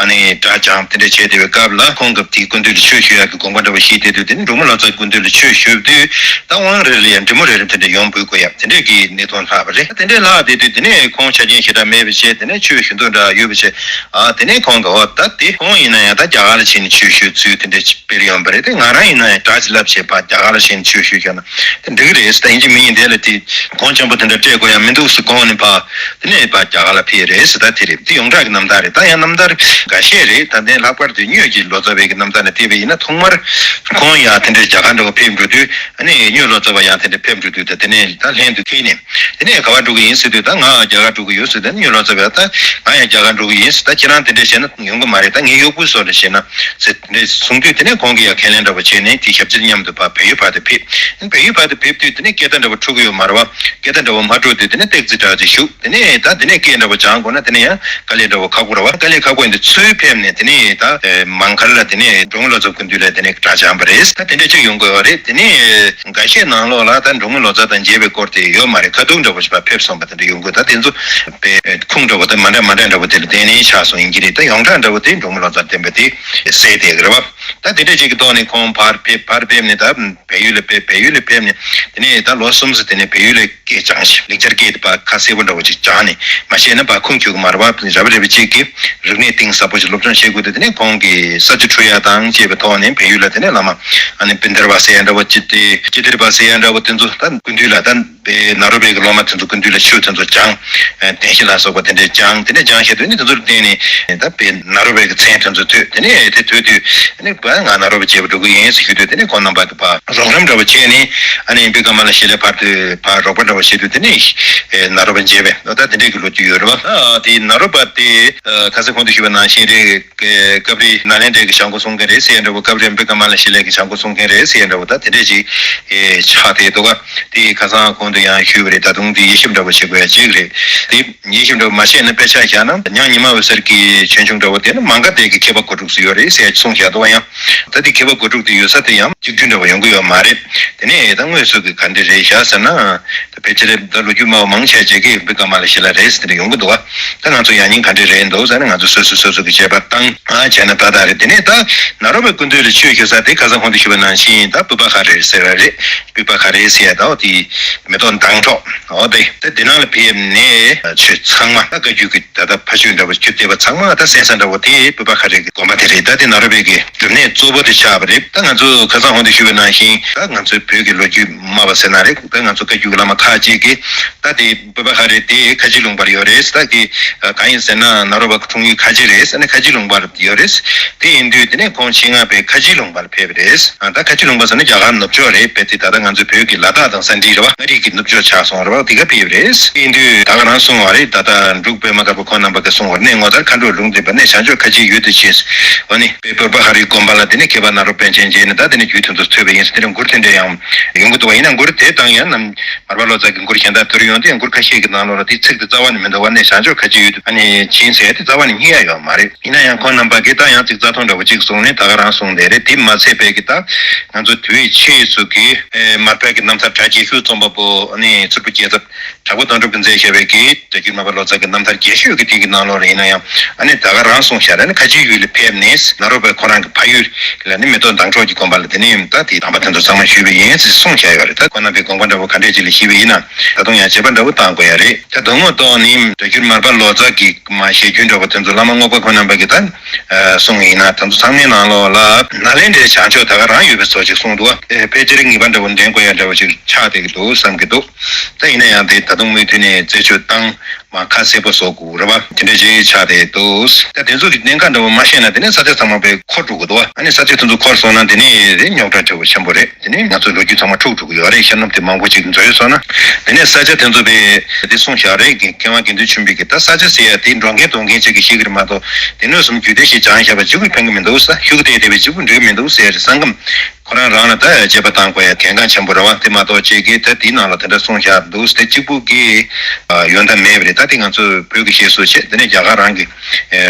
ཨ་ནི་སྒྲ་སྦྱངས་དེ་འདྲ་བྱས་བསྡད་པའི་སྐབས་ལ་ཁོང་གིས་དེའི་སྐུ་མདུན་ལ་ཆོས་ཞུ་ཡག་གི་དགོངས་པ་འདྲ་བོ་བཞེས་བསྡད་དུས། དེ་ནས་འབྲོང་མོ་ལོ་ཙཱའི་སྐུ་མདུན་ལ་ཆོས་ཞུ་དུས་ད་དབང་རེ་རེ་ལ་ཡང་འབྲི་མོ་རེ་རེ་དེ་འདྲ་ཡོང་འབུལ་དགོས་ཡག་དེ་འདྲས་ཀྱི་གནས་སྟངས་ལྷག་པ་རེད། དེ་འདྲས་ལྷག་བསྡད་དུས་དེ་ནས་ཁོང་ཆ་རྐྱེན་ཞེ་དྲག་མེད་པ་བྱས། དེ་ནས་ཆོས་ཞུ་འདོད་འདྲ་ཡོད་པ་བྱས། ཨ་དེ་ནས་ཁོང་གིས་འོ་ད་དེ་ཁོང་ཡིན་ན་ཡང་ད་རྒྱ་གར་ལ་ཕྱིན་ནས་ཆོས་ཞུ་ཚུལ་དེ་འདྲས་སྤེལ་ཡོང་པ་རེད། དེ་ང་རང་ཡིན་ན་ཡང་སྒྲ་ཅིག་བསླབ་བྱས་ཕར་རྒྱ་གར་ལ་ཕྱིན་ནས་ཆོས་ཞུས་བཞག་ན་དེ་འགྲིག་གི་རེད་ཟེར། ད་ཡིན་གཅིག་མིན་གཉིས་དེ་ལ་དེ་གོང་ཆེན་པོ་དེ་འདྲ་སྤྲད་དགོས་ཡག་མི་འདུག་ཟེར་དགོངས་ནས་ཕར་དེ་ནས་ཕར་རྒྱ་གར་ལ་ཕེབས་རེད་ཟེར། ད་དེ་རེད། དེ་ཡོངས་གྲགས་ཀྱི་རྣམ་ཐར་རེད། ད་ཡང་རྣམ་ཐར་འགའ་ཤས་རེད། ད་ལྟའི་ལྷག་པར་དུ་གཉོས་ཀྱི་ལོ་ཙཱ་བའི་གི་རྣམ་ཐར་ནས་བལྟས་པ་ཡིན་ན། ཐོག་མར་ཁོང་ཡང་དེ་འདྲའི་རྒྱ་གར་འདྲ་བོ་ཕེབས་འགྲོ་དུས། ཨ་ནི་གཉོས་ལོ་ཙཱ་བ་ཡང་དེ་འདྲ་ཕེབས་འགྲོ་དུས། ད་དེ་ནས་ད་ལྷན་དུ་འཁེལ་ནས་དེ་ནས་ག་པར་འགྲོ་གི་ཡིན་ཟེར་དུས། ད་ང་རྒྱ་གར་འགྲོ་གི་ཡོད་ཟེར། ད་གཉོས་ལོ་ཙཱ་བས་ད་ང་ཡང་རྒྱ་གར་འགྲོ་གི་ཡིན་ཟེར། ད་ཁྱེད་རང་དེ་འདྲ་བྱས་ན་ཡོང་གི་མ་རེད། ད་ངའི་གཡོག་པོ་སོགས་ལ་བྱས་ན་ཟེར། དེ་འདྲ་གསུངས་དུས། དེ་ནས་ཁོང་གིས་ཡང་ཁས་ལེན་འདྲ་བོ་བྱས་ནས་དེ་ཞབས་ཕྱི་མཉམ་དུ་ཕར་བལ་ཡུལ་བར་དུ་ཕེབས། བལ་ཡུལ་བར་དུ་ཕེབས་དུས་དེ་ནས་སྐད་བརྡ་འདྲ་བོ་འཕྲོད་ཀྱི་ཡོད་མ་རེད་བ། སྐད་བརྡ་འདྲ་བོ་མ་འཕྲོད་དུས་དེ་ནས་ཏོག་ཙམ་འདྲ་ཅིག་བཞུགས། དེ་ནས་ད་དེ་ནས་སྐད་འདྲ་བོ་སྦྱང་དགོས་ན་དེ་ནས་ཡང་དཀའ་ལས་འདྲ་བོ་ཁག་པོ་རེད་བ། དཀའ་ལས་ཁག་པོ་ཡིན་དུས་ཚུར་ཕེབས་ནས་དེ་ནས་ད་ཨེ་མང་མཁར་ལ་དེ་ནས་འབྲོང་མོ་ལོ་ཙཱ་སྐུ་མདུན་ལ་དེ་ནས་སྒྲ་སྦྱངས་པ་རེད། ད་དེ་འདྲ་ཅིག་ཡོང་དགོས་པ་རེད། དེ་ནས་འགའ་ཤས་ནང་ལོགས་ལ་ད་འབྲོང་མོ་ལོ་ཙཱ་དང་མཇལ་བའི་སྐོར་དེ་ཡོད་མ་རེད། ཁ་ཐུག་འདྲ་བོ་ཞིག་ཕར་ཕེབས་སོང་བ་དེ་འདྲ་ཡོང་དགོས། ད་དེ་ཚོ་དཔེ་ཁུངས་འདྲ་བོ་དང་མ་འདྲ་མ་འདྲ་འདྲ་བོ་དེ་ལ་བརྟེན་ནས་ཆགས་སོང་ཡིན་གྱི་རེད། ད་ཡོངས་གྲགས་འདྲ་བོ་དེ་འབྲོང་མོ་ལོ་ཙཱ་བསྟན་པ་དེ་གསལ་བསྡད་ཀྱི་རེད་བ། ད་དེ་འདྲ་ཅིག་གི་ཐོག་ནས་ཁོང་ཕར་ཕེབས། ཕར་ཕེབས་ནས་ད་བལ་ཡུལ་ལ་ཕེབས། བལ་ཡུལ་ལ་ཕེབས་ནས་དེ་ནས་ད་ལོ་གསུམ་ཙམ་དེ་ནས་བལ་ཡུལ་ལ་སྐད་སྦྱངས་ཤིང་། ལེགས་སྦྱར་སྐད་དེ་ཕར་ཁ་གསལ་པོ་འདྲ་བོ་ཅིག་སྦྱངས་ནས། མ་ཤེས་ན་ཕར་ཁུངས་འཁྱོལ་གྱི་མ་རེད་བ། རབ་རིབ་ཅིག་གིས་རིག་གནས་གཏིང་ཟབ་པོ་ཞིག་སློབ་སྦྱོང་བྱེད་དགོས་དུས། དེ་ནས་ཁོང་གིས་ས་བཅད་འཕྲོད་ཡ་དང་བཅས་པའི་ཐོག་ནས་བལ་ཡུལ་ལ་དེ་ནས་བླ་མ་ཨ་ནི་བིན་དར་བ་ཟེར་ཡ་འདྲ་བོ་ཅིག་དེ། ཅི་དིར་བ་ཟེར་ཡ་འདྲ་བོ་དེ་ཚོ་ད་སྐུ་མདུན་ལ་ད་པའི་ནཱ་རོ་པའི་གི་སློབ་མ་དེ་ཚོ་སྐུ་མདུན་ལ་ཆོས་དེ་ཚོ་སྦྱངས། ཨ་བདེན་བཞི་ལ་སོགས་པ་དེ་འདྲས་སྦྱངས། དེ་ནས་སྦྱངས་བཞག་དུས་ནི་དེ་ཚོར་བརྟེན་ནས་ད་པའི་ནཱ་རོ་པའི་གི་མཚན་དེ་ཚོ་ཐོས། དེ་ནས་དེ་ཐོས་དུས་ཨ་ནི་ང་ནཱ་རོ་པ་མཇལ་བར་འགྲོ་གི་ཡིན་ཟེར་ཞུས་དུས། དེ་ནས་ཁོང་རྣམ་པ་གི་ཕར་རོགས་རམ་འདྲ་བོ་བྱས་ནས། ཨ་ནི་བི་ཀ་མ་ལ་ཤི་ལའི་བར་དུ་ཕར་རོགས་པ་འདྲ་བོ་བྱས་དུས། དེ་ནས་ཨེ་ནཱ་རོ་པ་མཇལ་བའི་ད་དེ་འདྲས་ཀྱི་ལོ་རྒྱུས་ཡོད་རེད་བ། ཨ་དེ་ནཱ་རོ་པ་དེ་ཨ་ཁ་སང་གོང་དུ་ཞུས་པ་ནང་བཞིན་རེད། སྐབས་རེ་ནཱ་ལེནྡྲའི་གི་བྱང་སྒོ་སྲུང་མཁན་རེད་ཟེར་ཡ་འདྲ་བོ། སྐབས་རེ་བི་ཀ་མ་ལ་ཤི་ལའི་གི་བྱང་སྒོ་སྲུང་མཁན་རེད་ཟེར་ཡ་འདྲ་བོ། ད་དེ་འདྲས་ཅིག་ཨེ་ཆགས་བསྡད་འདུག་ག། དེ་ཁ་སང་གོང་དུ་ཡང་ཞུས་པ་རེད། ད་དུང་དེ་དབྱེ་ཞིབ་འདྲ་བོ་བྱེད་དགོས་ཡ་ཅིག་རེད། དེ་དབྱེ་ཞིབ་འདྲ་བོ་མ་བྱས་ན། དཔེ་ཆ་བཞག་ན་ཉང་ཉི་མ་འོད་ཟེར་གྱི་ཆོས་འབྱུང་འདྲ་བོ་དེ་ནི་མང་ག་དེ་གི་མཁས་པ་གོ་དྲུག་ཙམ་ཡོད་རེད་ཟེར་གསུངས་བཞག་འདུག་ག། ཡང་ད་དེ་མཁས་པ་གོ་དྲུག་དེ་ཡོད་ས་དེ་ཡང་གཅིག་མཐུན་འདྲ་བོ་ཡོང་གི་ཡོད་མ་རེད། དེ་ནས་ད་དངོས་སུ་གི་ག་འདྲ་རེད་བཞག་ཟེར་ན། ད་ཕལ་ཆེར་ད་ལོ་རྒྱུས་སྨྲ་བ་མང་ཆེ་ཅིག་གིས་བི་ཀ་མ་ལ་ཤི་ལ་རེད་ཟེར་དེ་འདྲ་ཡོང་གི་འདུག་ག། ད་ང་ཚོ་ཡང་སྙིང་ག་འདྲ་རེད་འདུག་ཟེར་ན། ང་ཚོ་སོ་སོ་སོ་སོ་གི་དཔྱད་པ་བཏང་ཨ་བྱས་ན་ཏག་ཏག་རེད། དེ་ནས་ད་ནཱ་རོ་པའི་སྐུ་མདུན་ལ་ཆོས་ཞུ་ས་དེ་ཁ་སང་གོང་དུ་ཞུས་པ་ནང་བཞིན་ད་པུ་པ་ཁ་རེ་ཟེར་བ་རེད། པུ་པ་ཁ་རེ་ཟེར་ཡ་ད་འོ་དེ་མེ་ཏོག་མདངས་འཕྲོག་འོ་དེ། ད་དེ་ནང་ལ་ཕེབས་ནས་ཆོས་ཚང་མ་ད་བཀའ་བརྒྱུད་ཀྱི་ད་ལྟ་ཕ་ཆོས་འདྲ་བོ་བརྒྱུད་བསྡད་པ་ཚང་མ་ད་གསན་ས་འདྲ་བོ་དེ་པུ་པ་ཁ་རེ་གི་དགོན་པ་དེ་རེད། ད་དེ་ནཱ་རོ་པའི་གི་སྒྲུབ་གནས་གཙོ་བོ་དེ་ཆགས་པ་རེད། ད་ང་ཚོ་ཁ་སང་གོང་དུ་ཞུས་པ་ནང་བཞིན་ད་ང་ཚོའི་བོད་ཀྱི་ལོ་རྒྱུས་སྨྲ་བ་ཟེར་ན་རེད། ད་ང་ཚོ་བཀའ་བརྒྱུད་ཀྱི་བླ་མ་ཁག་ཅིག་གིས་ད་དེ་པུ་པ་ཁ་རེ་དེ་ཁ་ཆེ་ལུང་པར་ཡོད་རེད། ད་དེ་གང་ཡིན་ཟེར་ན་ནཱ་རོ་པ་འཁྲུངས་ཡུལ་ཁ་ཆེ་རེད། ཨ་ནི་ཁ་ཆེ་ལུང་པར་ཡོད་རེད། དེ་ཡིན་དུས་དེ་ནས་ཁོང་ཆེད་མངགས་པའི་ཁ་ཆེ་ལུང་པར་ཕེབས་པ་རེད། ཨ་ད་ཁ་ཆེ་ལུང་པ་ཟེར་ན་རྒྱ་གར་ནུབ་ཕྱོགས་རེད། དཔེ་དེ་ད་ལྟ་ང་ཚོའི་བོད་ཀྱི་ལ་དྭགས་དང་ས་འབྲིང་རེད་བ། མངའ་རིས་ཀྱི་ནུབ་ཕྱོགས་ཆགས་སོང་རེད་བ། དེ་ག་ཕེབས་རེད། དེ་ཡིན་དུས་ད་ག་རང་གསུངས་པ་རེད། ད་ལྟ་འབྲུག་པད་མ་དཀར་པོ་ཁོང་རྣམ་པ་གིས་གསུངས་པ་རེད། གནས་ངོ་མཚར་མཁའ་འགྲོའི་ལུང་བསྟན་པ། གནས་བྱང་ཕྱོགས་ཁ་ཆེའི་ཡུལ་དུ་ཕྱིན། འོ་ནི་དཔེ་པུ་པ་ཁ་རེའི་དགོན་པ་ལ་དེ་ནས་མཁས་པ་ནཱ་རོ་པཎ་ཆེན་མཇལ་ནས་ད་དེ་ནས་རྒྱུད་དེ་ཚོ་ཐོས་པ་ཡིན་ཟེར། དེ་འདྲ་མགུར་དེ་འདྲ་ཡང་ཡོང་གི་འདུག་བ། ཡིན་ན་མགུར་དེ་དང་ཡང་ནམ་མར་པ་ལོ་ཙཱ་གི་མགུར་གཞན་དག་ཐོར་ཡོང་དུས་ཡང་མགུར་ཁ་ཤས་ཀྱི་ནང་ལོགས་ལ་དེ་ཚིག་དེ་རྩ་བ་ནས་མི་འདུག་བ། གནས་བྱང་ཕྱོགས་ཁ་ཆེའི་ཡུལ་དུ་ཨ་ནི་ཕྱིན་ཟེར་དེ་རྩ་བ་ནས་རྙེད་ཡ་ཡོད་མ་རེད། ཡིན་ན་ཡང་ཁོང་རྣམ་པ་གིས་ད་ཡང་ཚིག་རྩ་ཐུང་འདྲ་བོ་ཅིག་གསུངས་ནས་ད་ག་རང་གསུངས་བསྡད་རེད། དེ་མ་ཚད་པའི་གི་ད་ང་ཚོ་དུས་ཕྱིས་སུ་གི་ཨེ་མར་པའི་གི་རྣམ་ཐར་གྲྭ་རྒྱན་ཤུལ་རྩོམ་པ་པོ་ཨ་ནི་མཚུར་ཕུ་རྒྱལ་ཚབ་གྲགས་པ་དོན་གྲུབ་ཀྱིས་མཛད་བཞག་པའི་གི་སྒྲ་བསྒྱུར་མར་པ་ལོ་ཙཱ་གི་རྣམ་ཐར་རྒྱས་ཤོས་ཀྱི་དེ་གི་ནང་ལོགས་ལ་ཡིན་ན་ཡང་ཨ་ནི་ད་ག་རང་གསུངས་བཞག་རེད། ཨ་ནི་ཁ་ཆེའི་ཡུལ་ལ་ཕེབས་ནས་ནཱ་རོ་པའི་ཁོ་རང་གི་ཕ་ཡུལ་ལ་ནི་མེ་ཏོག་མདངས་འཕྲོག་གི་དགོན་པ་ལ་དེ་ནས་ ད་དེ་དམ་པ་དེ་ཚོ་ཚང་མ་ཞུས་པ་ཡིན་ཟེར་གསུངས་བཞག་ཡོད་རེད། ད་ཁོ་རྣམ་པའི་དགོངས་པ་འདྲ་བོ་ག་འདྲས་ཅིག་ལ་བཞེས་པ་ཡིན་ན་ད་དུང་ཡང་དཔྱད་པ་འདྲ་བོ་བཏང་དགོས་ཡ་རེད། ད་དོན་དངོས་ཐོག་ནི་སྒྲ་སྒྱུར་མར་པ་ལོ་ཙཱ་གི་མ་ཞལ་རྒྱུན་འདྲ་བོ་དེ་ཚོ་བླ་མ་རྔོག་པ་ཁོ་རྣམ་པ་གི་ད་གསུང་ཡིན་ན་དེ་ཚོ་ཚང་མའི་ནང་ལོགས་ལ་ནཱ་ལེནྡྲའི་བྱང་ཕྱོགས་ད་ག་རང་ཡོད་པའི་བཟོ་ཅིག་གསུངས་འདུག་བ། དཔེ་ཆ་རིགས་ངེས་པ་འདྲ་བོ་འདྲེན་དགོས་ཡ་འདྲ་བོ་ཅིག་ཆགས་བསྡད་ཀྱི་འདུག་བསམ་གྱི་འདུག་ད་ཡིན་ན་ཡང་དེ་ད་དུང་མུ་མཐུད་ནས་རྩད་གཅོད་བཏང་མ་ཁ་གསལ་པོ་བཟོ་དགོས་རེད་བ། དེ་འདྲ་ཅིག་ཆགས་བསྡད་འདུག་ད་དེ་ཚོ་གི་གནད་འགག་འདྲ་བོ་མ་ཤེས་ན་དེ་ནས་ས་ཆ་ཚང་མ་དཔེ་འཁོར་འགྲོ་གི་འདུག་བ། ཨ་ནི་ས་ཆ་དེ་ཚོ་འཁོར་སོང་ན་དེ་ནས་རེད་རྙོག་དྲ་འདྲ་བོ་ཆེན་པོ་རེད། དེ་ནས་ང་ཚོའི་ལོ་རྒྱུས་ཚང་མ་འཁྲུག་འགྲོ་གི་ཡོད་རེད། ཤར་ནུབ་དེ་མང་པོ་ཅིག་འཛོལ་སོང་ན་དེ་ནས་ས་ཆ་དེ་ཚོ་དཔེ་དེ་གསུངས་བཞག་རེད། མཁས་དབང་དགེ་འདུན་ཆོས་འཕེལ་གྱིས་ད་ས་ཆ་ཟེར་ཡ་དེ་འགྲོ་མཁན་འདུག་མཁན་ཅིག་གིས་ཤེས་ཀྱི་རེད་མ་གཏོགས་དེ་ནས་བཟུང་རྒྱུད་སྡེ་ཞིག་སྦྱངས་བཞག་པ་གཅིག་པུས་ཕན་གྱི་མི་འདུག་ས། ཤུགས་དེ་དེ་བས་གཅིག་པུ་འགྲིག་གི་མི་འདུག་ཟེར་བསམ་གི། ཁོ་རང་རང་ལ་ད་དཔྱད་པ་བཏང་དགོས་ཡ་གལ་འགངས་ཆེན་པོ་རེད་བ། དེ་མ་གཏོགས་ཅིག་གིས་ད་དེའི་ནང་ལ་དེ་འདྲ་གསུངས་བཞག་འདུག་ཟེར་གཅིག་པུ་གིས་ཡོང་ཐབས་མེད་པ་རེད། ད་དེ་ང་ཚོས་བོད་ཀྱི་བཤད་སྲོལ་བྱས་དེ་ནས་རྒྱ་གར་རང་གི་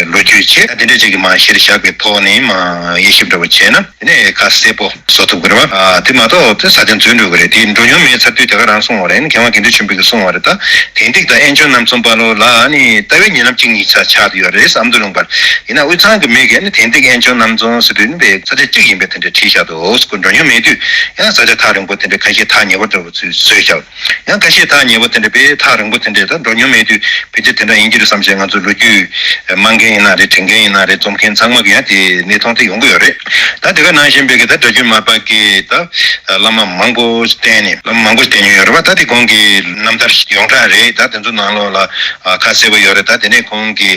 ལོ་རྒྱུས་བྱས་ད་དེ་འདྲ་ཅིག་གི་མ་གཞིར་བཞག་པའི་ཐོག་ནས་མ་དབྱེ་ཞིབ་འདྲ་བོ་བྱས་ན་དེ་ནས་ཁ་གསལ་པོ་བཟོ་ཐུབ་ཀྱི་རེད་བ། དེ་མ་གཏོགས་དེ་ས་ཆ་འཛུལ་འགྲོ་གི་རེད། དེ་འགྲོ་མྱོང་མེད་ཚར་དུས་དེ་ག་རང་གསུངས་པ་རེད། མཁས་དབང་དགེ་འདུན་ཆོས་འཕེལ་གྱིས་གསུངས་པ་རེད། ད་དེང་ཏིག་དང་དབྱེན་སྦྱོར་རྣམ་གསུམ་པ་ལོ་ལ་ནི་ལྟ་བའི་ཉིན་རྣམ་གཅིག་གཉིས་ཆ་ཆགས་ཡོད་རེད་ཨ་མདོ་ལུང་པར། ཡིན་ན་དབུས་གཙང་གི་མི་གིས་ནི་དེང་ཏིག་དབྱེན་སྦྱོར་རྣམ་གསུམ་ཟེར་དུས་ནི་བའི་ས་ཆ་གཅིག་ཡིན་པའི་དེ་འདྲ་བྲིས་བཞག་འདུག་སྐུ་འགྲོ་མྱོང་མེད་དུས་ཡང་ས་ཆ་ཐག་རིང་པོ་དེ་འདྲ་ཁ་ཤས་ཐག་ཉེ་པོ་འདྲ་བོ་ཚུལ་བཟོས་བཞག་ཡང་ཁ་ཤས་ཐག་ཉེ་པོ་དེ་འདྲ་བའི་ཐག་རིང་པོ་དེ་འདྲ་ད་འགྲོ་མྱོང་མེད་དུས་ཕལ་ཆེར་དེ་འདྲ་ཡིན་གྱི་རེད་བསམ་བྱས་ང་ཚོ་ལོ་རྒྱུས་སྨྲ་མཁན་ཡིན་ན་རེད། དྲན་མཁན་ཡིན་ན་རེད། རྩོམ་མཁན་ཚང་མ་གིས་ཡང་དེ་གནས་སྟངས་དེ་ཡོང་གི་ཡོད་རེད། ད་དེ་ག་ནང་བཞིན་པའི་གི་ད་སྒྲ་སྒྱུར་མར་པ་གི་ད་བླ་མ་མང་པོ་བསྟེན་ནས་བླ་མ་མང་པོ་བསྟེན་མྱོང་ཡོད་རེད་བ། ད་དེ་ཁོང་གི་རྣམ་ཐར་ཡོངས་གྲགས་རེད། ད་དེ་ཚོ་ནང་ལོགས་ལ་ཁ་གསལ་པོ་ཡོད་རེད། ད་དེ་ནས་ཁོང་གི་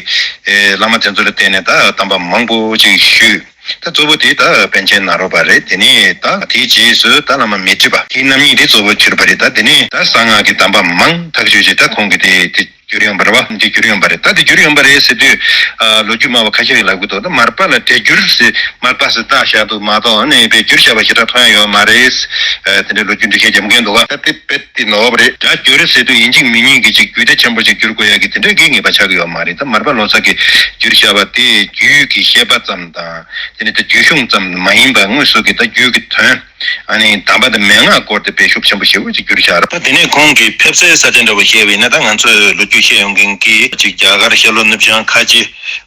བླ་མ་དེ་ཚོ་ལ་བརྟེན་ནས་ད་གདམས་པ་མང་པོ་ཅིག་ཞུས། ད་གཙོ་བོ་དེ་ད་པཎ་ཆེན་ནཱ་རོ་པ་རེད། དེ་ནས་ད་དེའི་རྗེས་སུ་ད་བླ་མ་མཻ་ཏྲི་པ་དེའི་རྣམ་གཉིས་དེ་གཙོ་བོ་གྱུར་པ་རེད། ད་དེ་ནས་ད་གསང་སྔགས་ཀྱི་གདམས་པ་མང་ཐག་ཆོད་ཅིག་ད་ཁོང་གིས་དེ་དེ་བསྒྱུར་ཡོང་བ་རེད་བ། འདི་བསྒྱུར་ཡོང་བ་རེད། ད་འདི་བསྒྱུར་ཡོང་བ་རེད་ཟེར་དུས་ཨ་ལོ་རྒྱུས་སྨྲ་བ་ཁ་ཤས་ཀྱིས་ལབ་ཀྱི་འདུག་ད་མར་པ་ལ་སྒྲ་བསྒྱུར་ཟེར་མར་པ་ཟེར་བཏགས་བཞག་འདུག་མ་གཏོགས་ཨ་ནི་དཔེ་བསྒྱུར་བཞག་པ་ཞེ་དྲག་མཐོང་ཡ་ཡོད་མ་རེད། ཨ་དེ་འདྲའི་ལོ་རྒྱུས་འབྲི་མཁན་རྒྱབ་མཁན་འདུག་ག་ད་དེ་དཔེ་དེ་ནོར་བ་རེད། སྒྲ་བསྒྱུར་ཟེར་དུས་ཡིན་གཅིག་མིན་གཉིས་ཀྱི་ཅིག་རྒྱུད་སྡེ་ཆེན་པོ་ཅིག་བསྒྱུར་དགོས་ཡ་གི་དེ་འདྲའི་གི་ངེས་པ་ཆགས་ཀྱི་ཡོད་མ་རེད། ད་མར་པ་ལོ་ཙཱ་གིས་བསྒྱུར་བཞག་པ་དེ་རྒྱུད་ཀྱི་བཤད་པ་ཙམ་དང་དེ་ནི་ད་རྒྱུད་གཞུང་ཙམ་མ་ཡིན་པ་དངོས་སུ་གི་ད་རྒྱུད་ཀྱི་དོན། ཨ་ནི་གདམས་པ་དང་མན་ངག་སྐོར་དེ་དཔེ་ཤུགས་ཆེན་པོ་ཞེ་པོ་ཅིག་བསྒྱུར་བཞག་རེད། ད་དེ་ནས་ཁོང་གིས་ཕེབས་སའི་ས་ཆ་འདྲ་བོ་བཤད་པ་ཡིན་ན་ད་ང་ཚོས་ལོ་རྒྱུས་བཤད་ཡོང་མཁན་གྱི་ཅིག་རྒྱ་གར་ཤར་ལྷོ་ནུབ་བྱང་ཁ་ཆེ་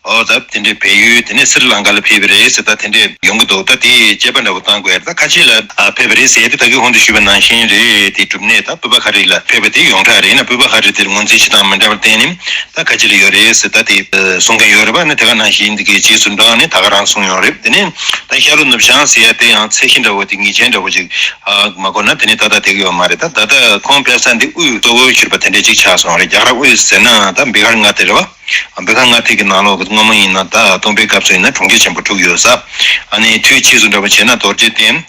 ཨོ་ད་དེ་འདྲའི་བལ་ཡུལ་དེ་ནས་སི་རི་ལང་ཀ་ལ་ཕེབས་པ་རེད་ཟེར་ད་དེ་འདྲའི་ཡོང་གི་འདུག་ད་དེ་དཔྱད་པ་འདྲ་བོ་བཏང་དགོས་ཡ་རེད། ད་ཁ་ཆེ་ལ་ཕེབས་པ་རེད་ཟེར་དེ་ད་གིན་གོང་དུ་ཞུས་པ་ནང་བཞིན་རེད། དེ་གྲུབ་གནས་ད་པུ་པ་ཁ་རི་ལ་ཕེབས་པ་དེ་ཡོངས་གྲགས་རེད། ཡིན་ན་པུ་པ་ཁ་རི་དེར་ངོས་འཛིན་བྱེད་སྟངས་མི་འདྲ་བར་བརྟེན་ནས་ད་ཁ་ཆེ་ལ་ཡོད་རེད་ཟེར་ད་དེ་གསུང་མཁན་ཡོད་རེད་པ། ནི་དེ་ག་ནང་བཞིན་དེ་གའི་རྗེས་སུ་འབྲངས་ནས་ད་ག་རང་གསུངས་ཡོང་རེད། དེ་ནས་ད་ཤར་ལྷོ་ནུབ་བྱང་ཟེར་ཡ་དེ་ཡང་ཚད་གཞི་འདྲ་བོ་དེ་ངེས་ཅན་འདྲ་བོ་ཅིག་ཨ་མ་གོ་ན་དེ་ནས་ད་ལྟ་དེ་ག་ཡོད་མ་རེད། ད་ད་ལྟ་ཁོང་ཕེབས་ས་འདི་དབུས་གཙོ་བོ་གྱུར་པ་དེ་འདྲ་ཅིག་ཆགས་སོང་རེད། རྒྱ་གར་དབུས་ཟེར་ན་ད་བི་ཧར་མངའ་སྡེ་རེད་བ། བི་ཧར་མངའ་སྡེ་གི་ནང་ལོགས་ཀྱི་སྔོན་མ་ཡིན་ན་ད་སྟོན་པའི་སྐབས་སུ་ཡིན་ན་གྲོང་ཁྱེར་ཆེན་པོ་དྲུག་ཡོད་ས། ཨ་ནི་དུས་ཕྱིས་སུ་འདྲ་བོ་བྱས་ན་རྡོ་རྗེ་གདན།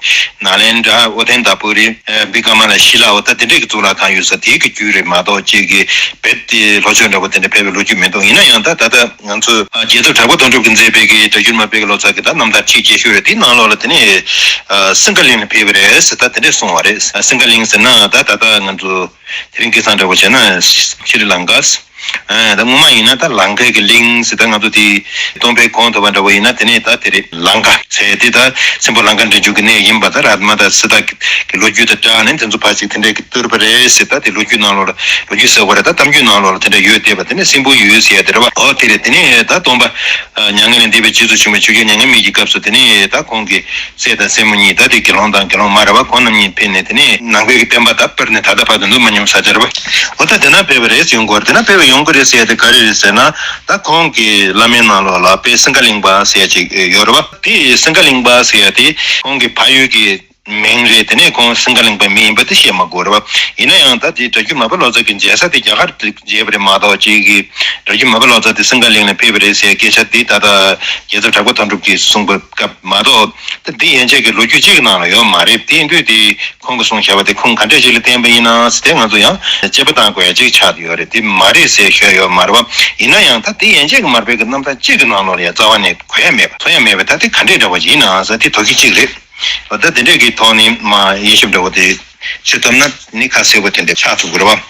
ནཱ་ལེནྡྲ། ཨོ་དན་ད་པུ་རི། བི་ཀ་མ་ལ་ཤི་ལ། འོ་ད་དེ་འདྲས་ཀྱི་གཙུག་ལག་ཁང་ཡོད་ས་དེའི་གི་རྒྱུད་རེད་མ་གཏོགས་ཅིག་གི་རྦད་དེ་ལྷོ་ཕྱོགས་འདྲ་བོ་དེ་འདྲ་ཕེབས་པའི་ལོ་རྒྱུས་མི་འདུག་ཡིན་ན་ཡང་ད་ད་ལྟ་ང་ཚོ་རྒྱལ་ཚབ་གྲགས་པ་དོན་གྲུབ་ཀྱིས་མཛད་པའི་གི་སྒྲ་སྒྱུར་མར་པའི་གི་ལོ་ཙཱ་གི་ད་རྣམ་ཐར་ཁྲིད་རྒྱས་ཤོས་རེད། དེའི་ནང་ལོགས་ལ་དེ་ནས་སིང་ག་གླིང་ལ་ཕེབས་པ་རེད་ཟེར་ད་དེ་འདྲས་གསུངས་པ་རེད། སིང་ག་གླིང་ཟེར་ན་ད་ད་ལྟ་ང་ཚོ་དེ་རིང་སྐད་གསང་འདྲ་བོ་བྱས་ན་ཤྲི་ལང་ཀ། ཨ་ད་སྔོན་མ་ཡིན་ན་ད་ལང་ཀའི་གི་གླིང་ཟེར། ད་ང་ཚོ་དེ་སྟོན་པའི་གོང་དུ་བ་འདྲ་བོ་ཡིན་ན་དེ་ནས་ད་དེ་རེད། ལང་ཀ་ཟེར་དེ་ད་སྲིན་པོ་ལང་ཀ་འདྲེན་བྱེད་ཀྱི་གནས་ཡིན་པ། ད་རཏྣ་དང་སིདྡྷ་གི་ལོ་རྒྱུས་དང་སྦྲགས་ནས་དེ་ཚོ་ཕར་ཅིག་དེ་འདྲའི་གི་བསྟོད་པ་རེད་ཟེར། ད་དེ་ལོ་རྒྱུས་ནང་ལོགས་ལ་ལོ་རྒྱུས་ཟེར་བ་རེད། ད་གཏམ་རྒྱུད་ནང་ལོགས་ལ་དེ་འདྲ་ཡོད་བསྡད་པ། དེ་ནས་སྲིན་པོའི་ཡུལ་ཟེར་ཡ་དེ་རེད་བ། ཨོ་དེ་རེད། དེ་ནས་ད་སྟོན་པ་མྱ་ངན་ལས་འདས་པའི་རྗེས་སུ་བྱུང་བའི་ཆོས་རྒྱལ་མྱ་ངན་མེད་ཀྱི་སྐབས་སུ་དེ་ནས་ད་ཁོང་གི་སྲས་དང་སྲས་མོ་གཉིས་ད་དེ་དགེ་སློང་དང་དགེ་སློང་མ་རེད་བ། ཁོང་རྣམ་གཉིས་ཕེབས་ནས་དེ་ནས་ནང་པའི་གི་བསྟན་པ་ད་སྤེལ་ནས་ད་ལྟ་བར་དུ་འདུག་མ་མྱོང་ས་ཆ་རེད་བ། འོ་ད་དེ་ན་ཕེབས་པ་རེད་ཡོང་གི་རེད། དེ་ན་ཕེབས་པ་ཡོང་གི་རེད་ཟེར་ཡ་དེ་ག་རེ་རེད་ཟེར་ན། ད་ཁོང་གི་བླ་མའི་ནང་ལོགས་ལ་དཔལ་སིང་ག་གླིང་པ་ཟེར་ཡ་ཅིག་ཡོད་རེད་བ། དེ་སིང་ག་གླིང་པ་ཟེར་ཡ་དེ་ཁོང་གི་ཕ་ཡུལ་གྱི་མིང་རེད། དེ་ནས་ཁོང་སིང་ག་གླིང་པའི་མི་ཡིན་པ་དེ་བཤད་མ་དགོས་རེད་བ། ཡིན་ན་ཡང་ད་དེ་སྒྲ་སྒྱུར་མར་པ་ལོ་ཙཱ་གི་མཇལ་ས་དེ་རྒྱ་གར་དུ་མཇལ་བ་རེད་མ་གཏོགས་ཅིག་གི་སྒྲ་སྒྱུར་མར་པ་ལོ་ཙཱ་དེ་སིང་ག་གླིང་ལ་ཕེབས་པ་རེད་ཟེར་སྐད་ཆ་དེ་ད་ལྟ་རྒྱལ་ཚབ་གྲགས་པ་དོན་གྲུབ་ཀྱིས་གསུངས་པ་སྐབས་མ་གཏོགས་ད་དེ་ཡན་ཆད་ཀྱི་ལོ་རྒྱུས་གཅིག་གི་ནང་ལ་ཡོད་མ་རེད། དེ་ཡིན་དུས་དེ་ཁོང་གིས་གསུངས་བཞག་པ་དེ་ཁུངས་ག་འདྲ་ཞིག་ལ་བརྟེན་པ་ཡིན་ན་ཟེར་དེ་ང་ཚོ་ཡང་དཔྱད་པ་བཏང་དགོས་ཡ་གཅིག་ཆགས་ཡོད་རེད། དེ་མ་རེད་ཟེར་ཤོད་ཡོད་མ་རེད་བ། ཡིན་ན་ཡང་ད་དེ་ཡན་ཆད་ཀྱི་མར་པའི་གི་རྣམ་ཐར་གཅིག་གི་ནང་ལོགས་ལ་ཡང་རྩ་བ་ནས་གོ་ཡ་མེད་པ་མཐོང་ཡ་མེད་པ། ད་དེ་ག་འདྲས་འདྲ་བ་ཞིག་ཡིན་ན་ཟེར་དེ་དོགས་གཞི་གཅིག་རེད། འོ་ད་དེ་འདྲས་ཀྱི་ཐོག་ནས་མ་དབྱེ་ཞིབ་འདྲ་བོ་དེ་ ཆོས་ཐོབ་ན་ནི་ཁ་གསལ་པོ་དེ་འདྲ་ཆགས་ཐུབ་ཀྱི་རེད་བ།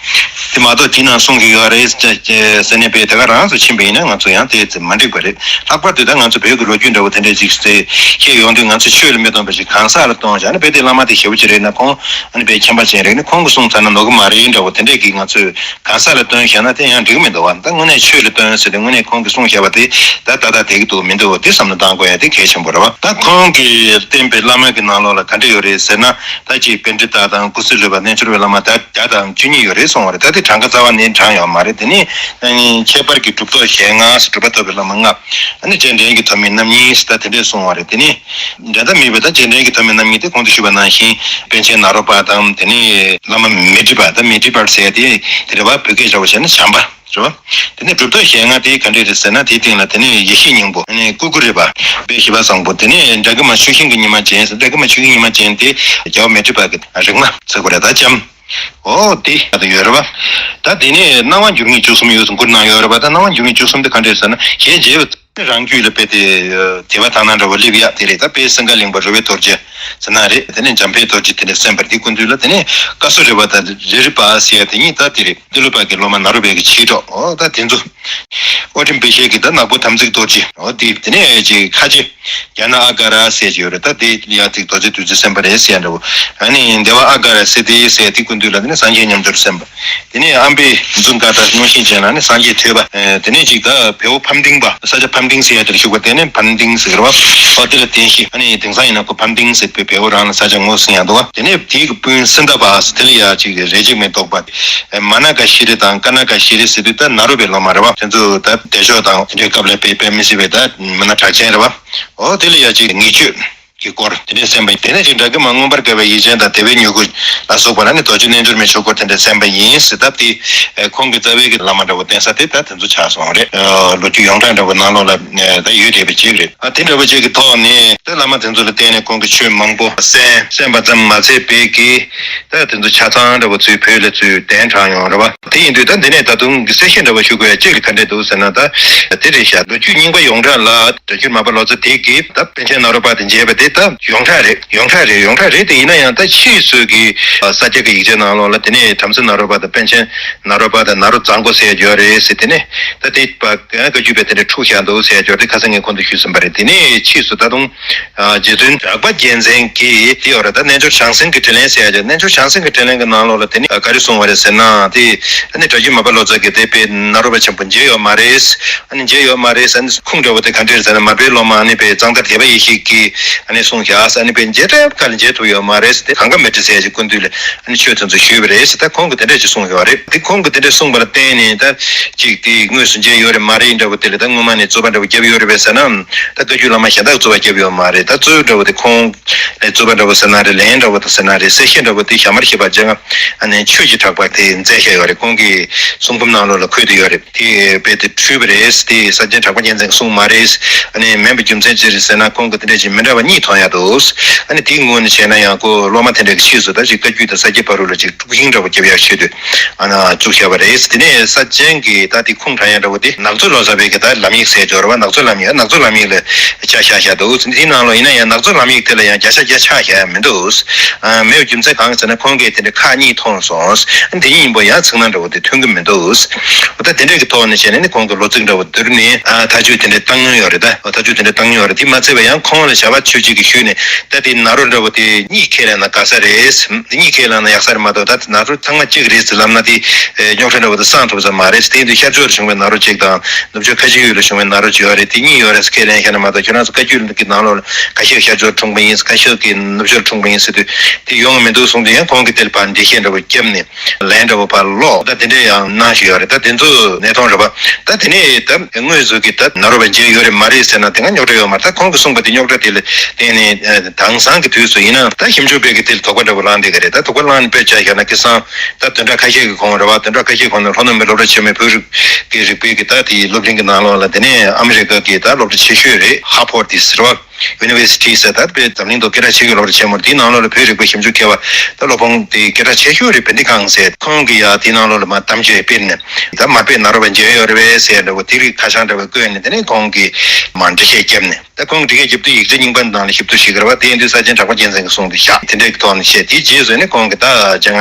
དེ་མ་གཏོགས་དེ་ནང་གསུང་གི་ཡོད་རེད་ཟེར་ནས་པས་དེ་ག་རང་ཚོ་ཕྱིན་པ་ཡིན་ན་ང་ཚོ་ཡང་དེ་ཙམ་མ་འགྲིག་པ་རེད། ལྷག་པར་དུ་ད་ང་ཚོ་བོད་ཀྱི་ལོ་རྒྱུས་འདྲ་བོ་དེ་འདྲ་ཅིག་ཟེར་བཤད་ཡོང་དུས་ང་ཚོ་ཆོས་ལ་མི་གཏོང་བ་ཞིག་གང་ཟག་ལ་གཏོང་བྱས་ན་དཔེ་དེ་བླ་མ་དེ་ཞེ་པོ་ཅིག་རེད་ན་ཁོང་ཨ་ནི་དཔེ་མཁྱེན་པ་ཅན་རེད་ན་ཁོང་གི་གསུང་ཚར་ན་ནོར་གི་མ་རེད་འདྲ་བོ་དེ་འདྲས་ཀྱི་ང་ཚོས་གང་ཟག་ལ་སྟོན་བཞག་ན་དེ་ཡང་འགྲིག་གི་མི་འདུག་བ། ད་དངོས་གནས་ཆོས་ལ་སྟོན་ཟེར་ཏེ་དངོས་གནས་ཁོང་གི་གསུང་བཞག་པ་དེ་ད་ད་ད་དེ་གི་འདུག་མི་འདུག་དེ་བསམ་བློ་བཏང་དགོས་ཡ་དེ་གལ་ཆེན་པོ་རེད་བ། ད་ཁོང་གིས་བསྟན་པའི་བླ་མ་གི་ནང་ལོགས་ལ་ག་འདྲ་ཡོད་རེད་ཟེར་ན། ད་ཅིག་པཎྜི་ཏ་དང་ཀུ་སུ་ལུ་པ་རྣལ་འབྱོར་བའི་བླ་མ་ད་བརྒྱ་དང་བཅུ་གཉིས་ཡོད་རེད་གསུངས་པ་རེད། ད་དེ་གྲངས་ཀ་རྩ་བ་ནས་དྲངས་ཡོད་མ་རེད། དེ་ནས་ཨ་ནི་ཁྱད་པར་གྱི་གྲུབ་ཐོབ་ཞལ་ལྔ་ཟེར་གྲུབ་པ་ཐོབ་པའི་བླ་མ་ལྔ། ཨ་ནི་རྗེས་དྲན་གྱི་ཐོབ་མི་རྣམ་གཉིས་ཟེར་ད་དེ་འདྲས་གསུངས་པ་རེད། དེ་ནས་འགྲན་ཟླ་མེད་པའི་ད་རྗེས་དྲན་གྱི་ཐོབ་མི་རྣམ་གཉིས་དེ་གོང་དུ་ཞུས་པ་ནང་བཞིན་པཎ་ཆེན་ནཱ་རོ་པ་དང་དེ་ནས་བླ་མ་མཻ་ཏྲི་པ་ད་མཻ་ཏྲི་པ་ཟེར་ཡ་དེ་དེ་རེད་བ། བོད་སྐད་ཆ་བོ་བྱས་ན་བྱམས་པ། རེད་བ། དེ་ནས་གྲུབ་ཐོབ་ཞལ་ལྔ་དེ་ག་འདྲས་རེད་ཟེར་ན་དེའི་སྟེང་ལ་དེ་ནས་ཡེ་ཤེས་སྙིང་པོ། དེ་ནས་ཀུ་ཀུ་རི་པ། དཔལ་ཞི་བ་བཟང་པོ། དེ་ནས་ཌཱ་ཀི་མ་ཆུ་ཤིང་གི་ཉི་མ་ཅན་ཟེར། ཌཱ་ཀི་མ་ཆུ་ཤིང་ཉི་མ་ཅན་དེ་རྒྱལ་བ་མཻ་ཏྲི་པ་གི་རིག་མ་ཟེར་དགོས་རེད་ད་བྱམས། ཨོ་དེ་ད་ཡོད་རེད་བ། ད་དེ་ནས་སྣང་བ་འགྱུར་མེད་བཅུ་གསུམ་ཡོད་ཟེར་མགུར་ནང་ཡོད་རེད་བ། ད་སྣང་བ་འགྱུར་མེད་བཅུ་གསུམ་དེ་ག་འདྲས་ཟེར་ན་ཞལ་མཇལ་བའི་རང་རྒྱུད་ལ་དཔེ་དེ་དད་པ་དག་སྣང་འདྲ་བོ་སླེབས་ཡག་དེ་རེད། ད་དཔལ་སིང་ག་གླིང་པ་རོལ་པའི་རྡོ་རྗེ་ཟེར་ན་རེད། དེ་ནས་འཇམ་དཔལ་རྡོ་རྗེ་དེ་འདྲས་གསན་པ་རེད། དེ་སྐུ་མདུན་ལ་དེ་ནས་ཀ་སུ་རི་པ་དང་རི་རི་པ་ཟེར་ཡ་དེ་གཉིས་ད་དེ་རེད། ཏི་ལོ་པ་གི་སློབ་མ་ནཱ་རོ་པའི་གི་ཆེ་གྲོགས་ཨོ་ད་དེ་ཚོ། ཨོ་ཏིམ་པེ་ཤེ་གི་ད་ནག་པོ་དམ་ཚིག་རྡོ་རྗེ་ཨོ་དེ་དེ་ནས་ཅིག་ཁ་ཆེ་ཡ་ན་ཨ་ག་ར་ཟེར་གྱི་ཡོད་རེད། ད་དེ་ཡ་ཚིག་རྡོ་རྗེ་བདུད་རྩི་གསན་པ་རེད་ཟེར་ཡ་འདྲ་བོ། ཨ་ནི་དེ་བ་ཨ་ག་ར་ཟེར་དེ་ཟེར་དེ་སྐུ་མདུན་ལ་དེ་ནས་སངས་རྒྱས་མཉམ་སྦྱོར་གསན་པ། དེ་ནས་ཨམ་པའི་མཛུབ་ག་ད་མངོན་ཤེས་ཅན་ལ་ནི་སངས་རྒྱས་ཐོས་པ། དེ་ནས་ཅིག་ད་བལ་པོ་ཕམ་ཏིང་པ་ས་ཆ་ཕམ་ཏིང་ཟེར་ཡ་དེར་བཞུགས་པ་དེ་ནས་ཕམ་ཏིང་ཟེར་བ། ཨོ་དེ་ལ་བརྟེན་ཤིང་ཨ་ནི་དེང་སང་ཡིན་ན་ཁོ་ཕམ་ཏིང་ཟེར་བའི་བལ་པོ་རང་ལ་ས་ཆ་ངོས་ཟིན་ཡ་འདུག་བ། དེ་ནས་དེའི་གི་སྤུན་སིན་ད་པ་ཟེར་དེ་ལ་ཡ་ཅིག་རེ་ཅིག་མེད་འདུག་པ། མ་ན་ཀ་ཤི་རི་དང་ཀ་ན་ཀ་ཤི་རི་ཟེར་དུས་ད་ནཱ་རོ་པའི་སློབ་མ་རེད་བ། དེ་ཚོ་ད་བདེ་མཆོག་དང་དེ་འདྲའི་སྐབས་ལ་དཔེ་དཔེ་མི་སྲིད་པའི་ད་མི་སྣ་གྲགས་ཅན་རེད་བ། ཨོ་དེ་ལ་ཡ་ཅིག་ངེས་བརྗོད་ཀྱི་སྐོར་དེ་འདྲའི་གསན་པ་ཡིན། དེ་ནས་ཅིག་ཌཱ་ཀི་མ་མངོན་པར་དགའ་བའི་ཡིད་ཅན་དང་དེ་བས་མྱུ་གུ་ལ་སོགས་པ་ལ་ནི་རྡོ་རྗེ་རྣལ་འབྱོར་མའི་ཆོས་སྐོར་དེ་འདྲ་གསན་པ་ཡིན་ཟེར་སྟབས་དེ་ཁོང་གི་རྩ་བའི་གི་བླ་མ་འདྲ་བོ་བསྟེན་ས་དེ་ད་དེ་ཚོ་ཆགས་སོང་རེད། ལོ་རྒྱུས་ཡོངས་གྲགས་འདྲ་བོ་ནང་ལོགས་ལ་ད་ཡོད་བསྡད་པ་ཅིག་རེད། ཨ་དེ་འདྲ་བོ་ཅིག་གི་ཐོག་ནས་ད་བླ་མ་དེ་ཚོ་ལ་བརྟེན་ནས་ཁོང་གི་ཆོས་མང་པོ་གསན་གསན་པ་ཙམ་མ་ཚད་པའི་གི་ད་དེ་ཚོ་ཆ་ཚང་འདྲ་བོ་ཚུར་བོད་ལ་ཚུར་གདན་དྲངས་ཡོང་རེད་བ། དེ་ཡིན་དུས་ད་འདི་ནས་ད་དུང་གི་གསལ་བཤད་འདྲ་བོ་ཞུ་དགོས་ཡ་གཅིག་གི་ག་འདྲས་འདུག་ཟེར་ན་ད་དེ་རེད་ཤག་ལོ་རྒྱུས་རྙིང་པ་ཡོངས་གྲགས་ལ་སྒྲ་སྒྱུར་མར་པ་ལོ་ཙཱ་དེ་གིས་ད་པཎ་ཆེན་ནཱ་རོ་པ་དེ་མཇལ་བ་དེ་ད་ཡོངས་གྲགས་རེད། ཡོངས་གྲགས་རེད། ཡོངས་གྲགས་རེད། དེ་ཡིན་ན་ཡང་ད་ཕྱིས་སུ་གི་ས་སྐྱ་གི་ཡིག་ཆ་ནང་ལོགས་ལ་དེ་ནས་བྲམ་ཟེ་ནཱ་རོ་པ་དང་པཎ་ཆེན་ནཱ་རོ་པ་དང་ནཱ་རོ་ཛཾ་ཀོ་ཟེར་ཡོད་རེད་ཟེར། དེ་ནས་ད་དེ་བཀའ་བརྒྱུད་པའི་དེ་འདྲ་འཁྲུག་བཞག་འདུག་ཟེར་ཡོད་རེད། ཁ་སང་ངས་ཁོང་དུ་ཞུས་ཟིན་པ་རེད། དེ་ནས་ཕྱིས་སུ་ད་དུང་རྗེ་བཙུན་གྲགས་པ་རྒྱལ་མཚན་གྱིས་དེ་ཡོད་རེད། ད་རྣལ་འབྱོར་བྱང་སེམས་ཀྱི་དྲིན་ལན་ཟེར་ཡ་ཅིག་རྣལ་འབྱོར་བྱང་སེམས་ཀྱི་དྲིན་ལན་གྱི་ནང་ལོགས་ལ་དེ་ནས་ག་རེ་གསུངས་པ་རེད་ཟེར་ན་དེ་ཨ་ནི་སྒྲ་སྒྱུར་མར་པ་ལོ་ཙཱ་གིས་དེ་དཔེ་ནཱ་རོ་པ་ཆེན་པོ་མཇལ་ཡོད་མ་རེད། ཨ་ནི་མཇལ་ཡོད་མ་རེད། ཨ་ནི་ཁུངས་འདྲ་བོ་དེ་ག་འདྲས་ཟེར་ན་མར་པའི་སློབ་མ་ཨ་ནི་དཔེ་གཙང་སྟག་དད་པ་ཡེ་ཤེས་ཀྱིས་ཨ་ནི་གསུངས་བཞག་ཨ་ནི་དཔེ་མཇལ་འཕྲད་ག་ལ་མཇལ་ཐུབ་ཡོད་མ་རེད་ཟེར། དེ་གངྒཱ་མཻ་ཏྲི་ཟེར་ཡ་ཅིག་སྐུ་མདུན་ལ་ཨ་ནི་ཆོས་དེ་ཚོ་ཞུས་པ་རེད་ཟེར། ད་ཁོང་གིས་དེ་འདྲས་ཅིག་གསུངས་ཡོད་རེད། དེ་ཁོང་གིས་དེ་འདྲས་གསུངས་པ་ལ་བརྟེན་ནས་ད་ཅིག་དེ་དངོས་སུ་མཇལ་ཡོད་རེད་མ་རེད་འདྲ་བོ་དེ་ལ་ད་སྔོན་མ་ནས་རྩོད་པ་འདྲ་བོ་བརྒྱབ་ཡོད་རེད་པས་ཟེར་ན། ད་བཀའ་བརྒྱུད་བླ་མ་གཞན་དག་རྩོད་པ་བརྒྱབ་ཡོད་མ་རེད། ད་རྩོད་འདྲ་བོ་དེ་ཁོང་ལ་རྩོད་པ་འདྲ་བོ་ཟེར་ན་རེད། ལན་འདྲ་བོ་དང་ཟེར་ན་རེད། གསལ་བཤད་འདྲ་བོ་དེ་ཞྭ་དམར་གྱི་བར་ལྗང་ཨ་ནི་ཆོས་ཀྱི་གྲགས་པ་དེ་མཛད་བཞག་ཡོད་རེད། ཁོང་གི་གསུང་འབུམ་ནང་ལོགས་ལ་འཁོད་དེ་ཡོད་རེད། དེ་རྦད་དེ་འཁྲུལ་པ་རེད། དེ་ས་སྐྱ་གྲགས་པ་རྒྱལ་མཚན་གྱི་གསུང་མ་རེད། ཨ་ནི་མིན་པའི་རྒྱུ་མཚན་ཅི་རེད་ཟེར་ན་ཁོང་གིས་དེ་འདྲ་ཅིག་མི་འདྲ་བ་གཉིས་མཐོང་ཡག་འདུག་ཨ་ནི་དེའི་ངོས་ནས་བྱས་ན་ཡང་ཁོ་སློབ་མ་དེ་འདྲ་གི་ཕྱིས་སུ་ད་ཅིག་བཀའ་བརྒྱུད་དང་ས་སྐྱའི་བར་དུ་ལ་ཅིག་དཀྲུག་ཤིང་འདྲ་བོ་རྒྱབ་ཡག་ཆེད་དུ་ཨ་ན་བཙུགས་བཞག་པ་རེད། དེ་ནས་ས་ཆེན་གྱི་ད་དེ་ཁུངས་དྲངས་ཡག་འདྲ་བོ་དེ་ནག་ཚོ་ལོ་ཙཱ་བའི་གི་ད་ལམ་ཡིག་ཟེར་འབྱོར་བ་ནག་ཚོ་ལམ་ཡིག་ནག་ཚོ་ལམ་ཡིག་ལ་ཆ་བཞག་བཞག་འདུག་དེའི་ནང་ལོགས་ཡིན་ན་ཡང་ནག་ཚོ་ལམ་ཡིག་དེ་ལ་ཡང་བརྒྱ་ཆ་བརྒྱ་ཆགས་བཞག་ཡག་མི་འདུག་ཨ་མེད་པའི་རྒྱུ་མཚན་གང་ཟེར་ན་ཁོང་གིས་དེ་འདྲ་ཁག་གཉིས་མཐོང་སོང་། དེ་གཉིས་ཡིན་པོ་ཡང་ཚིག་སྣ་འདྲ་བོ་དེ་མཐུན་གི་མི་འདུག་ད་དེ་འདྲ་གི་ཐོག་ནས་བྱས་ནས་ནི་ཁོང་གི་ལོ་ཚིགས་འདྲ་བོ་བསྡུར་ནས་ཨ་ཐག་གཅོད་དེ་འདྲ་བཏང་མྱོང་ཡོད་རེད། ད་ཐག་གཅོད་དེ་འདྲ་བཏང་མྱོང་ཡོད་རེད། དེ་མ་ཚད་པ་ཡང་ཁོང་ལ་བྱ་བ་ཆོས་བྱེད་ཀྱི་ཞུས་ནས་ད་དེ་ནཱ་རོ་འདྲ་བོ་དེ་གཉིད་ཁས་ལེན་ན་དགའ་ས་རེད། དེ་གཉིད་ཁས་ལེན་ན་ཡག་ས་རེད་མ་གཏོགས་ད་དེ་ནཱ་རོ་ཚང་མ་གཅིག་རེད་ཟེར་ལབ་ན་དེ་རྙོག་དྲ་འདྲ་བོ་དེ་སངས་ཐུབ་ས་མ་རེད། དེ་ཡིན་དུས་ཤར་ཕྱོགས་ལ་བྱུང་བའི་ནཱ་རོ་གཅིག་དང་ནུབ་ཕྱོགས་ཁ་ཆེ་ཡུལ་ལ་བྱུང་བའི་ནཱ་རོ་གཅིག་ཡོད་རེད། དེ་གཉིས་ཡོད་རེད་ཟེར་ཁས་ལེན་བཞག་ན་མ་གཏོགས་ཁྱོད་རང་ཚོ་བཀའ་བརྒྱུད་ཀྱི་ནང་ལོགས་ལ་ཁ་ཤས་ཤར་ཕྱོགས་འཁྲུངས་པ་ཡིན། ཁ་ཤས་ཀྱིས་ནུབ་ཕྱོགས་འཁྲུངས་པ་ཡིན་ཟེར་དུས་དེ་ཡོང་གི་མི་འདུག་གསུངས་དུས་ཡང་ཁོང་གིས་དེ་ལ་ཕར་འགྲེལ་བཤད་འདྲ་བོ་བརྒྱབ་ནས་ལན་འདྲ་བོ་ཕར་སློག་ད་དེ་འདྲས་ཡང་གནང་བཞིན་ཡོད་རེད། ད་དེ་ཚོ་གནས་སྟངས་རེད་པ། ད་དེ་ནས་ད་དངོས་སུ་གི་ད་ནཱ་རོ་པ་མཇལ་ཡོད་རེད་མ་རེད་ཟེར་ན་དེ་སྔ་རྙོག་དྲ་ཡོད་མ་རེད། ད་ཁོང་གིས་གསུངས་པ་དེ་རྙོག་དྲ་དེ་ལ་བརྟེན་ནས་དེང་སང་གི་དུས་སུ་ཡིན་ན་ད་ཞིབ་འཇུག་པས་གི་དེ་ལ་དོགས་པ་འདྲ་བོ་ལངས་བསྡད་གི་རེད། ད་དོགས་པ་ལངས་ནས་དཔེར་བྱས་བཞག་ན་ཁ་སང་ད་བདུན་ཕྲག་ཁ་ཤས་ཀྱི་གོང་རེད་པ། བདུན་ཕྲག་ཁ་ཤས་གོང་ནས་ལྷོ་ནུབ་མི་སློབ་གྲྭ་ཆེན་མོའི་བོད་རིག་གི་རིག་པའི་གི་ད་དེའི་སློབ་གླིང་གི་ནང་ལོགས་ལ་དེ་ནས་ཨ་མི་རི་ཀ་གི་ད་སློབ་གྲྭ་ཆེ་ཤོས་རེད། ཧར་བར་ཌི་ཟེར་བ། University ཟེར་ད་དཔེ་འཛམ་གླིང་ཐོག་སྐད་གྲགས་ཆེ་ཤོས་ལོ་རེ་ཆེན་མོ་རེད། དེའི་ནང་ལོགས་ལ་བོད་རིག་པ་ཞིབ་འཇུག་མཁས་པ་ད་སློབ་དཔོན་དེ་སྐད་གྲགས་ཆེ་ཤོས་རེད། བན་དེ་ཁང་ཟེར་ཁོང་གིས་ཡ་དེའི་ནང་ལོགས་ལ་མ་གཏམ་བརྗོད་སྤེལ་ནས་ད་མར་པས་ནཱ་རོ་པ་མཇལ་ཡོད་རེད་པས་ཟེར་འདྲ་བོ་དེ་རིགས་ཁ་བྱང་འདྲ་བོ་བཀོད་ནས་དེ་ནས་ཁོང་གིས་མར་འགྲེལ་བཤད་བརྒྱབ་ནས། ད་ཁོང་འདི་གའི་རྒྱབ་ཏུ་ཡིག་ཆ་རྙིང་པ་ནང་ལ་ཞིབ་ཏུ་ཞིག་རེད་བ། དེ་ཡིན་དུས་ས་ཆེན་གྲགས་པ་རྒྱལ་མཚན་གྱི་གསུང་དུ་བཞག་དེ་འདྲའི་ཐོག་ནས་བཤད། དེའི་རྗེས་སུ་ནི་ཁོང་གིས་ད་ཅང་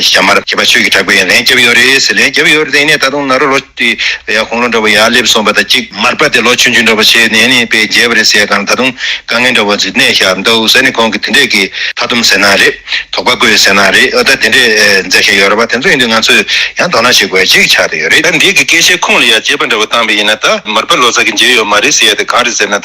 ཞྭ་དམར་ཞྭ་དམར་ཆོས་ཀྱི་གྲགས་པས་ལན་བརྒྱབ་ཡོད་རེད་ཟེར། ལན་བརྒྱབ་ཡོད་རེད། དེ་ནས་ད་དུང་ནཱ་རོ་ལོ་དེ་ཡ་དགུང་ལོ་འདྲ་བོ་ཡར་སླེབས་སོང་བ་དང་གཅིག་མར་པ་དེ་ལོ་ཆུང་ཆུང་འདྲ་བོ་བྱས་ནས་ནི་དཔེ་མཇལ་བ་རེད་ཟེར་གང་ད་དུང་དཀའ་ངལ་འདྲ་བོ་ཅིག་གནས་བཞག་འདུག་ཟེར་ནས་ཁོང་གིས་དེ་འདྲས་ཀྱི་མཐའ་སྡོམ་ཟེར་ན་རེད། དོགས་པ་བཀོད་ཟེར་ན་རེད། ཨ་ད་དེ་འདྲས་མཛད་བཞག་ཡོད་རེད་བ། དེ་ཚོ་ཡིན་དུས་ང་ཚོས་ཡང་དོ་སྣང་བྱེད་དགོས་ཡ་གཅིག་ཆགས་བསྡད་ཡོད་རེད། ད་འདི་གི་སྐད་ཆའི་ཁུངས་ལ་ཡ་དཔྱད་པ་འདྲ་བོ་བཏང་བ་ཡིན་ན་ད་མར་པ་ལོ་ཙཱ་གིས་མཇལ་ཡོད་མ་རེད་ཟེར་ཡ་དེ་གང་རེད་ཟེར་ན།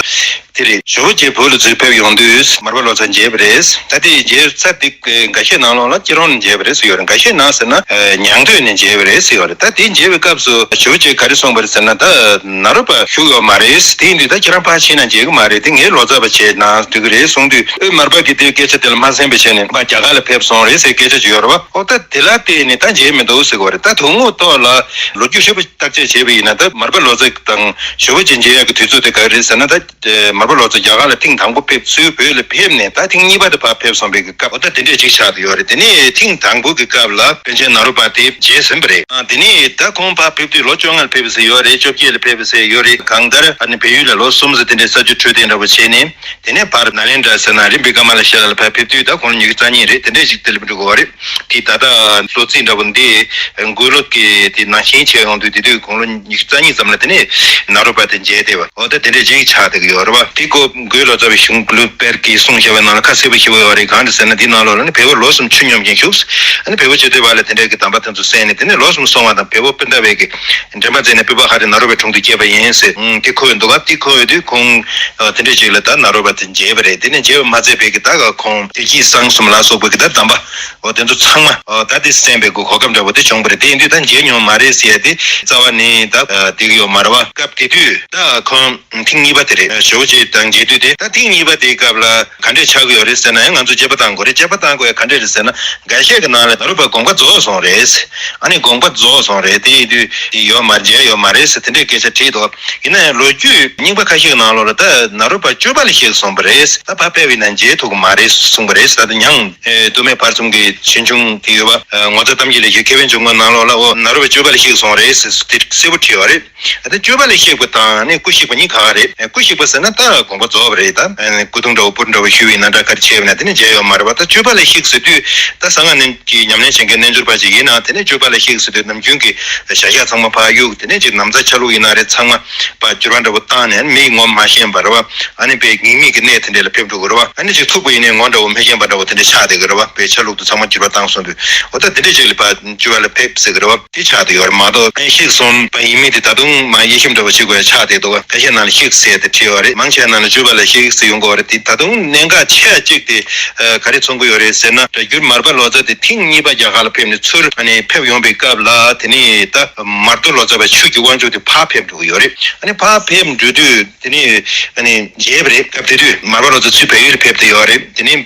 དེ་རེད། ཇོ་བོ་རྗེ་བོད་ལ་འཛུལ་ཕེབས་ཡོང་དུས་མར་པ་ལོ་ཙཱ་མཇལ་བ་རེད། ད་དེ་མཇལ་ཚར་དེ་འགའ་ཤས་ནང་ལོགས་ལ་སྐྱིད་རོང་ནས་མཇལ་བ་རེད་ཟེར་ཡོད་རེད། འགའ་ཤས་ནང་ཟེར་ན་ཨ་ཉང་སྟོད་ནས་མཇལ་བ་རེད་ཟེར་ཡོད་རེད། ད་དེ་མཇལ་བའི་སྐབས་སུ་ཇོ་བོ་རྗེས་ག་རེ་གསུངས་པ་རེད་ཟེར་ན། ད་ནཱ་རོ་པ་བཞུགས་ཡོད་མ་རེད། དེ་ཡིན་དུས་ད་ཁྱེད་རང་ཕར་ཕྱིན་ན་མཇལ་གི་མ་རེད། དེ་ངའི་ལོ་ཙཱ་བ་བྱས་ན་འགྲིག་གི་རེད་གསུངས་དུས་ཨེ་མར་པ་གིས་དེའི་སྐད་ཆ་དེ་ལ་མ་གསན་པ་བྱས་ནས་ཕར་རྒྱ་གར་ལ་ཕེབས་སོང་རེད་ཟེར་སྐད་ཆ་ཅིག་ཡོད་རེད་བ། ཨོ་ད་དེ་ལ་བལྟས་ནས་ད་མཇལ་མི་འདུག་ཟེར་གི་རེད། ད་དོན་དངོས་ཐོག་ལ་ལོ་རྒྱུས་ཧྲིལ་པོ་བརྟག་དཔྱད་བྱས་པ་ཡིན་ན་ད་མར་པ་ལོ་ཙཱ་དང་ཇོ་བོ་རྗེ་མཇལ་ཡག་གི་དུས་ཚོད་དེ་ག་རེ་རེད་ཟེར་ན། ད་དེ་མར་པ་ལོ་ཙཱ་རྒྱ་གར་ལ་ཐེངས་དང་པོ་ཕེབས་ཚུར་བོད་ལ་ཕེབས་ནས་ད་ཐེངས་གཉིས་པ་དེ་ཕར་ཕེབས་སོང་བའི་སྐབས་འོ་ད་དེ་འདྲས་ཅིག་ཆགས་བསྡད་ཡོད་རེད། དེ་ནས་ཐེངས་དང་པོ་གི་སྐབས་ལ་པཎ་ཆེན་ནཱ་རོ་པ་དེ་མཇལ་ཟིན་པ་རེད། ཨ་དེ་ནས་ད་ཁོང་ཕར་ཕེབས་དུས་ལོ་བཅོ་ལྔ་ལ་ཕེབས་ཟེར་ཡོད་རེད། བཅོ་བརྒྱད་ལ་ཕེབས་ཟེར་ཡོད་རེད། གང་ལྟར་ཨ་ནི་བལ་ཡུལ་ལ་ལོ་གསུམ་ཙམ་དེ་འདྲས་ས་ཆ་འཕྲོད་བསྟེན་འདྲ་བོ་བྱས་ནས་དེ་ནས་ཕར་ནཱ་ལེནྡྲ་ཟེར་ན་རིམ་པས་ཀ་མ་ལ་ཤཱི་ལ་ལ་ཕར་ཕེབས་དུས་ད་དགུང་ལོ་ཉི་ཤུ་རྩ་གཉིས་རེད། དེ་འདྲས་ཅིག་དེ་ལ་འགྲོ་གི་ཡོད་རེད། དེ་ད་ལྟ་ལོ་རྩིས་འདྲ་བོ་འདི་དགུང་ལོ་གི་དེ་ནང་བཞིན་བྱས་ཡོང་དུས་དེ་དུས་དགུང་ལོ་ཉི་ཤུ་རྩ་གཉིས་ཙམ་ལ་དེ་ནས་ནཱ་རོ་པ་དེ་མཇལ་བསྡད་པ། འོ་ད་དེ་འདྲས་ཅིག་ཆགས་བསྡད་ཀྱི་ཡོད་རེད་བ། དེ་ཀོ་གོས་ལོ་ཙཱ་བའི་གཞུང་ལུགས་དཔལ་གྱིས་གསུངས་བཞག་པའི་ནང་ལ་ཁ་གསལ་པོ་ཞེ་པོ་ཡོད་རེད། གང་རེད་ཟེར་ན་འདི་ནང་ལོགས་ལ་ནི་བལ་པོ་ལོ་གསུམ་ཆུ་སྙོམས་ཀྱིན་བཞུགས། ཨ་ནི་བལ་པོ་ཆེ་ཐོས་པ་ལ་དེ་འདྲས་ཀྱི་གདམས་པ་དེ་ཚོ་གསན་ནས་དེ་ནས་ལོ་གསུམ་སོང་བ་དང་བལ་པོ་སྤུན་ཟླ་བས་ཀྱི་འདྲེན་པ་མཛད་ནས་སྤོས་པ་ཧ་རི་ནཱ་རོ་པའི་དྲུང་དུ་བསྐྱལ་བ་ཡིན་ཟེར། ཨུམ་དེ་གོ་ཡོད་འདུག་ག་དེ་གོ་ཡོད་དུས་ཁོང་ཨ་དེ་འདྲས་ཅིག་ལ་ད་ནཱ་རོ་པ་དེ་མཇལ་བ་རེད། དེ་ནས་མཇལ་བ་མ་ཚད་པའི་གི་ད་ག་ཁོང་བདེ་སྐྱིད་བཟང་གསུམ་ལ་སོགས་པའི་གི་ད་གདམས་པ། འོ་དེ་ཚོ་ཚང་མ་འོ་ད་དེ་གསན་པའི་གོ་སྐབས་འདྲ་བོ་དེ་བྱུང་བ་རེད། དེ་ཡིན་དུས་ད་མཇལ་མྱོང་མ་རེད་ཟེར་ཡ་དེ་རྩ་བ་ནས་ད་ཨ་བསྡད་ཀྱི་ཡོད་མ་རེད་བ། སྐབས་དེ་དུས་ད་ཁོང་ཐེངས་གཉིས་པ་དེ་རེད། ཇོ་བོ་རྗེ་དང་མཇལ་དུས་དེ་ད་ཐེངས་གཉིས་པ་དེའི་སྐབས་ལ་ག་འདྲས་ཆགས་ཀྱི་ཡོད་རེད་ཟེར་ན་ཡང་ང་ཚོས་དཔྱད་པ་བཏང་དགོས་རེད། དཔྱད་པ་བཏང་དགོས་ཡ་ག་འདྲས་རེད་ཟེར་ན་འགའ་ཤས་ཀྱི་ནང་ལ་ནཱ་རོ་པ་དགོངས་པ་རྫོགས་སོང་རེད། ཨ་ནི་དགོངས་པ་རྫོགས་སོང་རེད། དེ་ཡིན་དུས་དེ་ཡོད་མ་མཇལ་ཡོད་མ་རེད་ཟེར་དེ་འདྲས་སྐད་ཆ་དྲིས་འདུག་ཡིན་ན་ཡང་ལོ་རྒྱུས་རྙིང་པ་ཁ་ཤས་ཀྱི་ནང་ལོགས་ལ་ད་ནཱ་རོ་པ་སྤྱོད་པ་ལ་གཤེགས་སོང་བ་རེད། ད་ཕར་ཕེབས་པ་ཡིན་ན་མཇལ་ཐུབ་ཀྱི་མ་རེད་གསུངས་པ་རེད། ད་ལྟ་ཉང་ཨེ་སྟོད་སྨད་བར་གསུམ་གྱི་ཆོས་འབྱུང་དེ་ཡོད་པ། ཨ་ངོ་མཚར་གཏམ་རྒྱུད་ལས་ཀྱི་མཁས་པའི་འབྱུང་ཁུངས་ནང་ལོགས་ལ་འོ་ནཱ་རོ་པ་སྤྱོད་པ་ལ་གཤེགས་སོང་རེད་ཟེར་དེ་གསལ་པོ་བྲིས་ཡོད་རེད། ད་སྤྱོད་པ་ལ་གཤེགས་པ་དང་ནི་སྐུ་གཤེགས་པ་གཉིས་ག་ག་རེད། སྐུ་གཤེགས་པ་ཟེར་ན་ད་དགོངས་པ་རྫོགས་པ་རེད། ད་སྐུ་གདུང་འདྲ་བོ་པུར་འདྲ་བོ་ཞུས་པ་ཡིན་ན་འདྲ་ག་རེ་བྱས་པ་ཡིན་ན་དེ་ནི་མཇལ་ཡོད་མ་རེད་པ། ད་སྤྱོད་པ་ལ་གཤེགས་ཟེར་དུས་ད་གསང་སྔགས་ཀྱི་ཉམས་ལེན་བྱེད་མཁན་རྣལ་འབྱོར་པ་ཅིག་ཡིན་ན་དེ་ནི་སྤྱོད་པ་ལ་གཤེགས་ཟེར་དུས་ནམ་རྒྱུན་གྱི་བྱ་གཞག་ཚང་མ་ཕར་གཡུག་དེ་ནས་ཅིག་ན་བཟའ་ཆ་ལུགས་ཡིན་ན་རེད། ཚང་མ་ཕར་འགྱུར་བ་འདྲ་བོ་བཏང་ནས་མིག་ངོ་མ་ཤེས་པ་རེད་པ། ཨ་ནི་པའི་ངེས་མེད་ཀྱི་གནས་དེ་འདྲ་ལ་ཕེབས་འགྲོ་གི་རེད་པ། ཨ་ནི་ཅིག་ཐུག་པ་ཡིན་ནའི་ངོ་འདྲ་བོ་མི་ཤེས་པ་འདྲ་བོ་དེ་འདྲ་ཆགས་བསྡད་ཀྱི་རེད་པ། པའི་ཆ་ལུགས་དེ་ཚང་མ་འགྱུར་བ་བཏང་སོང་དུས་འོ་ད་དེ་འདྲ་ཅིག་ལ་ཕར་སྤྱོད་པ་ལ་ཕེབས་ཟེར་གི་རེད་པ། དེ་ཆགས་བསྡད་ཡོད་རེད་མ་གཏོགས་ཨ་ནི་གཤེགས་སོང་བ་ཡིན་མིན་དེ་ད་དུང་མ་དབྱེ་ཞིབ་འདྲ་བོ་བྱེད་དགོས་ཡ་ཆགས་བསྡད་འདུག་ཁ་ཤས་ནང་ལ་གཤེགས་ཟེར་དེ་བྲིས་ཡོད་རེད། མང་ཆེ་བ་ནང་ལ་སྤྱོད་པ་ལ་གཤེགས་ཟེར་ཡོང་གི་ཡོད་རེད། དེ་ད་དུང་གནད་འགག་ཆེ་བ་གཅིག་དེ་ག་རེ་མཚོན་གི་ཡོད་རེད་ཟེར་ན་སྒྲ་སྒྱུར་མར་པ་ལོ་ཙཱ་དེ་ཐེངས་གཉིས་པ་རྒྱ་གར་ལ་ཕེབས་ནས་ཚུར་ཨ་ནི་ཕེབས་ཡོང་པའི་སྐབས་ལ་དེ་ནས་ད་མར་དོ་ལོ་ཙཱ་བ་ཆོས་ཀྱི་དབང་ཕྱུག་དེ་ཕར་ཕེབས་འགྲོ་གི་ཡོད་རེད། ཨ་ནི་ཕར་ཕེབས་འགྲོ་དུས་དེ་ནས་ཨ་ནི་མཇལ་བ་རེད། སྐབས་དེ་དུས་མར་པ་ལོ་ཙཱ་ཚུར་བལ་ཡུལ་ཕེབས་བསྡད་ཡོད་རེད། དེ་ནས་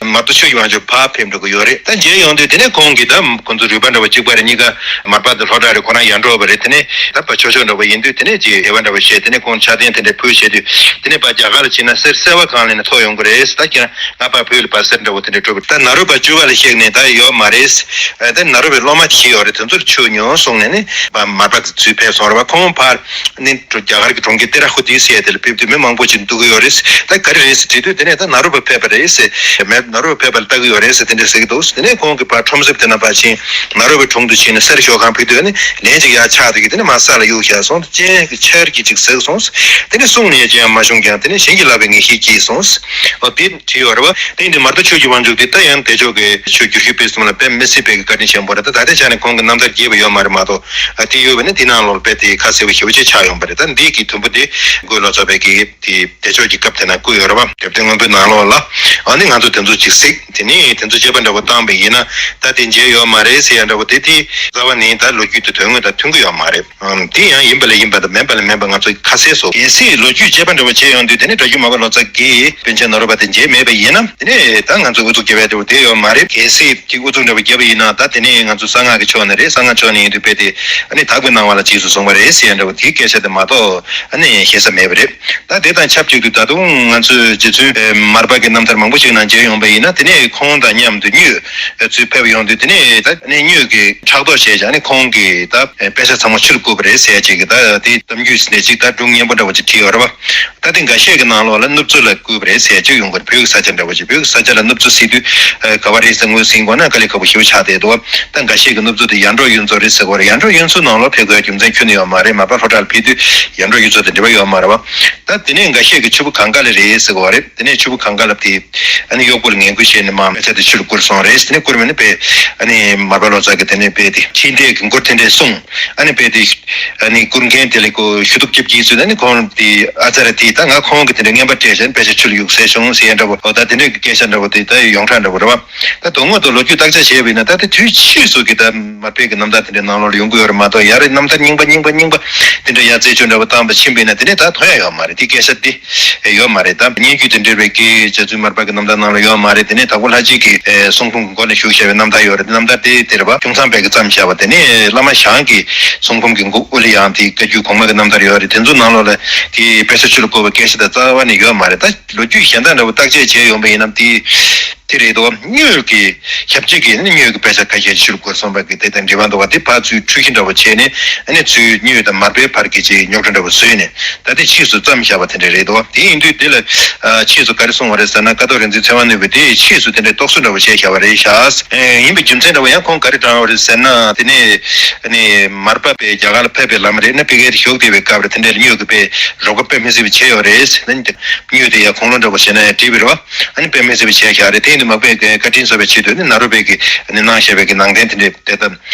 མར་དོ་ཆོས་ཀྱི་དབང་ཕྱུག་ཕར་ཕེབས་འགྲོ་གི་ཡོད་རེད། ད་མཇལ་ཡོང་དུས་དེ་ནས་ཁོང་གིས་ད་ཁོང་ཚོ་རུས་པ་འདྲ་བ་གཅིག་པ་རེད། གཉིས་ཀ་མར་པ་དེ་ལྷོ་བྲག་རེད། ཁོ་རང་ཡར་འབྲོག་པ་རེད། དེ་ནས་ད་ཕར་ཕྱོགས་ཕྱོགས་འདྲ་བ་ཡིན་དུས་དེ་ནས་ཅིག་དད་པ་འདྲ་བ་བྱས་དེ་ནས་ཁོང་ཕྱག་རྟེན་དེ་འདྲ་ཕུལ་བྱས་དུས་དེ་ནས་ཕར་རྒྱ་གར་ལ་ཕྱིན་ན་གསེར་བསིལ་བ་གང་ལ་ནས་ཐོབ་ཡོང་གི་རེད། ད་ཁྱེད་རང་ང་ཕར་བོད་ལ་ཕར་གསེར་འདྲ་བོ་དེ་འདྲ་སྤྲོད་པ་ད་ནཱ་རོ་པ་སྤྱོད་པ་ལ་གཤེགས་ནས་ད་ཡོད་མ་རེད། ད་ནཱ་རོ་པའི་སློབ་མ་ཞིག་ཡོད་རེད། དེ་ཚོར་ཆོས་ཉོན་གསུངས་ནས་ནི་མར་པ་དེ་ཚུར་ཕེབས་སོང་རེད་པ། ཁོང་ཕར་ནི་རྒྱ་གར་གྱི་གྲོང་ཁྱེར་ཏེ་ར་ཧུ་ཏི་ཟེར་ཡ་དེ་ལ་ཕེབས་དུས་མི་མང་པོ་ཅིག་འདུག་གི་ཡོད་རེད། ད་ག་རེ་རེད་ཟེར་དྲིས་དུས་དེ་ནས་ད་ནཱ་རོ་པ་ཕེབས་པ་རེད་ཟེར། མེད་ནཱ་རོ་པ་ཕེབས་པ་ལ་ལྟ་གི་ཡོད་རེད་ཟེར་དེ་འདྲ་ཟེར་གི་འདུག་དེ་ནས་ཁོང་གིས་ཕར་ཁྲོམ་གཟིགས་དེ་ན་ཕར་ཕྱིན་ནཱ་རོ་པའི་དྲུང་དུ་ཕྱིན་ནས་གསེར་ཞོ་གང་ཕུལ་དུས་ནི་ལན་ཅིག་ཡར་ཆགས་དུས་ཀྱི་དེ་ནས་མར་ས་ལ་གཡུགས་བཞག་སོང་། སྤྱན་གྱི་ཆར་གྱིས་ཅིག་ཟེགས་སོང་། དེ་ནས་གསུངས་ནས་ཅི་ཡང་མ་བྱུང་ཀྱང་དེ་ནས་བྱིན་གྱིས་བརླབས་པའི་ངེས་ཤེས་སྐྱེས་སོང་། འོ་དེ་བྲིས་ཡོད་རེད་པ། དེ་ཡིན་དུས་མར་དོ་ཆོས་ཀྱི་དབང་ཕྱུག་དེ་ད་ཡང་བདེ་མཆོག་གི་ཆོས་བསྒྱུར་ཞུས་པའི་གསུང་ལ་དཔེ་མི་སྲིད་པའི་བཀའ་དྲིན་ཆེན་པོ་རེད། ད་ད་ལྟའི་ཆ་ནས་ཁོང་གི་རྣམ་ཐར་རྒྱས་པ་ཡོད་མ་རེད་མ་གཏོགས། ཨ་དེ་ཡོད་པ་ནི་དེ་ནང་ལོགས་དཔེ་དེ་ཁ་གསལ་པོ་ཞེ་པོ་ཅིག་ཆགས་ཡོང་པ་རེད། ད་འདི་གི་དུམ་བུ་དེ་གོས་ལོ་ཙཱ་བའི་གི་དེ་བདེ་མཆོག་གི་སྐབས་དེ་ན་བཀོད་ཡོད་རེད་པ། རྒྱབ་རྟེན་སྔོན་པོའི་ནང་ལོགས་ལ། ཨ་ནི་ང་ཚོ་དེ་ཚོ་ཅིག་གཟིགས། དེ་ནས་དེ་ཚོ་དཔྱད་པ་འདྲ་པོ་བཏང་པ་ཡིན་ན་ད་དེ་མཇལ་ཡོད་མ་རེད་ཟེར་ཡ་འདྲ་པོ་དེ་དེ་རྩ་བ་ནས་ད་ལོ་རྒྱུས་དེ་དོན་དངོས་དང་མཐུན་གི་ཡོད་མ་རེད། ཨམ། དེ་ཡང་ཡིན་པ་ལ་ཡིན་པ་དང་མིན་པ་ལ་མིན་པ་ང་ཚོ་ཁ་གསལ་བཟོ། གལ་སྲིད་ལོ་རྒྱུས་དཔྱད་པ་འདྲ་པོ་བྱས་ཡོང་དུས་དེ་ནས་སྒྲ་སྒྱུར་མར་པ་ལོ་ཙཱ་གིས་པཎ་ཆེན་ནཱ་རོ་པ་དེ་མཇལ་མེད་པ་ཡིན་ན་དེ་ནས་ད་ང་ཚོ་ཨུ་ཚུགས་རྒྱབ་ཡ་འདྲ་པོ་དེ་ཡོད་མ་རེད། གལ་སྲིད་ཅིག་ཨུ་ཚུགས་འདྲ་པོ་བརྒྱབ་པ་ཡིན་ན་ད་དེ་ནས་ང་ཚོ་གསང་སྔགས་ཀྱི་ཕྱོགས་ནས་རེད། གསང་སྔགས་ཕྱོགས་ནས་ཡིན་དུས་དཔེ་དེ་ཨ་ནི་དག་པའི་སྣང་བ་ལ་རྗེས་སུ་བཟུང་བ་རེད་ཟེར་ཡ་འདྲ་པོ་དེའི་སྐད་ཆ་དེ་མ་གཏོགས་ཨ་ནི་ཤེས་ས་མེད་པ་རེད། ད་དེ་དང་ཆབས་ཅིག་ཏུ་ད་དུང་ང་ཚོས་རྗེ་བཙུན་མར་པ་གི་རྣམ་ཐར་མང་པོ་ཞིག་ནང་མཇལ་ཡོང་པ་ཡིན་ན་དེ་ནས་ཁོང་དང་མཉམ་དུ་སྨྱོས་ཚུར་ཕེབས་ཡོང་དུས་དེ་ནས་ད་ནས་སྨྱོས་ཀྱི་ཕྲག་དོག་བྱས་ཀྱང་ནི་ཁོང་གིས་ད་དཔེ་ཆ་ཚང་མ་ཆུར་བསྐུར་བ་རེད་ཟེར་ཅིག་གི་ད་དེ་གཏམ་རྒྱུད་ནས་ཅིག་ད་སྒྲུང་སྙན་པོ་འདྲ་བོ་ཅིག་བྲིས་ཡོད་རེད་བ། ད་དེ་འགའ་ཤས་ཀྱི་ནང་ལོགས་ལ་གནུབས་ཚུལ་ལ་བསྐུར་བ་རེད་ཟེར་ཅིག་ཡོང་གི་རེད། བོད་ཀྱི་ས་ཆ་འདྲ་བོ་ཅིག་བོད་ཀྱི་ས་ཆ་ལ་གནུབས་ཚུལ་ཟེར་དུས་ག་བ་རེད་ཟེར་ངོས་ཟིན་དགོས་ན་དཀའ་ལས་ཁག་པོ་ཞེ་པོ་ཆགས་བསྡད་འདུག་ད་འགའ་ཤས་ཀྱི་གནུབས་ཚུལ་དེ་ཡར་འབྲོག་གཡུ་མཚོ་རེད་ཟེར་གི་རེད། ཡར་འབྲོག་གཡུ་མཚོ་ནང་ལོགས་ཕེབས་དགོས་རྒྱུ་མཚན་ཁྱོན་ནས་ཡོད་མ་རེད། མར་པ་ལྷོ་བྲག་ལ་ཕེབས་དུས་ཡར་འབྲོག་གཡུ་མཚོ་དེ་འབྲེལ་བ་ཡོད་མ་རེད་བ། ད་དེ་ནས་འགའ་ཤས་ཀྱིས་ཆུ་བོ་གངྒཱ་ལ་རེད་ཟེར་གི་རེད། དེ་ནས་ཆུ་བོ་གངྒཱ་ལ་དེ་ཨ་ནི་གཡོག་པོ་ལ་ངན་སྐུལ་བྱས་ནས་མར་དཔེ་ཆ་དེ་ཆུར་བསྐུར་སོང་རེད། དེ་ནས་བསྐུར་བ་ནི་དཔེ་ཨ་ནི་མར་པ་ལོ་ཙཱ་གི་དེ་ནས་དཔེ་དེ་ཁྲིད་འདེད་ཀྱི་མགུར་དེ་འདྲས་གསུངས། ཨ་ནི་དཔེ་དེ་ཨ་ནི་བསྐུར་མཁན་དེ་ལ་ཁོ་ཞུ་གཏུག་རྒྱབ་རྗེས་སུ་ཨ་ནི་ཁོང་དེ་ཨ་ཙར་དེ་ད་ང་ཁོང་གི་དེ་འདྲས་རྔན་པ་སྤྲད་བྱས་ནས་དཔེ་ཆ་ཆུ་ལ་གཡུགས་ཟེར་བྱུང་ཟེར་ཡ་འདྲ་པོ། ཨོ་ད་དེ་འདྲས་ཀྱི་སྐད་ཆ་འདྲ་པོ་དེ་ད་ཡོངས་གྲགས་འདྲ་པོ་རེད་བ། ད་དོན་དངོས་དུ་ལོ་རྒྱུས་བརྟག་དཔྱད་བྱས་པ་ཡིན་ན་ད་ལྟ་དུས་ཕྱིས་སུ་གི་ད་མར་པའི་གི་རྣམ་ཐར་དེ་འདྲའི་ནང་ལོགས་ལ་ཡོང་གི་ཡོད་རེད་མ་གཏོགས་ཡ་རེད་རྣམ་ཐར་རྙིང་པ་རྙིང་པ་རྙིང་པ་དེ་འདྲ་ཡ་རྩད་གཅོད་འདྲ་པོ་བཏང་པ་ཕྱིན་པ་ཡིན་ན་དེ་ནས་ད་ཐོན་ཡ་ཡོད་མ་རེད། དེ་སྐད་ཆ་དེ་ཡོད་མ་རེད། ད་སྙན་བརྒྱུད་དེ་འབྲེལ་བའི་གི་རྗེ་བཙུན་མར་པ་གི་རྣམ་ཐར་ནང་ལ་ཡོད་མ་རེད། དེ་ནས་དྭགས་པོ་ལྷ་རྗེ་གི་གསུང་འབུམ་གི་མགོ་ནས་ཞུགས་བཞག་པའི་རྣམ་ཐར་ཡོད་རེད། རྣམ་ཐར་དེ་དེ་རེད་བ། ཁྱུང་ཚང་པས་གི་བརྩམས་བཞག་པ་དེ་ནས་བླ་མ་ཞང་གི་གསུང་འབུམ་གི་མགོ་དབུ་ལ་ཡང་དེ་བཀའ་བརྒྱུད་གོང་མ་གི་རྣམ་ཐར་ཡོད་རེད། དེ་ཚོ་ནང་ལོགས་ལ་དེ་དཔེ་ཆ་ཆུ་ལ་བསྐུར་བའི་སྐད་ཆ་དེ་རྩ་བ་ནས་ཡོད་མ་རེད། ད་ལོ་རྒྱུས་གཞན་དག་འདྲ་པོ་བརྟག་དཔྱད་བྱས་ཡོང་པ་ཡིན་ན་དེ། དེ་རེད་དོ། སྨྱོས་ཀྱི་ཞབས་རྗེས་ཀྱི་ནི་སྨྱོས་ཀྱི་དཔེ་ཆ་ཁ་ཤས་ཆུར་བསྐུར་སོང་བ་གི་དེ་དང་འབྲེལ་བ་འདུག་བ། དེ་ཕར་ཚུར་འཁྲུལ་གཞི་འདྲ་པོ་བྱས་ནས་ཨ་ནི་ཚུར་སྨྱོས་དང་མར་པའི་བར་གྱི་ཅིག་རྙོག་དྲ་འདྲ་པོ་བཟོས་ནས་ད་དེ་ཕྱིས་སུ་བརྩམས་བཞག་པ་དེ་འདྲ་རེད་དོ། དེ་ཡིན་དུས་དེ་ལ་ཕྱིས་སུ་ག་རེ་གསུངས་པ་རེད་ཟེར་ན། ཀཿཐོག་རིག་འཛིན་ཚེ་དབང་ནོར་བུས་དེ་ཕྱིས་སུ་དེ་འདྲའི་རྟོག་བཟོ་འདྲ་པོ་བྱས་བཞག་པ་རེད་ཤག་ཡིན་པའི་རྒྱུ་མཚན་འདྲ་པོ་ཡང་ཁོང་ག་རེ་དྲངས་པ་རེད་ཟེར་ན། དེ་ནས་ཨ་ནི་མར་པ་པའི་རྒྱ་གར་ལ་ཕེབས་པའི་ལམ་རེད་ན་དཔེ་སྐད་དེ་ཞོག་བསྡད་པའི་སྐབས་རེད། དེ་འདྲའི་སྨྱོས་ཀྱི་དཔེ་རོགས་པ་དཔེ་མི་སྲིད་པ་བྱས་ཡོད་རེད། སྨྱོས་དེ་ཡང་དགུང་ལོ་འདྲ་པོ་བྱས་ན་ཡང་འགྲིག་པ་རེད་བ། ཨ་ནི་དཔེ་མི་སྲིད་པ་བྱས་བཞག་རེད། དེ་ཡིན་དུས་མར་པས་བཀའ་དྲིན་གསོ་བའི་ཆེད་དུ་ནི་ནཱ་རོ་པས་ཀྱིས་ནི་གནང་བཞག་པའི་གི་ནང་རྟེན་དེ་འདྲའི་དེ་ལྟ་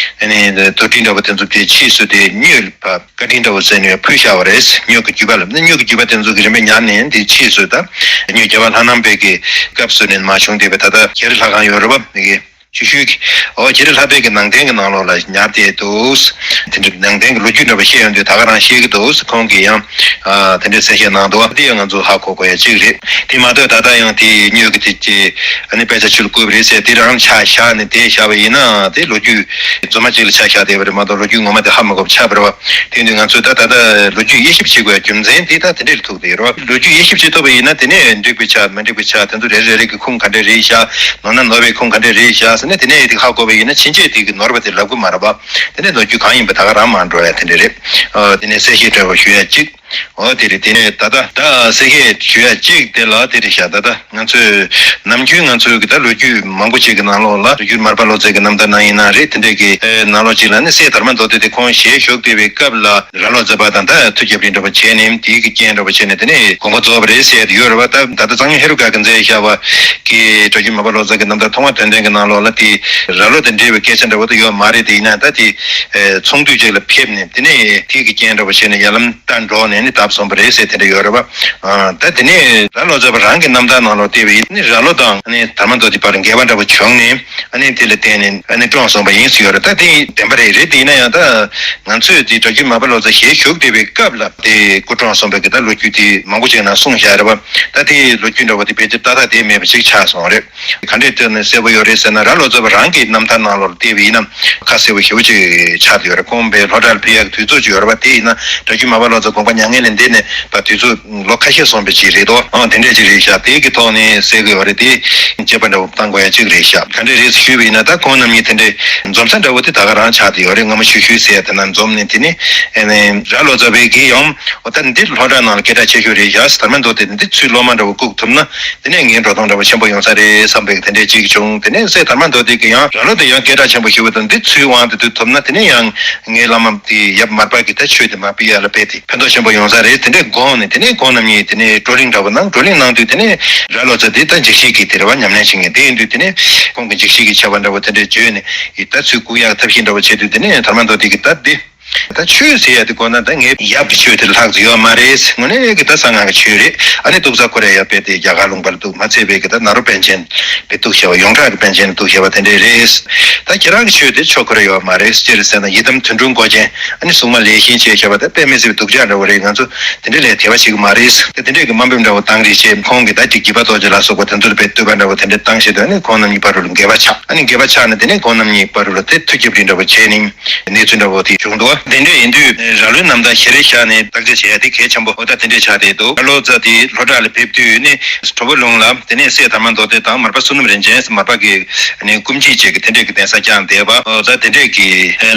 ནི་དུར་ཁྲོད་འདྲ་པོ་དེ་ཚོ་དེ་ཕྱིས་སུ་དེ་སྨྱོས་ལ་བཀའ་དྲིན་འདྲ་པོ་བསྩལ་ནས་ཕུལ་བཞག་པ་རེད། སྨྱོས་ཀྱི་བརྒྱུད་པ་ལ་ནི་སྨྱོས་ཀྱི་བརྒྱུད་པ་དེ་ཚོ་གི་རིམ་པས་ཉར་ནས་དེ་ཕྱིས་སུ་ད་སྨྱོས་རྒྱལ་བ་ལྷ་ནང་པའི་གི་སྐབས་སུ་ནས་མར་བྱུང་བསྡད་པའི་ད་ལྟ་རྒྱ་རི་ལྷ་ཁང་ཡོད་རེད་བ། མི་གི་ཤུལ་ཤུལ་གྱི་ཨོ་རྒྱ་རི་ལྷ་པའི་གི་ནང་རྟེན་གྱི་ནང་ལོགས་ལ་ཉར་བསྡད་འདུག་དེ་འདྲ་ནང་རྟེན་གྱི་ལོ་རྒྱུས་འདྲ་པོ་བཤད་ཡོང་དུས་ད་ག་རང་བཤད་ཀྱི་འདུག་ཁོང་གིས་ཡང་ཨ་དེ་འདྲའི་གསལ་བཤད་གནང་འདུག་དེ་ཡང་ང་ཚོ་ཧ་གོ་དགོས་ཡ་གཅིག་རེད། དེ་མ་གཏོགས་ད་ལྟ་ཡང་དེ་སྨྱོས་ཀྱི་དེ་ཅི་ཨ་ནི་དཔེ་ཆ་ཆུ་ལ་བསྐུར་བ་རེད་ཟེར་དེ་རང་ཆ་བཞག་ནས་དེ་བཞག་པ་ཡིན་ན་དེ་ལོ་རྒྱུས་རྫུན་མ་གཅིག་ལ་ཆ་བཞག་བསྡད་པ་རེད་མ་གཏོགས་ལོ་རྒྱུས་ངོ་མ་དེ་ཧ་མ་གོ་བ་ཆགས་པ་རེད་བ། དེ་ཡིན་དུས་ང་ཚོས་ད་ད་ལྟ་ལོ་རྒྱུས་དབྱེ་ཞིབ་བྱེད་དགོས་ཡ་རྒྱུ་མཚན་དེ་ད་དེ་འདྲ་ལ་ཐུག་བསྡད་ཡོད་རེད་བ། ལོ་རྒྱུས་དབྱེ་ཞིབ་བྱེད་ཐུབ་པ་ཡིན་ན་དེ་ནས་འགྲིག་པའི་ཆ་མི་འགྲིག་པའི་ཆ་དེ་ཚོ་རེ་རེ་རེ་གི་ཁུངས་ག་འདྲ་རེད་ཤག་ནོར་ན་ནོར་བའི་ཁུངས་ག་འདྲ་རེད་ཤག་ཟེར་ནས་དེ་ནས་དེ་ཧ་གོ་བ་ཡིན་ན་ཕྱིན་ཆད་དེ་གི་ནོར་བ་དེ་ལབ་གི་མ་རེད་བ། དེ་ནས་ལོ་རྒྱུས་གང་ཡིན་པ་ད་ག་རང་མ་འགྲོ་ཡ་དེ་འདྲ་རེད། ཨ་དེ་ནས་གསལ་བཤད་འདྲ་པོ་ཞུ་ཡ་གཅིག་ཨོ་དེ་རེད། དེ་ནས་ད་ལྟ་ད་གསལ་བཤད་ཞུ་ཡ་གཅིག་དེ་ལ་དེ་རེད་ཤག་ད་ལྟ་ང་ཚོས་ནམ་རྒྱུན་ང་ཚོའི་གི་ད་ལོ་རྒྱུས་མང་པོ་ཅིག་གི་ནང་ལོགས་ལ་ལོ་རྒྱུས་མར་པ་ལོ་ཙཱ་གི་རྣམ་ཐར་ནང་ཡིན་ན་རེད། དེ་འདྲའི་གི་ནང་ལོགས་ཅིག་ལ་ནི་སྲས་དར་མ་མདོ་སྡེ་དེ་ཁོང་ཞལ་བཞུགས་བསྡད་པའི་སྐབས་ལ་རྭ་ལོ་ཙཱ་བ་དང་ད་ཐུགས་རྒྱབ་རི་འདྲ་པོ་བྱས་ནས་དེའི་གི་རྐྱེན་འདྲ་པོ་བྱས་ནས་དེ་ནས་དགོངས་པ་རྫོགས་པ་རེད་ཟེར་ཡ་དེ་ཡོད་རེད་བ། ད་ད་ལྟ་གཙང་ཆུ་ཧེ་རུ་ཀ་གི་མཛད་བཞག་པ་གི་སྒྲ་སྒྱུར་མར་པ་ལོ་ཙཱ་གི་རྣམ་ཐར་ཐོག་མ་དོན་ལྡན་གི་ནང་ལོགས་ལ་དེ་རྭ་ལོ་དང་འབྲེལ་བའི་སྐད་ཆ་འདྲ་པོ་དེ་ཡོད་མ་རེད། དེ་ཡིན་ན་ད་དེ་ཚོང་འདུས་ཅིག་ལ་ཕེབས་ནས་དེ་ནས་དེའི་གི་རྐྱེན་འདྲ་པོ་བྱས་ནས་ཡར་ལམ་ད་འགྲོ་ནས་ནི་བརྡབས་སོང་བ་རེད་ཟེར་དེ་འདྲ་ཡོད་རེད་བ། ཨ་ད་དེ་ནས་རྭ་ལོ་ཙཱ་བ་རང་གི་རྣམ་ཐར་ནང་ལོགས་བལྟས་པ་ཡིན་ནི་རྭ་ལོ་དང་ནི་དར་མ་མདོ་སྡེ་བར་འགལ་བ་འདྲ་པོ་བྱུང་ནས་ཨ་ནི་དེ་ལ་བརྟེན་ནས་ཨ་ནི་བཀྲོངས་སོང་བ་ཡིན་ཟེར་ཡོད་རེད། ད་དེ་བདེན་པ་རེད། རེད་དེ་ཡིན་ན་ཡང་ད་ང་ཚོས་དེ་སྒྲ་སྒྱུར་མར་པ་ལོ་ཙཱ་ཞལ་བཞུགས་བསྡད་པའི་སྐབས་ལ་དེ་སྐུ་བཀྲོངས་སོང་བའི་གི་ད་ལོ་རྒྱུས་དེ་མང་པོ་ཅིག་ནང་གསུངས་བཞག་རེད་བ། ད་དེ་ལོ་རྒྱུས་འདྲ་པོ་དེ་ཕལ་ཆེར་ཏག་ཏག་དེ་མེད་པ་ཞིག་ཆགས་སོང་རེད། ག་འདྲས་བལྟས་ནས་གསལ་པོ་ཡོད་རེད་ཟེར་ན་རྭ་ལོ་ཙཱ་བ་རང་གི་རྣམ་ཐར་ནང་ལོགས་ལ་བལྟས་པ་ཡིན་ན་ཁ་གསལ་པོ་ཞེ་པོ་ཅིག་ཆགས་ཡོད་རེད། ཁོང་པའི་ལྷོ་བྲག་ལ་ཕེབས་ཡག་དུས་ཚོད་ཅིག་ཡོད་རེད་བ། དེ་ཡིན་ན་སྒྲ་སྒྱུར་མར་པ་ལོ་ཙཱ་དགོངས་པ་མྱ་ངན་ལས་འདས་ནས་ད་དུས་ཚོད་ལོ་ཁ་ཤས་སོང་བའི་ཅིག་རེད་དོ། ཨང་དེ་འདྲས་ཅིག་རེད་ཤག་དེ་གི་ཐོག་ནས་གསལ་གི་ཡོད་རེད། དེ་དཔྱད་པ་འདྲ་པོ་བཏང་དགོས་ཡ་ཅིག་རེད་ཤག་ག་འདྲས་རེད་ཞུས་པ་ཡིན་ན་ད་ཁོང་རྣམ་གཉིས་དེ་འདྲས་འཛོམས་ས་འདྲ་པོ་དེ་ད་ག་རང་ཆགས་བསྡད་ཡོད་རེད། སྔ་མོ་ཤུལ་ཤུལ་ཟེར་ཡ་དེ་ན་འཛོམས་ནས་དེ་ནས་ཨ་ནི་རྭ་ལོ་ཙཱ་བས་གི་ཡང་འོ་ད་འདི་ལྷོ་བྲག་ནང་ལ་སྐད་གྲགས་ཆེ་ཤོས་རེད་ཤག་དར་མ་མདོ་སྡེ་འདི་ཚུར་སློབ་མ་འདྲ་པོ་བཀུག་ཐུབ་ན་དེ་ནས་ངའི་འགྲོ་སྟངས་འདྲ་པོ་ཆེན་པོ་ཡོང་ས་རེད་བསམ་པའི་དེ་འདྲའི་ཅིག་བྱུང་། དེ་ནས་སྲས་དར་མ་མདོ་སྡེ་གི་ཡང་རྭ་ལོ་དེ་ཡང་སྐད་གྲགས་ཆེན་པོ་ཞིག་པ་དང་འདི་ཚུར་དབང་དུ་བསྡུ་ཐུབ་ན་དེ་ནས་ཡང་ངའི་བླ་མ་དེ་ཡབ་མར་པ་གི་ད་ཆོས་དེ་མར་སྤེལ་ཡ་ལ་དཔེ་དེ་ཕན་ཐོགས་ཆེན་པོ་ཡོང་ས་རེད། དེ་འདྲས་དགོངས་ནས་དེ་ནས་ཁོང་རྣམ་གཉིས་དེ་ནས་བགྲོ་གླེང་འདྲ་པོ་གནང་། བགྲོ་གླེང་གནང་དུས་དེ་ནས་རྭ་ལོ་ཙཱ་དེ་ད་འཇིགས་བྱེད་ཀྱི་དེ་རེད་བ། ཉམས་ལེན་བྱེད་མཁན་དེ་ཡིན་དུས་དེ་ནས་ཁོང་གི་འཇིགས་བྱེད་ཀྱི་ཆེ་བ་འདྲ་པོ་དེ་འདྲས་བརྗོད་ནས་ཡི་ད་ཚུར་བཀུག་ཡག་ཐབས་ཤེས་འདྲ་པོ་བྱེད་དུས་དེ་ནས་དར་མ་མདོ་སྡེ་གི་ད་དེ། ད་ཆོས་ཟེར་ཡ་དེ་གོ་ན་ད་ངའི་ཡབ་ཀྱི་ཆོས་དེ་ལྷག་ཙམ་ཡོད་མ་རེད། དངོས་གནས་ཀྱི་ད་གསང་སྔགས་ཀྱི་ཆོས་རེད། ཨ་ནི་ཏོག་ཙམ་ཁོ་རེ་ཡ་དཔེ་དེ་རྒྱ་གར་ལུང་པ་ལ་འདུག་མ་ཚད་པའི་གི་ད་ནཱ་རོ་པཎ་ཆེན་པའི་འདུག་བྱ་བ་ཡོངས་གྲགས་ཀྱི་པཎ་ཆེན་འདུག་བྱ་བ་དེ་འདྲས་རེད། ད་ཁྱེད་རང་གི་ཆོས་དེ་ཆོ་ཁོ་རེ་ཡོད་མ་རེད། ཅི་རེད་ཟེར་ན་ཡི་དམ་དོན་གྲུབ་མགོ་ཅན་ཨ་ནི་སྲུང་མ་ལས་གཞན་ཆེ་བྱ་བ་ད་དཔེ་མི་སྲིད་པའི་སྡུག་ཅག་འདྲ་བོ་རེད། ང་ཚོ་དེ་འདྲས་ལས་དད་པ་བྱེད་ཀྱི་མ་རེད། ད་དེ་འདྲས་ཀྱི་དམའ་འབེབས་འདྲ་བོ་བཏང་རེས་བྱས། ཁོང་གིས་ད་ཅིག་དགྱེས་པ་རྡོ་རྗེ་ལ་སོགས་པ་དེ་ཚོ་ལ་དཔེ་བསྟོད་པ་འདྲ་བོ་དེ་འདྲས་བཏང་བྱས་དུས་ཨ་ནི་ཁོང་རྣམ་གཉིས་བར་དུ་འགལ་བ་ཆགས། ཨ་ནི་འགལ་བ་ཆགས་ནས་དེ་ནས་ཁོང་རྣམ་གཉིས་བར་དུ་ལ་དེ་མཐུ་རྒྱབ་རི་འདྲ་བོ་བྱས་ནས་གནས་ཚུལ་འདྲ་བོ་དེ་བྱུང་འདུག་དེ་འདྲས་ཡིན་དུས་ར་ལོའི་རྣམ་ཐར་ཞལ་རས་བཞག་ནས་བརྟག་དཔྱད་བྱེད་ཡ་དེ་གལ་ཆེན་པོ་འོ་ད་དེ་འདྲས་ཆགས་བསྡད་འདུག་ར་ལོ་ཙཱ་དེ་ལྷོ་བྲག་ལ་ཕེབས་དུས་ནི་གྲོ་བོ་ལུང་ལ་དེ་ནས་སྲས་དར་མ་མདོ་སྡེ་དང་མར་པ་བསོད་ནམས་རིན་ཆེན་མར་པ་གི་ནས་སྐུ་མཆེད་ཅིག་གི་དེ་འདྲས་ཀྱི་གདན་ས་བསྐྱངས་བསྡད་པ་འོ་ད་དེ་འདྲས་ཀྱི་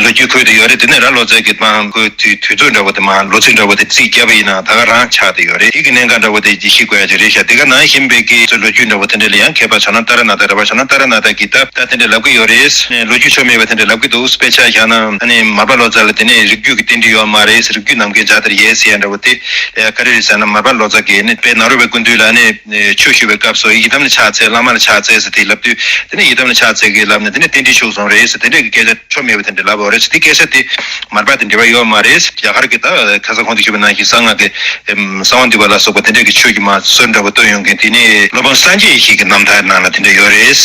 ལོ་རྒྱུས་འཁོད་དེ་ཡོད་རེད། དེ་ནས་ར་ལོ་ཙཱ་གི་མ་ཁོའི་དུས་དུས་ཚོད་འདྲ་བོ་དེ་མ་ལོ་ཚིགས་འདྲ་བོ་དེ་རྩིས་བརྒྱབ་པ་ཡིན་ན་ད་ག་རང་ཆགས་བསྡད་ཡོད་རེད། དེ་གི་གནད་འགག་འདྲ་བོ་དེ་ཅིག་ཤེས་དགོས་ཡ་ཅིག་རེད་ཤག་དེ་ག་ནང་བཞིན་པའི་གི་ཚོ་ལོ་རྒྱུས་འདྲ་བོ་དེ་འདྲ་ལ་ཡང་མཁས་པ་བྱ་ན་ཏཱ་ར་ནཱ་ཐ་རེད་པ། བྱ་ན་ཏཱ་ར་ནཱ་ཐ་གི་ད་ད་དེ་འདྲ་ལབ་གི་ཡོད་རེད། ལོ་རྒྱུས་ཆོ་མེད་པ་དེ་འདྲ་ལབ་གི་འདུག་དཔེ་ཆ་བཞག་ན་ཨ་ནི་མར་པ་ལོ་ཙཱ་ལ་དེ་ནས་རིགས་རྒྱུད་ཀྱི་རྟེན་འབྲེལ་ཡོད་མ་རེད། རིགས་རྒྱུད་ནམ་མཁའི་འཇའ་ལྟར་ཡལ་ཟེར་ཡ་འདྲ་བོ་དེ་ག་རེ་རེད་ཟེར་ན་མར་པ་ལོ་ཙཱ་གིས་ནི་དཔལ་ནཱ་རོ་པའི་སྐུ་མདུན་ལ་ནི་ཆོས་ཞུ་བའི་སྐབས་སུ་ཡི་དམ་ལ་ཕྱག་འཚལ། བླ་མ་ལ་ཕྱག་འཚལ་ཟེར་དེ་ལབ་དུས་དེ་ནས་ཡི་དམ་ལ་ཕྱག་འཚལ་གི་ལབ་ནས་དེ་ནས་རྟེན་འབྲེལ་ཞུགས་སོང་རེད་ཟེར་དེ་འདྲས་ཀྱི་སྐད་ཆ་ཆོ་མེད་པ་དེ་འདྲ་ལབ་པ་རེད། དེ་སྐད་ཆ་དེ་མར་པ་དང་འབྲེལ་བ་ཡོད་མ་རེད། རྒྱ་གར་གྱི་ད་ཁ་སང་གོང་དུ་ཞུས་པ་ནང་བཞིན་གསང་སྔགས་ཀྱི་ཨེམ་གསང་བ་འདུས་པ་ལ་སོགས་པ་དེ་འདྲས་ཀྱི་ཆོས་ཀྱི་མ་སྲོལ་འདྲ་བོ་བཏོད་ཡོང་མཁན་དེ་ནི་སློབ་དཔོན་སངས་རྒྱས་ཡེ་ཤེས་ཀྱི་རྣམ་ཐར་ནང་ལ་དེ་འདྲ་ཡོད་རེད།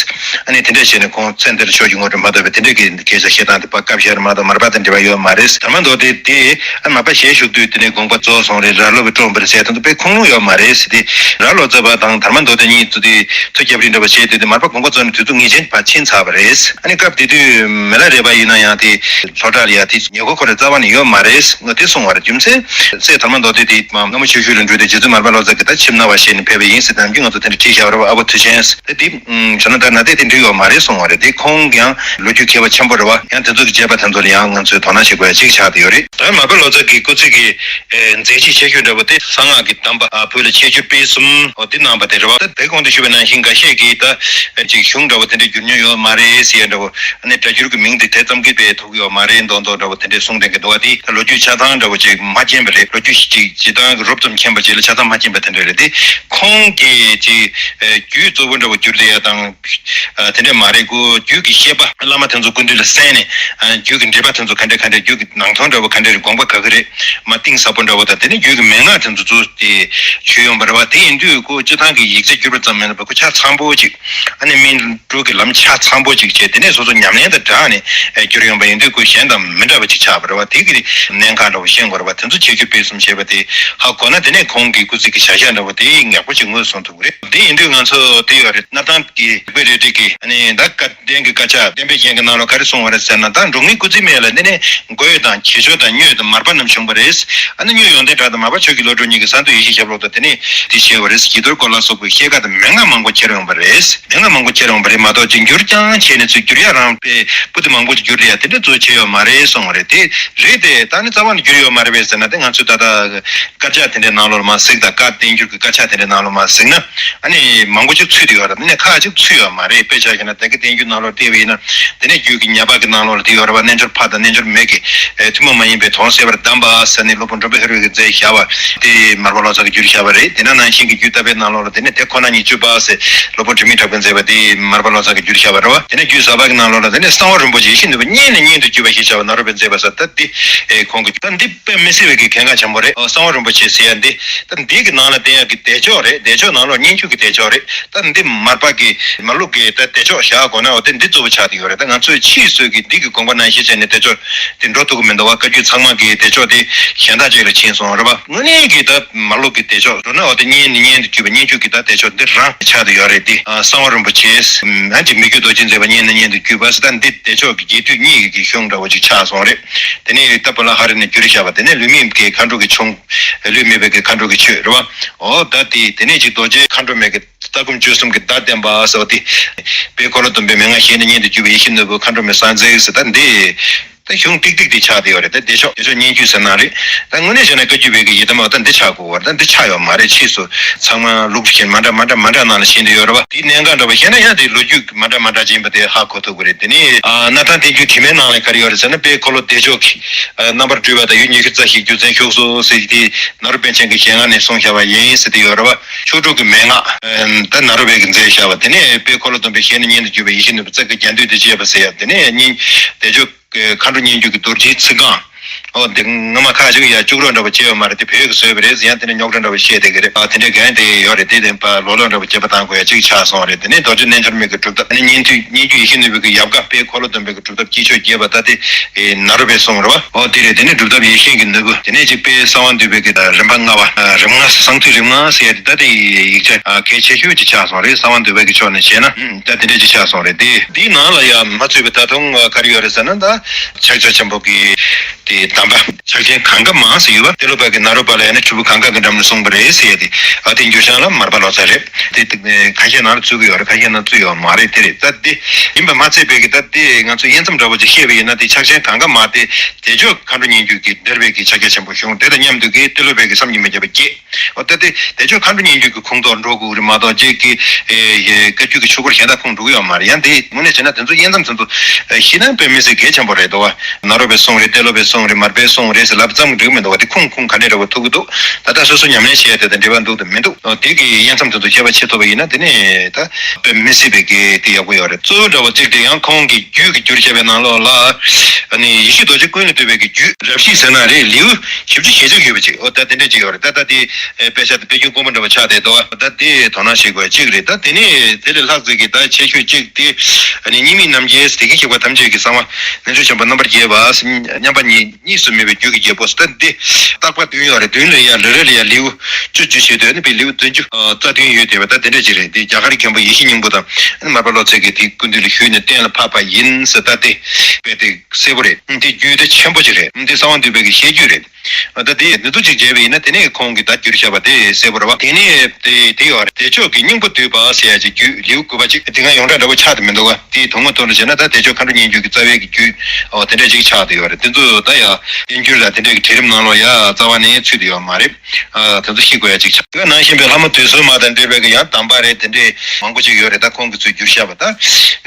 ཨ་ནི་དེ་འདྲས་བྱས་ནས་ཁོང་ཚེ་འདིར་ཆོས་ཀྱི་དངོས་གྲུབ་མ་ཐོབ་པའི་དེ་འདྲས་ཀྱི་སྐད་ཆ་བཤད་སྟངས་དེ་ཕར་སྐབས་ཤར་མ་གཏོགས་མར་པ་དང་འབྲེལ་བ་ཡོད་མ་རེད། དར་མ་མདོ་སྡེ་དེ་ཨ་མར་པ་ཞལ་བཞུགས་དུས་དེ་ནས་དགོངས་པ་རྫོགས་སོང་རེད། ར་ལོ་བའི་བཀྲོངས་པ་རེད་ཟེར་དོན་དུ་དཔེ་ཁུངས་ལུང་ཡོད་མ་རེད་ཟེར་ཏེ། ར་ལོ་ཙཱ་བ་དང་དར་མ་མདོ་སྡེ་གཉིས་ཚོ་དེ་མཐུ་རྒྱབ་རི་འདྲ་བ་བྱས་དུས་དེ་མར་པ་དགོངས་པ་རྫོགས་ནས་དུས་ཚོད་ངེས་ཅན་ཕར་ཕྱིན་ཚར་བ་རེད། ཨ་ནི་སྐབས་དེ་དུས་མི་ལ་རས་པ་ཡིན་ན་ཡང་དེ་ལྷོ་བྲག་ལ་ཡ་དེ་ཉེ་འཁོར་ཁོ་རའི་རྩ་བ་ནས་ཡོད་མ་རེད། ང་དེ་གསུང་བ་རེད། རྒྱུ་མཚན་སྲས་དར་མ་མདོ་སྡེ་དེ་མ་སྔ་མོ་ཆོས་ཞུ་ལ་འགྲོ་དུས་རྗེ་བཙུན་མར་པ་ལོ་ཙཱ་གི་ད་ཁྱིམ་ན་བ་ཞེས་ནས་ཕེབས་པ་ཡིན་ཟེར་ནམ་རྒྱུན་ང་ཚོ་དེ་འདྲ་བྲིས་བཞག་པ་རེད་བ། ཨ་བོ་མཐུ་ཆེན་ཟེར་དེ་བྱོན་ན་ད་ན་དེ་དེ་འགྲིག་ཡོད་མ་རེད་གསུང་བ་རེད། དེ་ཁོང་ཀྱང་ལོ་རྒྱུས་མཁས་པ་ཆེན་པོ་རེད་བ། ཡང་དེ་ཚོ་གི་དཔྱད་པ་དེ་ཚོ་ལ་ཡང་ང་ཚོས་དོ་སྣང་བྱེད་དགོས་ཡ་གཅིག་ཆགས་བསྡད་ཡོད་རེད། ད་མར་པ་ལོ་ཙཱ་གི་སྐུ་ཚེ་གི་ཨེ་མཛད་རྗེས་ཆེ་ཤོས་འདྲ་བོ་དེ་གསང་སྔགས་ཀྱི་གདམས་པ་ཨ་བོད་ལ་ཁྱད་ཆོས་སྤེལ་གསུམ་འོ་དེ་གནང་བ་དེ་རེད་བ། ད་དེ་གོང་དུ་ཞུས་པ་ནང་བཞིན་འགའ་ཤས་ཀྱིས་ད་ཅིག་གཞུང་འདྲ་བོ་དེ་འདྲ་བསྒྱུར་མྱོང་ཡོད་མ་རེད་ཟེར་ཡ་འདྲ་བོ། ཨ་ནི་སྒྲ་སྒྱུར་གྱི་མིང་དེ་དེ་ཙམ་གྱིས་སྤེལ་ཐུབ་ཀྱི་ཡོད་མ་རེད་མདོག་མདོག་འདྲ་བོ་དེ་འདྲས་གསུངས་བསྡད་ཀྱི་འདུག་བ། དེ་ད་ལོ་རྒྱུས་ཆ་ཚང་འདྲ་བོ་ཅིག་མ་མཁྱེན་པ་རེད། ལོ་རྒྱུས་ཅིག་སྤྱིར་བཏང་གི་རོབ་ཙམ་མཁྱེན་པ་ཅིག་ལ་ཆ་ཚང་མ་མཁྱེན་པ་དེ་འདྲ་རེད། དེ་ཁོང་གིས་ཅིག་རྒྱུད་གཙོ་བོ་འདྲ་བོ་བསྒྱུར་བསྡད་ཡ་དང་། ཨ་དེ་འདྲས་མ་རེད་གོ། རྒྱུད་ཀྱི་བཤད་པ་བླ་མ་དེ་ཚོ་སྐུ་མདུན་ལ་གསན་ནས་ཨ་རྒྱུད་ཀྱི་འགྲེལ་པ་དེ་ཚོ་ག་འདྲས་ག་འདྲས་རྒྱུད་ཀྱི་ནང་དོན་འདྲ་བོ་ག་འདྲས་རེད། དགོངས་པ་ག་གི་རེད་མ་གཏིང་ཟབ་པོ་འདྲ་བོ་དང་དེ་ནས་རྒྱུད་ཀྱི་མན་ངག་དེ་ཚོ་ཚུར་དེ་ཞུས་ཡོང་བ་རེད་བ། དེ་ཡིན་དུས་ཁོ་སྤྱིར་བཏང་གི་ཡིག་ཆ་བསྒྱུར་བ་ཙམ་མིན་པར་ཁོ་ཆ་ཚང་པོ་ཅིག་ཨ་ནི་སྨིན་གྲོལ་གྱི་ལམ་ཆ་ཚང་པོ་ཅིག་བྱས་དེ་ནས་སོ་སོ་ཉམས་ལེན་དང་སྦྲགས་ནས་བསྒྱུར་ཡོང་བ་ཡིན་དུས་ཁོ་གཞན་དང་མི་འདྲ་བ་ཅིག་ཆགས་པ་རེད་བ། དེ་གི་གནད་འགག་འདྲ་བོ་ཤེས་དགོས་རེད་བ། དེ་ཚོ་ཁྱད་ཆོས་སྤེལ་གསུམ་ཞེས་པ་དེ་ཧ་གོ་ན་དེ་ནས་ཁོང་གི་སྐུ་ཚེ་གི་བྱ་བཞག་འདྲ་བོ་དེ་ཡག་པོ་ཅིག་ངོས་བཟུང་ཐུབ་ཀྱི་རེད། དེ་ཡིན་དུས་ང་ཚོ་དེ་ཡོད་རེད། སྣར་ཐང་གི་རིག་པའི་རལ་གྲི་གི་ཨ་ནི་ད་བཀའ་བསྟན་གྱི་དཀར་ཆག་བསྟན་པའི་རྒྱན་གྱི་ནང་ལ་ག་རེ་གསུངས་པ་རེད་ཟེར་ན། ད་འབྲོག་མིའི་སྐུ་ཚེའི་སྨད་ལ་ནི་ནི་མགོ་ཡོད་དང་བྱེད་ཆོག་དང་མྱོས་དང་མར་པ་རྣམས་བྱུང་བ་རེད། ཨ་ནི་མྱོས་ཡོན་ཏན་གྲགས་དང་མར་པ་ཆོས་ཀྱི་བློ་གྲོས་གཉིས་ཀྱིས་གསང་འདུས་ཡེ་ཤེས་ཞབས་ལོག་ཏུ་དེ་ནི་དེ་བྱས་པ་རེད། གྱི་དོར་སྐོར་ལ་སོགས་པའི་བཤད་ག་དང་མན་ངག་མང་པོ་ཁྱེར་ཡོང་བ་རེད། མན་ངག་མང་པོ་ཁྱེར་ཡོང་བ་རེད་མ་གཏོགས་ཅིག་འགྱུར་རྐྱང་བྱས་ནས་ཚུར་བསྒྱུར་ཡ་རང་དཔེ་པོ་ཏི་མང་པོ་ཅིག་བསྒྱུར་ཡ་དེ་འདྲ་ཚོ་བྱས་ཡོད་མ་རེད་གསུངས་པ་རེད། དེ་རེད་དེ་ད་ནི་རྩ་བ་ནས་བསྒྱུར་ཡོད་མ་རེད་པས་ཟེར་ན་དེ་ང་ཚོས་ད་ལྟ་དཀར་ཆག་དེ་འདྲའི་ནང་ལོགས་ལ་མ་གཟིགས་དང་། བཀའ་བསྟན་འགྱུར་གྱི་དཀར་ཆག་དེ་འདྲའི་ནང་ལོགས་མ་གཟིགས་ན་ཨ་ནི་མང་པོ་ཅིག་ཚུད་དེ་ཡོད་རེད། དེ་ནས་ཁག་ཅིག་ཚུད་ཡོད་མ་རེད། དཔེ་ཆ་བཞག་ན་དེ་གི་བསྟན་འགྱུར་ནང་ལོགས་བལྟས་པ་ཡིན་ན་དེ་ནས་རྒྱུད་ཀྱི་ཉ་པ་གི་ནང་ལོགས་ལ་དེ་ཡོད་རེད་བ། རྣལ་འབྱོར་ཕ་དང་རྣལ་འབྱོར་མ་གི་ཐུན་མོང་མ་ཡིན་པའི་དོན་གསལ་བར་གདམས་པ་ཟེར་ནས་སློབ་དཔོན་འབྲོམ་པའི་ཧེ་རུ་གིས་མཛད་བཞག་པ་དེ་མར་པ་ལོ་ཙཱ་གིས་བསྒྱུར་བཞག་པ་རེད། དེ་ན་ནང་བཞིན་གྱི་རྒྱུད་བརྟག་པའི་ནང་ལོགས་ལ་དེ་ནས་དེ་ཁོ་ན་ཉིད་བཅུ་པ་ཟེར་སློབ་དཔོན་དྲི་མེད་གྲགས་པས་མཛད་པ་དེ་མར་པ་ལོ་ཙཱ་གིས་བསྒྱུར་བཞག་པ་རེད་བ། དེ་ནས་རྒྱུད་བཟང་པོ་གི་ནང་ལོགས་ལ་དེ་ནས་གསང་བ་རིན་པོ་ཆེ་ཡིད་བཞིན་ནོར་བུ་སྙན་ནས་སྙན་དུ་བརྒྱུད་པ་ཞེས་བྱ་བ་ནཱ་རོ་པས་མཛད་པ་ཟེར། ད་འདི་ཨེ་ཁོང་གི་ད་འདི་དཔེ་མི་སྲིད་པའི་གི་གལ་འགངས་ཆེན་པོ་རེད། ཨོ་གསང་བ་རིན་པོ་ཆེ་ཟེར་ཡ་འདི་ད་འདི་གི་ནང་ལ་བསྟན་ཡ་གི་བདེ་མཆོག་རེད། བདེ་མཆོག་ནང་ལོགས་སྙན་བརྒྱུད་ཀྱི་བདེ་མཆོག་རེད། ད་འདི་མར་པ་གི་མར་ལུགས་ཀྱི་ད་བདེ་མཆོག་བཞག་དགོས་ན་འོ་དེ་འདི་གཙོ་བོ་ཆགས་བསྡད་ཡོད་རེད། ད་ང་ཚོས་ཕྱིས་སུ་གི་འདི་གི་དགོངས་པ་ནང་བཞིན་བྱས་ནས་བདེ་མཆོག་དེ་འགྲོ་ཐུབ་ཀྱི་མི་འདུག་བ། བཀའ་བརྒྱུད་ཚང་མ་གི་བདེ་མཆོག་དེ་གཞན་དག་ཅིག་ལ་ཕྱིན་སོང་རེད་བ། དངོས་གནས་ཀྱི་ད་མར་ལུགས་ཀྱི་བདེ་མཆོག་འགྲོ་ན་འོ་དེ་སྙན་ནས་སྙན་དུ་བརྒྱུད་པ་སྙན་བརྒྱུད་ཀྱི་ད་བདེ་མཆོག་འདི་རང་ཆགས་བསྡད་ཡོད་རེད། འདི་གསང་བ་རིན་པོ་ཆེ་ཨ་ཅིག་མི་བསྐྱོད་རྡོ་རྗེས་མཛད་པ་སྙན་ནས་སྙན་དུ་བརྒྱུད་པ་ཟེར། ད་འདི་བདེ་མཆོག་གི་རྒྱས་བསྡུས་གཉིས་ཀྱི་གཞུང་འདྲ་བོ་ཅིག་ཆགས་སོང་རེད། དེ་ནས་ད་པོ་ལ་ཧ་རི་ནས་བསྒྱུར་བཞག་པ། དེ་ནས་ལུས་མེད་ཀྱི་མཁའ་འགྲོ་གི་ཆོས། ལུས་མེད་པའི་གི་མཁའ་འགྲོ་གི་ཆོས་རེད་བ། འོ་ད་དེ་དེ་ནས་ཅིག་རྡོ་རྗེ་མཁའ་འགྲོ་མའི་གི་ལྟ་སྒོམ་སྤྱོད་གསུམ་གྱི་བརྡ་བསྟན་པ་ཟེར་བ་དེ། དཔལ་འཁོར་ལོ་སྡོམ་པའི་མན་ངག་ཞལ་ནས་སྙན་དུ་བརྒྱུད་པའི་ཡེ་ཤེས་ནོར་བུ་མཁའ་འགྲོ་མའི་གསང་མཛད་ཟེར། ད་འདི་ད་གཞུང་ཏིག་ཏིག་དེ་ཆགས་བསྡད་ཡོད་རེད། ད་བདེ་མཆོག་བདེ་མཆོག་སྙན་བརྒྱུད་ཟེར་ན་རེད། ད་དངོས་གནས་བྱས་ན་བཀའ་བརྒྱུད་པའི་གི་ཡི་དམ་འོ་ད་འདི་ཆགས་དགོས་པ་རེད། ད་འདི་ཆགས་ཡོད་མ་རེད། ཕྱིས་སུ་ཚང་མ་ལུགས་གཞན་མ་འདྲ་མ་འདྲ་མ་འདྲ་ནང་ལ་བཞེངས་བསྡད་ཡོད་རེད་བ། དེའི་གནད་འགག་འདྲ་བ་བཤད་ན་ཡང་དེ་ལོ་རྒྱུས་མ་འདྲ་མ་འདྲ་ཅིག་ཡིན་པ་དེ་ཧ་གོ་ཐུབ་ཀྱི་རེད། དེ་ནས་ཨ་སྣར་ཐང་བསྟན་འགྱུར་དྲི་མེད་ནང་ལ་ག་རེ་ཡོད་རེད་ཟེར་ན། དཔལ་འཁོར་ལོ་བདེ་མཆོག་གིས་ཨ་རྣམ་པར་སྤྲུལ་པ་དང་ཡུལ་ཉི་ཤུ་རྩ་བཞིའི་རྒྱུ་མཚན་བཞུགས་སོ་ཟེར་གྱི་དེ་ནཱ་རོ་པཎ་ཆེན་གྱི་ཞལ་སྔ་ནས་གསུངས་བཞག་པ་ཡིན་ཟེར་དེ་ཡོད་རེད་བ། མཆོག་སྒྲུབ་ཀྱི་མན་ངག་ཨ་ད་ནཱ་རོ་པས་ཀྱིས་མཛད་བཞག་པ། དེ་ནས་དཔལ་འཁོར་ལོ་སྡོམ་པའི་ཞལ་ནས་སྙན་དུ་བརྒྱུད་པའི་ཡེ་ཤེས་ནོར་བུ་རྩ་བརྒྱད་རྒྱན་སྡུད་དེ་བཅས་པ་ཟེར་ཡ། དེ་ནས་སྙན་བདེ་མཆོག་མཁའ་འགྲོ་སྙན་བརྒྱུད་ཀྱི་རྡོ་རྗེའི་ཚིག་རྐང་། ཨོ་དེ་སྔ་མ་ཁ་ཅིག་ཡ་སྐྱུག་རོ་འདྲ་པོ་བྱས་ཡོད་མ་རེད། དེ་བོད་ཀྱི་བཟོས་པ་རེད་ཟེར། ཡང་དེ་ནས་རྙོག་དྲ་འདྲ་པོ་བཤད་བསྡད་ཀྱི་རེད། ཨ་དེ་འདྲའི་འགན་དེ་ཡོད་རེད། དེ་དེ་པ་ལོ་ལོན་འདྲ་པོ་བྱེད་པ་དང་དགོས་ཡ་གཅིག་ཆགས་སོང་རེད། དེ་ནས་རྡོ་རྗེ་རྣལ་འབྱོར་མའི་གི་སྒྲུབ་ཐབས་ནི་སྙན་ཐོས་སྙན་བརྒྱུད་ཡེ་ཤེས་ནུས་པའི་གི་ཡབ་དགའ་དཔལ་འཁོར་ལོ་སྡོམ་པའི་གི་སྒྲུབ་ཐབས་དཀྱིལ་ཆོག་རྒྱས་པ་ད་དེ་ནཱ་རོ་པའི་གསུང་རེད་པ། ཨོ་དེ་རེད། དེ་ནས་སྒྲུབ་ཐབས་ཡེ་ཤེས་ཀྱི་ནོར་བུ། དེ་ནས་ཅིག་དཔལ་གསང་བ་འདུས་པའི་གི་རིམ་པ་ལྔ་པ། རིམ་ལྔ་གསང་ཐོས་རིམ་ལྔ་ཟེར་ཡ་དེ་ད་དེ་ཡིག་ཆ་གལ་ཆེ་ཤོས་ཅིག་ཆགས་སོང་རེད། གསང་བ་འདུས་པའི་གི་ཕྱོགས་ནས་བྱས་ན་ད་དེ་འདྲ་ཅིག་ཆགས་སོང་རེད། དེ་དེའི་ནང་ལ་ཡང་མ་ཚུད་པའི་ད་དུང་ག་རེ་ཡོད་རེད་ཟེར་ན། ད་ཕྱག་རྒྱ་ཆེན་པོ་གི་དེ་གདམས་པ་ཕྱག་ཆེན་གངྒཱ་མ་ཟེར་ཡོད་པ། ཏེ་ལོ་པ་གི་ནཱ་རོ་པ་ལ་ཡང་ན་ཆུ་བོ་གངྒཱ་གི་འགྲམ་ལ་གསུངས་པ་རེད་ཟེར་ཡ་དེ། ཨ་དེ་འགྱུར་བྱང་ལ་མར་པ་ལོ་ཙཱ་རེད། དེ་ཁ་ཤས་ནང་ལ་ཚུད་ཀྱི་ཡོད་རེད། ཁ་ཤས་ནང་ཚུད་ཡོད་མ་རེད། དེ་རེད། ད་དེ་ཡིན་པ་མ་ཚད་པའི་གི་ད་དེ་ང་ཚོ་དབྱེ་མཚམས་འདྲ་པོ་ཅིག་བཤད་པ་ཡིན་ན། དེ་ཕྱག་ཆེན་གངྒཱ་མ་དེ་བདེ་མཆོག་མཁའ་འགྲོ་སྙན་བརྒྱུད་ཀྱི་འགྲེལ་པའི་གི་ཕྱག་རྒྱ་ཆེན་པོ་གཞུང་དེ་དང་མཉམ་དུ་གི་ཏེ་ལོ་པའི་གི་བསམ་གྱིས་མི་ཁྱབ་པ་བརྒྱད། འོ་ད་དེ་བདེ་མཆོག་མཁའ་འགྲོ་སྙན་བརྒྱུད་ཀྱི་ཁོངས་གཏོགས་འགྲོ་དགོས་རེད་མ་གཏོགས། ཅིག་གི་བཀའ་བརྒྱུད་ཀྱི་ཆོས་སྐོར་གཞན་དག་ཁོངས་འགྲོ་གི་ཡོད་མ་རེད། ཡང་དེ་དངོས་གནས་བྱས་ན་དེ་ཚོ་དབྱེ་མཚམས་དེ་ཚོ་ཤེས་ན་དཔེ་མི་སྲིད་གལ་ཆེན་པོ་རེད་འདུག་བ། ནཱ་རོ་པའི་གསུང་རེད། ཏེ་ལོ་པའི་གསུང་རེད། མར་པའི་གསུང་རེད་ཟེར་ལབ་ཙམ་འགྲིག་མི་འདུག་བ། དེ་ཁུངས་ཁུངས་ག་འདྲས་འདྲ་པོ་ཐུག་གི་འདུག་ད་ལྟ་སོ་སོ་ཉམས་ལེན་བྱེད་ཡ་དེ་དང་འབྲེལ་བ་འདུག་དང་མི་འདུག་དེ་གི་དབྱེ་མཚམས་དེ་ཚོ་ཤེས་པ་ཆེ་ཐུབ་པ་ཡིན་ན་དེ་ནས་ད་དཔེ་མི་སྲིད་པའི་གི་དེ་ཡག་པོ་ཡོད་རེད། གཙོ་བོ་འདྲ་པོ་གཅིག་དེ་ཡང་ཁོང་གི་རྒྱུད་ཀྱི་བསྒྱུར་བྱས་པའི་ནང་ལོགས་ལ་ཨ་ནི་ཡེ་ཤེས་རྡོ་རྗེ་ཀུན་ལས་བཏུས་པའི་གི་རྒྱུད་རབ་བཤད་ཟེར་ན་རེད། ལེའུ་བཞི་བཅུ་ཞེ་གཅིག་ཡོད་པ་ཅིག་འོ་ད་དེ་འདྲས་ཅིག་ཡོད་རེད། ད་ལྟ་དེ་དཔེ་ཆ་དེ་དཔེ་རྒྱུན་དཀོན་པོ་འདྲ་པོ་ཆགས་བསྡད་འདུག་ད་དེ་དོ་སྣང་བྱེད་དགོས་གཅིག་རེད། ད་དེ་ནས་དེ་ལས་ལྷག་ཙམ་གྱི་ད་ཆེ་ཤོས་གཅིག་དེ་ཨ་ནི་སྙིགས་མའི་རྣམ་མཁྱེན། བདེ་གཤེགས་པ་ཐམས་ཅད་ཀྱི་གསང་བ། རྣལ་འབྱོར་ཆེན་པོ་རྣམ་པར་རྒྱལ་བ། མཉམ་པ་ཉིད་གཉིས་སུ་མེད་པའི་རྒྱུད་ཀྱི་རྒྱལ་པོ་ཟེར། ད་འདི་བརྟག་པ་བདུན་ཡོད་རེད། བདུན་ལ་ཡང་རེ་རེ་ལ་ཡང་ལེའུ་བཅུ་བཅུ་བྱས་དུས་ནི་པའི་ལེའུ་བདུན་ཅུ་རྩ་བདུན་ཡོད་བསྡད་པ། ད་དེ་འདྲ་ཅིག་རེད། འདི་རྒྱ་གར་མཁན་པོ་ཡེ་ཤེས་སྙིང་པོ་དང་ཨ་ནི་མར་པ་ལོ་ཙཱ་གིས་དེའི་སྐུ་མདུན་ལ་ཞུས་ནས་གཏན་ལ་ཕབ་པ་ཡིན་ཟེར། ད་དེ་དཔེ་དེ་གསལ་པོ་རེད། འདི་རྒྱུད་དེ་ཆེན་པོ་ཅིག་རེད། འདི་གསང་བ་འདུས་པའི་གི་བཤད་རྒྱུད་རེད། ད་དེ་འདི་ཚོ་ཅིག་བྱས་པ་ཡིན་ན་དེ་ནས་ཁོང་གིས་ད་བསྒྱུར་བཞག་པ་དེ་གསལ་པོ་རེད་བ། དེ་ནས་དེ་དེ་ཡོད་རེད། བདེ་མཆོག་གི་སྙིང་པོ་བསྡུས་པ་ཟེར་ཡ་ཅིག་རྒྱུད་ལེའུ་དགུ་པ་ཅིག་དེ་སྔ་ཡོངས་གྲགས་འདྲ་པོ་ཆགས་བསྡད་མི་འདུག་ག་དེའི་དོན་དངོས་ཐོག་ལ་བྱས་ན་ད་བདེ་མཆོག་མཁའ་འགྲོ་སྙན་བརྒྱུད་ཀྱི་རྩ་བའི་གི་རྒྱུད་ཨོ་དེ་འདྲ་ཅིག་ཆགས་བསྡད་ཡོད་རེད། དེ་ཚོ་ད་ཡ་བསྟན་འགྱུར་ལ་དེ་འདྲའི་གི་གྲལ་རིམ་ནང་ལོགས་ཡ་རྩ་བ་ནས་ཚུད་བསྡད་ཡོད་མ་རེད། ཨ་དེ་ཚོ་ཤེས་དགོས་ཡ་ཅིག་ཆགས། དེ་ནང་བཞིན་པའི་ལྷ་མོ་དུད་སོལ་མ་དང་འབྲེལ་བའི་གི་ཡང་གདམས་པ་རེད། དེ་འདྲའི་མང་པོ་ཅིག་ཡོད་རེད། ད་ཁོང་གིས་ཚུར་བསྒྱུར་བཞག་པ་ད།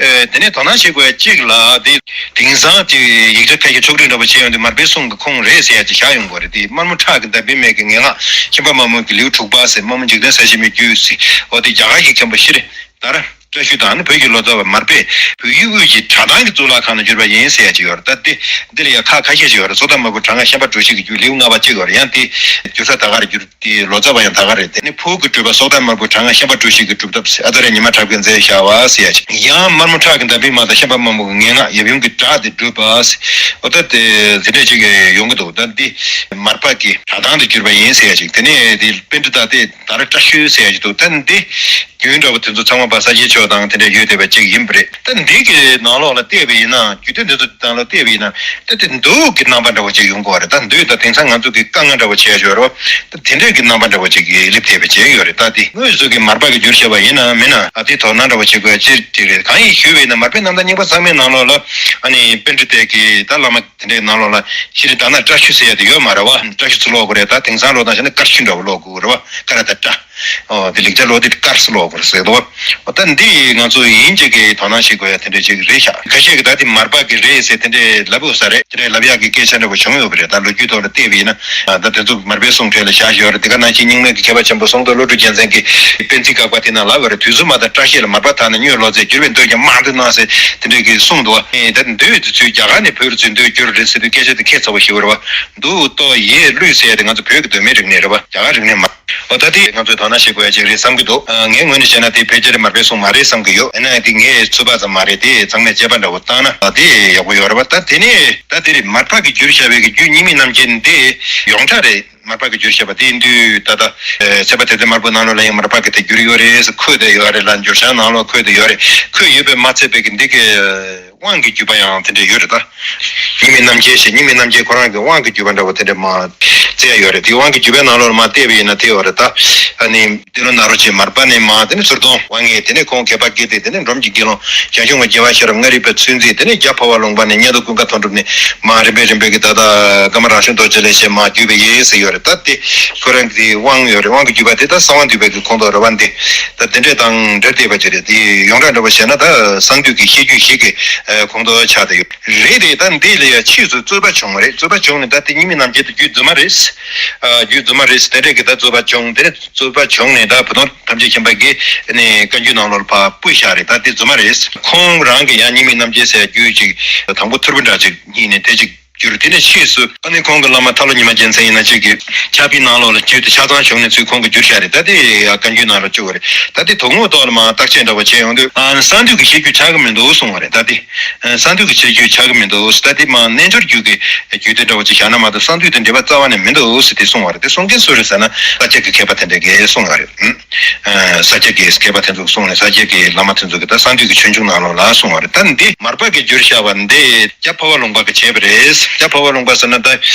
ཨེ་དེ་ནས་དོ་སྣང་བྱེད་དགོས་ཡ་གཅིག་ལ་དེ། དེང་སང་གི་ཡིག་ཆ་ཁ་ཤས་ཕྱོགས་སྒྲིག་འདྲ་པོ་བྱས་ཡོང་དུས་མར་པའི་གསུང་གི་ཁུངས་རེད་ཟེར་ཡ་ཅིག་བཞག་ཡོང་གི་རེད། དེ་དམར་མོ་ཁྲག་གི་འདབ་བུའི་མིག་གི་ངན་སྔགས་ཤན་པ་དམར་མོ་གི་ལེའུ་དྲུག་པ་ཟེར། དམར་མོ་འཇིག་རྟེན་གསལ་བྱེད་མའི་རྒྱུད་ཟེར། འོ་དེ་རྒྱ་གར་གྱི་མཁན་པོ་ཤྲཱི་དྷ་ར་བཀྲ་ཤིས་དང་ནི་བོད་ཀྱི་ལོ་ཙཱ་བ་མར་པས་བོད་ཡུལ་དབུས་ཀྱི་བྲག་ཐང་གི་གཙུག་ལག་ཁང་ལ་བསྒྱུར་བ་ཡིན་ཟེར་ཡ་ཅིག་ཡོད་རེད། ད་དེ་འདི་ལ་ཡང་ཁག་ཁ་ཤས་ཤིག་ཡོད་རེད། སོ་ཐར་དམར་པོ་བྲག་སྔགས་ཤན་པ་གྲུ་བཞི་གི་རྒྱུད་ལེའུ་ལྔ་པ་གཅིག་ཡོད་རེད། ཡང་དེ་བསྒྱུར་ས་ད་ག་རེ་བསྒྱུར། དེ་ལོ་ཙཱ་བ་ཡང་ད་ག་རེད། དེ་ནི་ཕུག་གི་སྤྲུལ་པ་སོ་ཐར་དམར་པོ་བྲག་སྔགས་ཤན་པ་གྲུ་བཞི་གི་སྒྲུབ་ཐབས་ཟེར། ཨ་ཙཱ་ར་ཉི་མ་གྲགས་པས་མཛད་བཞག་པ་ཟེར་ཡ་ཅིག་ཡང་དམར་མོ་ཁྲག་གི་འདབ་བུའི་མ་དང་ཤན་པ་དམར་མོ་གི་ངན་སྔགས་ཡབ་ཡུམ་གྱི་བྲག་དེ་བསྒྲུབས་པ་ཟེར། འོ་ད་དེ་དེ་འདྲས་ཅིག་ཡོང་གི་འདུག་ད་འདི་མར་པ་གི་བྲག་ཐང་དུ་གྱུར་པ་ཡིན་ཟེར་ཡ་ཅིག་དེ་ནས་དེ་པཎྜི་ཏ་དེ་དྷ་ར་བཀྲ་ཤིས་ཟེར་ཡ་ཅིག་འདུག་ད་འདི་རྒྱུན་འདྲ་བོ་དེ་ཚོ་ཚང་མ་པ་ས་སྐྱའི་ཆོས་དང་དེ་འདྲ་ཡོད་བསྡད་པ་ཅིག་ཡིན་པ་རེད། ད་འདི་གི་ནང་ལོགས་ལ་བལྟས་པ་ཡིན་ན། རྒྱུད་སྡེ་འདི་ཚོ་ནང་ལོགས་བལྟས་པ་ཡིན་ན་ད་དེ་མདོ་གི་རྣམ་པ་འདྲ་བོ་ཅིག་ཡོང་གི་ཡོད་རེད། ད་མདོ་ད་དེང་སང་ང་ཚོ་གི་དཀའ་ངལ་འདྲ་བོ་བྱས་ཡོད་རེད་བ། ད་དེ་འདྲས་ཀྱི་རྣམ་པ་འདྲ་བོ་ཅིག་གི་སླེབས་བསྡད་པ་ཅིག་ཡོད་རེད། ད་དེ་དངོས་སུ་གི་མར་པ་གི་བསྒྱུར་བྱས་པ་ཡིན་ནམ་མིན་ན་ཨ་དེ་དོ་སྣང་འདྲ་བོ་བྱེད་དགོས་ཡ་ཅིག་ཅིག་རེད། གང་ཡིན་ཞུས་པ་ཡིན་ན་མར་པའི་རྣམ་ཐར་རྙིང་པ་ཚང་མའི་ནང་ལོགས་ལ་ཨ་ནི་པཎྜི་ཏའི་གི་ད་བླ་མ་དེ་འདྲའི་ནང་ལོགས་ལ་ཤྲཱི་དྷ་ན་བཀྲ་ཤིས་ཟེར་ཡ་དེ་ཡོད་མ་རེད་བ། བཀྲ་ཤིས་ཚུར་ཀློག་དགོས་རེད། ད་དེང་སང་ཀློག་སྟངས་བྱས་ན་ཀར་ཤུ་འདྲ་བོ་ཀློག་དགོས་རེད་བ། ཀ་ར་ད་བཀྲ། ཨོ་དེ་ལེགས་སྦྱར་ཀློག་དུས་ཀར་སུ་ཀློག་དགོས་རེད་ཟེར་དོ། ཨོ་ད་འདི་ང་ཚོ་ཡིན་གཅིག་གི་དོ་སྣང་བྱེད་དགོས་ཡ་དེ་འདྲ་ཅིག་རེད་ཤག་ཁ་ཤས་ཀྱིས་ད་དེ་མར་པ་གི་རེད་ཟེར་དེ་འདྲའི་ལབ་ཡོད་ས་རེད། དེ་འདྲའི་ལབ་ཡག་གི་སྐད་ཆ་འདྲ་བོ་བྱུང་ཡོད་པ་རེད། ད་ལོ་རྒྱུས་ཐོག་ལ་བལྟས་པ་ཡིན་ན། ད་དེ་ཚོ་མར་པའི་གསུང་འཕྲོས་ལ་བཞག་བཞག་ཡོད་རེད། དེ་ག་ནང་བཞིན་རྙིང་མའི་གི་མཁས་པ་ཆེན་པོ་གསང་བདག་བློ་གྲོས་རྒྱལ་མཚན་གྱིས་པཎ་ཛི་དགག་པ་དེ་ནང་ལབ་ཡོད་རེད། དུས་གསུམ་མ་དང་བཀྲ་ཤིས་ལ། མར་པ་དག་ནི་སྨྱོས་ལོ་ཙཱའི། བསྒྱུར་བའི་མདོས་ཀྱང་དམངས་དུ་གནང་ཟེར་དེ་འདྲའི་གི་གསུངས་འདུག་བ། ཨེ་ད་མདོས་དེ་ཚོས་རྒྱ་གར་ནས་བོད་ལ་ཚུར་མདོས་བསྒྱུར་རེད་ཟེར་དུས་སྐད་ཆ་དེ་ཁྱད་མཚར་པོ་ཞིག་རེད་བ། མདོ་ཏོ་ཡེ་གླུད་ཟེར་ཡ་དེ་ང་ཚོ་བོད་ཀྱི་མདོ་སྨད་རིག་གནས་རེད་བ། རྒྱ་གར་རིག་གནས་མ་རེད། འོ་ད་དེ་ང་ཚོས་དོ་སྣང་བྱེད་དགོས་ཡ་ཅིག་རེད་བསམ་གྱི་འདུག་ཨ་ངའི་ངོས་ནས་བཤད་ན་དེ་ཕལ་ཆེར་མར་པའི་གསུང་མ་རེད་བསམ་གྱི་ཡོད། ཡིན་ན་དེ་ངའི་ཚོད་དཔག་ཙམ་མ་རེད། དེ་ཚང་མས་དཔྱད་པ་འདྲ་བོ་བཏང་ན་ཨ་དེ་ཡག་པོ་ཡོད་རེད་བ། ད་དེ་ནས་ད་དེ་རེད། མར་པ་གིས་བསྒྱུར་བཞག་པའི་གི་རྒྱུད་སྙིགས་མའི་རྣམ་མཁྱེན་འདི་ཡོངས་གྲགས་རེད། མར་པ་གིས་བསྒྱུར་བཞག་པ་དེ་ཡིན་དུས་ད་ལྟ་ཚེ་དཔག་དེ་ཚེ་དམར་པོ་ནང་ལོགས་ལ་ཡང་མར་པ་གིས་དེ་བསྒྱུར་ཡོད་རེད་ཟེར་འཁོད་བསྡད་ཡོད་རེད་ལ། འགྱུར་བྱང་ནང་ལོགས་འཁོད་བསྡད་ཡོད་རེད། འཁོད་ཡོད་པས་མ་ཚད་པའི་གི་འདི་གི་དབང་གི་བརྒྱུད་པ་ཡང་དེ་འདྲ་ཡོད་རེད་ད། སྙིགས་མའི་རྣམ་མཁྱེན་ཞེས་སྙིགས་མའི་རྣམ་མཁྱེན་ཁོ་རང་གི་དབང་གི་བརྒྱུད་པ་འདྲ་བོ་དེ་འདྲ་མ་བཙལ་ཡ་ཡོད་རེད། དེ་དབང་གི་བརྒྱུད་པའི་ནང་ལོགས་ལ་མ་བལྟས་པ་ཡིན་ན་དེ་ཡོད་རེད་ད། ཨ་ནི་འདི་ལོ་ནཱ་རོ་ཅན་མར་པ་ནས་མ་དེ་ནས་ཚུར་གཏོང་དབང་ངེས། དེ་ནས་ཁོང་མཁས་པ་དགེ་ལྡན། དེ་ནས་འབྲོམ་གྱི་དགེ་སློང་ཞང་ཞུང་བ་རྒྱལ་བ་ཤེས་རབ་ལྔ་རིག་པའི་ཚུལ་འཛིན། དེ་ནས་རྒྱ་འཕགས་པ་ལུང་པ་ནས་མཉན་ཐོས་ཀུན་དགའ་མཐོང་གྲུབ་ནས་མ་རིམ་པས་རིམ་པས་ཀྱི་ད་ལྟ་ཀརྨ་རང་བྱུང་རྡོ་རྗེ་ལས་བྱས་མ་བརྒྱུད་པ་ཡིན་ཟེར་ཡོད་རེད་ད། དེ་ཁོ་རང་གི་དབང་ཡོད་རེད། དབང་གི་བརྒྱུད་པ་དེ་ད་གསང་བ་འདུས་པའི་གི་ཁོངས་གཏོགས་རེད་བ། འདི་ད་དེ་འདྲས་དང་འབྲེལ་བསྡད་པ་ཅིག་རེད། དེ་ཡོངས་གྲགས་འདྲ་པོ་བྱས་ན་ད་གསང་འདུས་ཀྱི་བཤད་རྒྱུད་བཞི་གི་ཁོངས་གཏོགས་ཆགས་བསྡད་ཡོད་རེད། དེ་ད་འདི་ལ་ཡང་ཕྱིས་སུ་རྩོད་པ་བྱུང་བ་རེད། རྩོད་པ་བྱུང་ནས་ད་དེ་སྙིགས་མའི་རྣམ་མཁྱེན་དེ་རྒྱུད་རྫུན་མ་རེད། རྒྱུད་རྫུན་མ་རེད། དེ་འདྲས་ཀྱི་ད་རྩོད་པ་བྱུང་། དེ་རྩོད་པ་བྱུང་ནས་ད་བུ་སྟོན་ཐམས་ཅད་མཁྱེན་པ་གིས་ནི་བཀའ་འགྱུར་ནང་ལོགས་ལ་ཕར་སྤུས་བཞག་རེད། ད་དེ་རྫུན་མ་རེད། ཁོང་རང་གིས་ཡང་སྙིགས་མའི་རྣམ་མཁྱེན་ཟེར་རྒྱུད་ཅིག་དང་པོ་ཐོར་བུ་འདྲ་ཅིག་རྙེད་ནས་དེ་ཅིག་ བསྒྱུར། དེ་ནས་ཕྱིས་སུ་ཨ་ནི་ཁོང་གི་བླ་མ་ཐར་ལོ་ཉི་མ་རྒྱལ་མཚན་ཡིན་ན་གཅིག་གིས་ཕྱག་དཔེའི་ནང་ལོགས་ལ་བསྒྱུར་ཏེ་ཆ་ཚང་བྱུང་ནས་ཚུར་ཁོང་གིས་བསྒྱུར་བཞག་རེད། ད་དེ་བཀའ་འགྱུར་ནང་ལ་བཅུག་པ་རེད། ད་དེ་དོགས་སློང་ཐོག་ལ་མར་བརྟག་དཔྱད་འདྲ་བོ་བྱས་ཡོང་དུས་ཨ་ནི་གསང་འདུས་ཀྱི་བཤད་རྒྱུད་ཆགས་ཀྱི་མི་འདུག་གསུང་བ་རེད། ད་དེ་གསང་འདུས་ཀྱི་བཤད་རྒྱུད་ཆགས་ཀྱི་མི་འདུག་ད་དེ་མར་རྣལ་འབྱོར་རྒྱུད་ཀྱི་རྒྱུད་སྡེ་འདྲ་བོ་ཅིག་བཞག་ན་མ་གཏོགས་གསང་འདུས་དང་འབྲེལ་བ་རྩ་བ་ནས་མི་འདུག་ཟེར་དེ་གསུང་བ་རེད། དེ་གསུང་མཁན་སུ་རེད་ཟེར་ན་ས་སྐྱ་གི་མཁས་པ་དེ་འདྲས་ཀྱིས་གསུང་བ་རེད། ཨ་ས་སྐྱ་གི་མཁས་པ་དེ་ཚོས་གསུངས་ནས་ས་སྐྱ་གི་བླ་མ་དེ་ཚོ་གིས་ད་གསང་འདུས་ཀྱི་ཆོས་འབྱུང་ནང་ལོགས་ལ་གསུང་བ་རེད། ད་འདི་མར་པ་གིས་བསྒྱུར་བཞག་པ་འདི་རྒྱ་འཕགས་པ་ལུང་པ་གིས་བྱས་པ་རེད། རྒྱ་འཕགས་པ་ལུང་པ་ཟེར་ན་ད་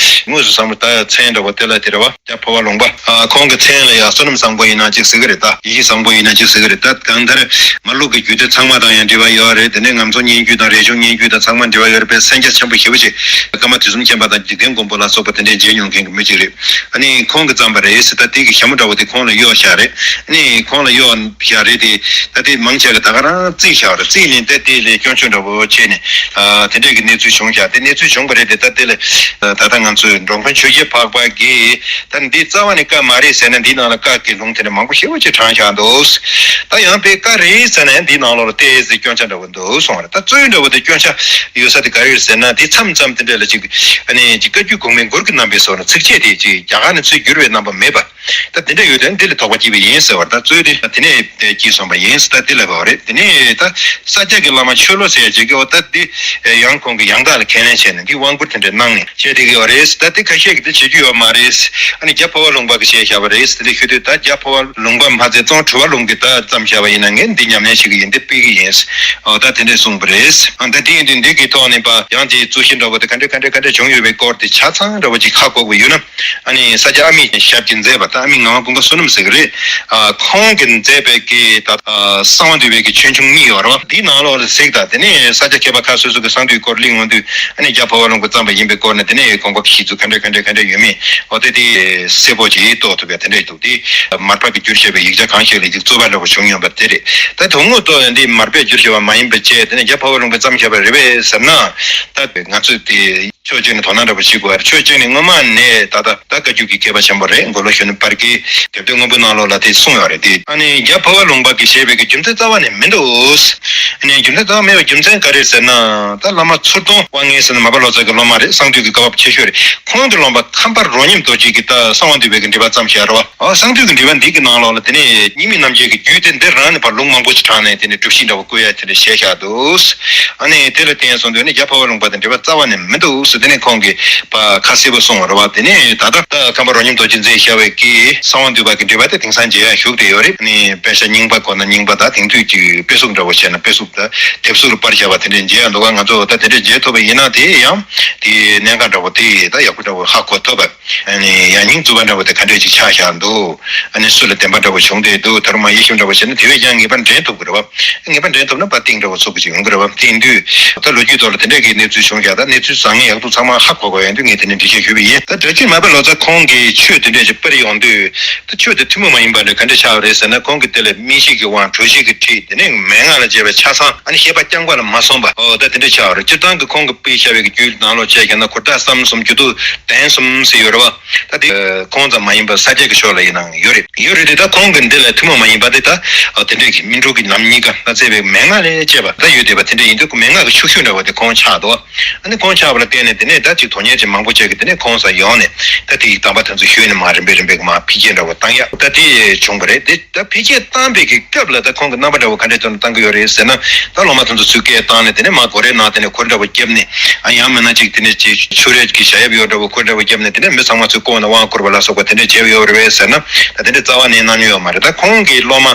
དངོས་སུ་བསམ་བློ་ད་མཚན་འདྲ་བོ་དེ་ལ་དེ་རེད་བ། རྒྱ་འཕགས་པ་ལུང་པ། ཨ་ཁོང་གི་མཚན་ལ་ཡང་བསོད་ནམས་བཟང་པོ་ཡིན་ན་གཅིག་ཟེར་གི་རེད། ད་ཡེ་ཤེས་བཟང་པོ་ཡིན་ན་གཅིག་ཟེར་གི་རེད། ད་གང་ལྟར་མར་ལུགས་ཀྱི་རྒྱུད་སྡེ་ཚང་མ་དང་ཡང་འབྲེལ་བ་ཡོད་རེད། དེ་ནས་ངམ་ཚོགས་སྙན་བརྒྱུད་དང་རས་ཆུང་སྙན་བརྒྱུད་དང་ཚང་མ་འབྲེལ་བ་ཡོད་རེད་པས། མཚན་རྒྱ་ཆེན་པོ་ཞེ་པོ་ཅིག་ཀརྨ་དུས་གསུམ་མཁྱེན་པ་དང་འཇིག་རྟེན་མགོན་པོ་ལ་སོགས་པ་དེ་འདྲས་མཇལ་མྱོང་མཁན་གྱི་མི་ཅིག་རེད། ཨ་ནི་ཁོང་གིས་བརྩམས་པ་རེད་ཟེར། ད་དེ་གི་ཞྭ་མོ་འདྲ་བོ་དེ་ཁོང་ལ་གཡོགས་བཞག་རེད། ཨ་ནི་ཁོང་ལ་གཡོགས་བཞག་རེད་དེ། ད་དེ་མང་ཆེ་གིས་ད་ག་རང་བརྩིས་བཞག་རེད། བརྩིས་ནས་ད་དེ་ལས་སྐྱོན་བརྗོད་འདྲ་བོ་བྱས་ནས་ཨ་དེ་འདྲས་ཀྱི་གནས་ཚུལ་བྱུང་བཞག་དེ་གནས་ཚུལ་བྱུང་བ་རེད་དེ། ད་དེ་ལ་ད་ལྟ་ང་ཚོའི་འགྲོ་མགོན་ཆོས་རྒྱལ་འཕགས་པ་གིས་ད་འདི་རྩ་བ་ནས་བཀའ་མ་རེད་ཟེར་ན་འདིའི་ནང་ལ་བཀའ་གི་ལུང་དེ་འདྲ་མང་པོ་ཞེ་པོ་ཅིག་དྲངས་བཞག་འདུག་ད་ཡང་དཔེ་བཀའ་རེད་ཟེར་ན་ཡང་འདིའི་ནང་ལོགས་ལ་ཏོག་ཙམ་སྐྱོན་ཆ་འདྲ་བོ་འདུག་གསུངས་པ་རེད། ད་རྩོད་འདྲ་བོ་དེ་སྐྱོན་ཆ་ཡོད་ས་དེ་ག་རེ་རེད་ཟེར་ན། དེ་མཚམས་མཚམས་དེ་འདྲ་ལ་ཅིག་ཨ་ནི་ཅིག་བཀའ་བརྒྱུད་གོང་མའི་མགུར་གྱི་རྣམ་པའི་བཟོ་འདྲ། ཚིགས་བཅད་དེ་ཅིག་རྒྱ་གར་ནས་ཚུར་བསྒྱུར་བའི་རྣམ་པ་མེད་པ། ད་དེ་འདྲ་ཡོད་དུས་འདི་ལ་དོགས་པ་སྐྱེས་པ་ཡིན་ཟེར་བ་རེད། ད་རྩོད་དེ་དེ་ནས་སྐྱེས་སོང་བ་ཡིན་ཟེར། ད་དེ་ལབ་པ་རེད། དེ་ནས་ད་ས་སྐྱ་གི་བླ་མ་ཆོས་བློ་ཟེར་ཡ་ཅིག་གིས་འོ་ད་འདི་ཡང་ཁོང་གིས་ཡང་དག་ལ་ཁས་ལེན་བྱས་ནས་འདི་དབང་བསྐུར་དེ་འདྲ་གནང་ནས་བྱས་བསྡད་ཀྱི་ཡོད་རེད། ད་དེ་ཁ་ཤས་ཀྱིས་དེ་བྱེད་རྒྱུ་ཡོད་མ་རེད། ཨ་ནི་རྒྱ་འཕགས་པ་ལུང་པ་གིས་བྱས་བཞག་པ་རེད། དེ་འདྲ་ཞུ་དུས་ད་རྒྱ་འཕགས་པ་ལུང་པ་མ་ཚད་ཙོང་གྲུབ་པ་ལུང་གིས་ད་བརྩམས་བཞག་པ་ཡིན་ན་ངས་འདི་ཉམས་ལེན་བྱེད་ཀྱི་ཡིན། འདི་སྤེལ་གྱི་ཡིན། འོ་ད་དེ་འདྲས་གསུངས་པ་རེད། ཨ་ད་དེ་ཡིན་དུས་འདི་གི་ཐོག་ནས་པ་ཡང་དེའི་རྩོད་གཞི་འདྲ་བོ་དེ་ག་འདྲས་ག་འདྲས་ག་འདྲས་བྱུང་ཡོད་པའི་སྐོར་དེ་ཆ་ཚང་འདྲ་བོ་ཅིག་ཧ་གོ་དགོས་ཡོད་ན། ཨ་ནི་ས་སྐྱ་ཨ་མི་ཞབས་ཀྱིས་མཛད་པ་དང་ཨ་མི་ངག་དབང་ཀུན་དགའ་བསོད་ནམས་ཟེར་གི་རེད། ཨ་ཁོང་གིས་མཛད་པའི་གི་ད་ཨ་གསང་བ་འདུས་པའི་གི་ཆོས་འབྱུང་གཉིས་ཡོད་རེད་བ། འདིའི་ནང་ལོགས་ལ་གཟིགས་དང་། དེ་ནས་ས་སྐྱ་མཁས་པ་ཁག་སོ་སོ་གི་གསང་འདུས་སྐོར་གླེང་ཡོང་དུས་ཨ་ནི་རྒྱ་འཕགས་པ་ལུང་གིས་བརྩམས་པ་ཡིན་པའི་སྐོར་ནས་དེ་ནས་དགོངས་པ་གཞི་ཚུལ་ག་འདྲ་ག་འདྲ་ག་འདྲ་ཡོད་མེད་འོ་དེ་དེ་གསལ་པོ་ཅིག་རྟོགས་ཐུབ་པའི་དེ་འདྲ་འདུག་དེ་མར་པ་གིས་བསྒྱུར་བཞག་པའི་ཡིག་ཆ་གང་ཞིག་ལ་ཅིག་རྩོད་པ་འདྲ་བོ་བྱུང་ཡོང་པ་དེ་རེད། ད་དོན་དངོས་ཐོག་འདི་མར་པས་བསྒྱུར་བཞག་པ་མ་ཡིན་པ་བྱས་དེ་ནས་རྒྱ་འཕགས་པ་ལུང་པས་བརྩམས་བཞག་པ་རེད་པས་ཟེར་ན། ད་ང་ཚོས་དེ་ཕྱོགས་གཅིག་ནས་དོ་སྣང་འདྲ་པོ་བྱེད་དགོས་པ་རེད། ཕྱོགས་གཅིག་ནས་སྔོན་མ་ནས་ད་ལྟ་ད་བཀའ་བརྒྱུད་ཀྱི་མཁས་པ་ཆེན་པོ་རེད། མགོ་ལོག་གཞོན་ནུ་བར་གྱི་དེབ་ཐེར་སྔོན་པོའི་ནང་ལོགས་ལ་དེ་གསུངས་ཡོད་རེད་དེ། ཨ་ནི་རྒྱ་འཕགས་པ་ལུང་པ་གིས་བཞེས་པའི་གི་རྒྱུ་མཚན་རྩ་བ་ནས་མི་འདུག་ཨ་ནི་རྒྱུ་མཚན་རྩ་བ་མེད་པའི་རྒྱུ་མཚན་ག་རེ་རེད་ཟེར་ན། ད་བླ་མ་ཚུར་གཏོང་དབང་ངེས་ཟེར་ན་མར་པ་ལོ་ཙཱ་གི་སློབ་མ་རེད། གསང་འདུས་ཀྱི་བཀའ་བབས་ཆེ་ཤོས་རེད། ཁོང་གི་སློབ་མ་ཁམས་པ་རོ་མཉམ་རྡོ་རྗེ་གིས་ད་གསང་བ་འདུས་པའི་གི་འགྲེལ་པ་བརྩམས་བཞག་རེད་བ། ཨ་གསང་འདུས་ཀྱི་འགྲེལ་པ་འདི་གི་ནང་ལོགས་ལ་དེ་ནས་རྙིང་མའི་རྣམ་འབྱེད་ཀྱི་རྒྱུད་དེ་འདི་རང་ནས་ཕར་ལུང་མང་པོ་ཞིག་དྲངས་ནས་དེ་ནས་སྒྲུབ་གཞི་འདྲ་བོ་བཀོད་ཡ་དེ་འདྲ་བྱས་བཞག་འདུག་ཨ་ནི་དེ་ལ་བརྟེན་སོང་དུས་ནི་རྒྱ་འཕགས་པ་ལུང་པ་དང་འབྲེལ་བ་རྩ་བ་ནས་མི་འདུག་ཟེར་དེ་ནས་ཁོང་གིས་ཕར་ཁ་གསལ་པོ་གསུངས་པ་རེད་བ། དེ་ནས་ད་ལྟ་ད་ཁམས་པ་རོ་མཉམ་རྡོ་རྗེས་མཛད་བཞག་པའི་གི་གསང་བ་འདུས་པ་གི་འགྲེལ་པ་དེ་དེང་སང་མཇལ་ཡ་ཞུགས་བསྡད་ཡོད་རེད། ཨ་ནི་དཔེ་ཆ་རྙིང་པ་དགོས་ན་རྙིང་པ་དང་དེང་དུས་ཀྱི་དཔེ་གཟུགས་འདྲ་བོ་བྱས་ན་དཔེ་གཟུགས་དང་དེབ་གཟུགས་ལ་པར་བཞག་པ་དེ་འདྲ་མཇལ་ཡ་འདུག་ག་ང་ཚོ་ད་དེ་འདྲ་མཇལ་ཐུབ་པ་ཡིན་ན་དེ་ཡང་དེའི་གནད་འགག་འདྲ་བོ་དེ་ད་ཡག་པོ་འདྲ་བོ་ཧ་གོ་ཐུབ་པ། ཨ་ནི་ཡང་སྙིང་རྫུན་པ་འདྲ་བོ་དེ་ག་འདྲས་ཅིག་ཆགས་བཞག་འདུག་ཨ་ནི་སུ་ལ་བདེན་པ་འདྲ་བོ་བྱུང་བསྡད་འདུག་ད་རུང་མར་དབྱེ་ཞིབ་འདྲ་བོ་བྱས་ན་དེ་བས་ཀྱང་ངེས་པར་འདྲེན་ཐུབ་ཀྱི་རེད་བ། ངེས་པར་འདྲེན་ཐུབ་ན་པར་གཏིང་འདྲ་བོ་ཚུགས་ཀྱི་ཅིག་ཡོང་གི་རེད་བ། དེ་ཡིན་དུས་ད་ལོ་རྒྱུས་ཐོག་ལ་དེ་འདྲས་ཀྱི་གནས་ཚུལ་བྱུང་བཞག་ད་གནས་ཚུལ་བཟང་ངན་ཡག་སྡུག་ཚང་མ་ཧ་གོ་དགོས་ཡོང་དུས་ངས་དེ་ནས་འགྲེལ་བཤད་ཞུས་པ་ཡིན། ད་སྒྲ་སྒྱུར་མར་པ་ལོ་ཙཱ་ཁོང་གིས་ཆོས་དེ་འདྲས་ཅིག་སྤེལ་ཡོང་དུས་ད་ཆོས་དེ་ཐུན་མོང་མ་ཡིན་པ་འདྲ་ག་འདྲས་ཆགས་པ་རེད་ཟེར་ན། ཁོང་གིས་དེ་ལ་སྨིན་བྱེད་ཀྱི་དབང་གྲོལ་བྱེད་ཀྱི་ཁྲིད་དེ་ནས་མན་ངག་ལ་བྱས་པའི་ཆ་ཚང་ཨ་ནི་བཤད་པ་རྐྱང་པ་ལ་མ་སོང་བ་འོ་ད་དེ་འདྲས་ཆགས་པ་རེད། སྤྱིར་བཏང་གི་ཁོང་གིས་སྤེལ་བཞག་པའི་གི་རྒྱུད་ནང་ལོགས་བྱས་ཀྱང་ན་གུར་དག་གསུམ་སྒྱུ་རྟུལ་གདན་གསུམ་ཟེར་ཡོད་རེད་བ། ད་དེ་ཁོང་ཙམ་མ་ཡིན་པར་ས་སྐྱ་གི་ཕྱོགས་ལ་ཡིན་ནའང་ཡོད་རེད། ཡོད་རེད་དེ་ད་ཁོང་གི་འདི་ལ་ཐུན་མོང་མ་ཡིན་པ་དེ་ད་དེ་འདྲས་ཀྱི་སྨིན་གྲོལ་གྱི་ལམ་གཉིས་ཀ་ལ་བརྩེ་བའི་མན་ངག་ལས་བཅས་པ་ད་ཡོད་བསྡད་པ་དེ་འདྲས་ཡིན་དུས་ཁོ་མན་ངག་གི་ཤུགས་ཤུགས་འདྲ་བོ་དེ་ཁོང་ཆགས་འདུག་ཨ་ནི་ཁོང་ཆགས་པ་ལ་བརྟེན་ནས་དེ་ནས་ད་ཅིག་དོན་གཉེར་ཅིག་མང་པོ་བྱས་ཀྱི་དེ་ནས་ཁོང་སར་ཡོང་ནས་ད་དེ་ཡི་དམ་པ་དེ་ཚོ་ཞུས་ནས་མར་རིམ་པས་རིམ་པས་ཀྱི་མར་འཕེལ་རྒྱས་འདྲ་བོ་བཏང་ཡ་ད་དེ་བྱུང་བ་རེད་དེ། ད་འཕེལ་རྒྱས་བཏང་པའི་གི་སྐབས་ལ་ད་ཁོང་གི་རྣམ་པ་འདྲ་བོ་ག་འདྲས་ཐོག་ནས་བཏང་གི་ཡོད་རེད་ཟེར་ན། ད་སློབ་མ་དེ་ཚོ་ཚུར་སྐད་བཏང་ནས་དེ་ནས་མར་སྒོ་རའི་ནང་དེ་ནས་གུར་འདྲ་བོ་བརྒྱབ་ནས་ཨ་ཡང་མིན་ན་ཅིག་དེ་ནས་ཅིག་ཆུ་རས་ཀྱི་ཞལ་ཡབ་ཡོད་འདྲ་བོ་གུར་འདྲ་བོ་བརྒྱབ་ནས་དེ་ནས་མི་ཚང་མ་ཚུར་བསྐོར་ནས་དབང་བསྐུར་བ་ལ་སོགས་པ་དེ་འདྲས་བྱས་ཡོད་རེད་པས་ཟེར་ན། ད་དེ་འདྲས་རྩ་བ་ནས་གནང་མྱོང་ཡོད་མ་རེད། ད་ཁོང་གི་སློབ་མ་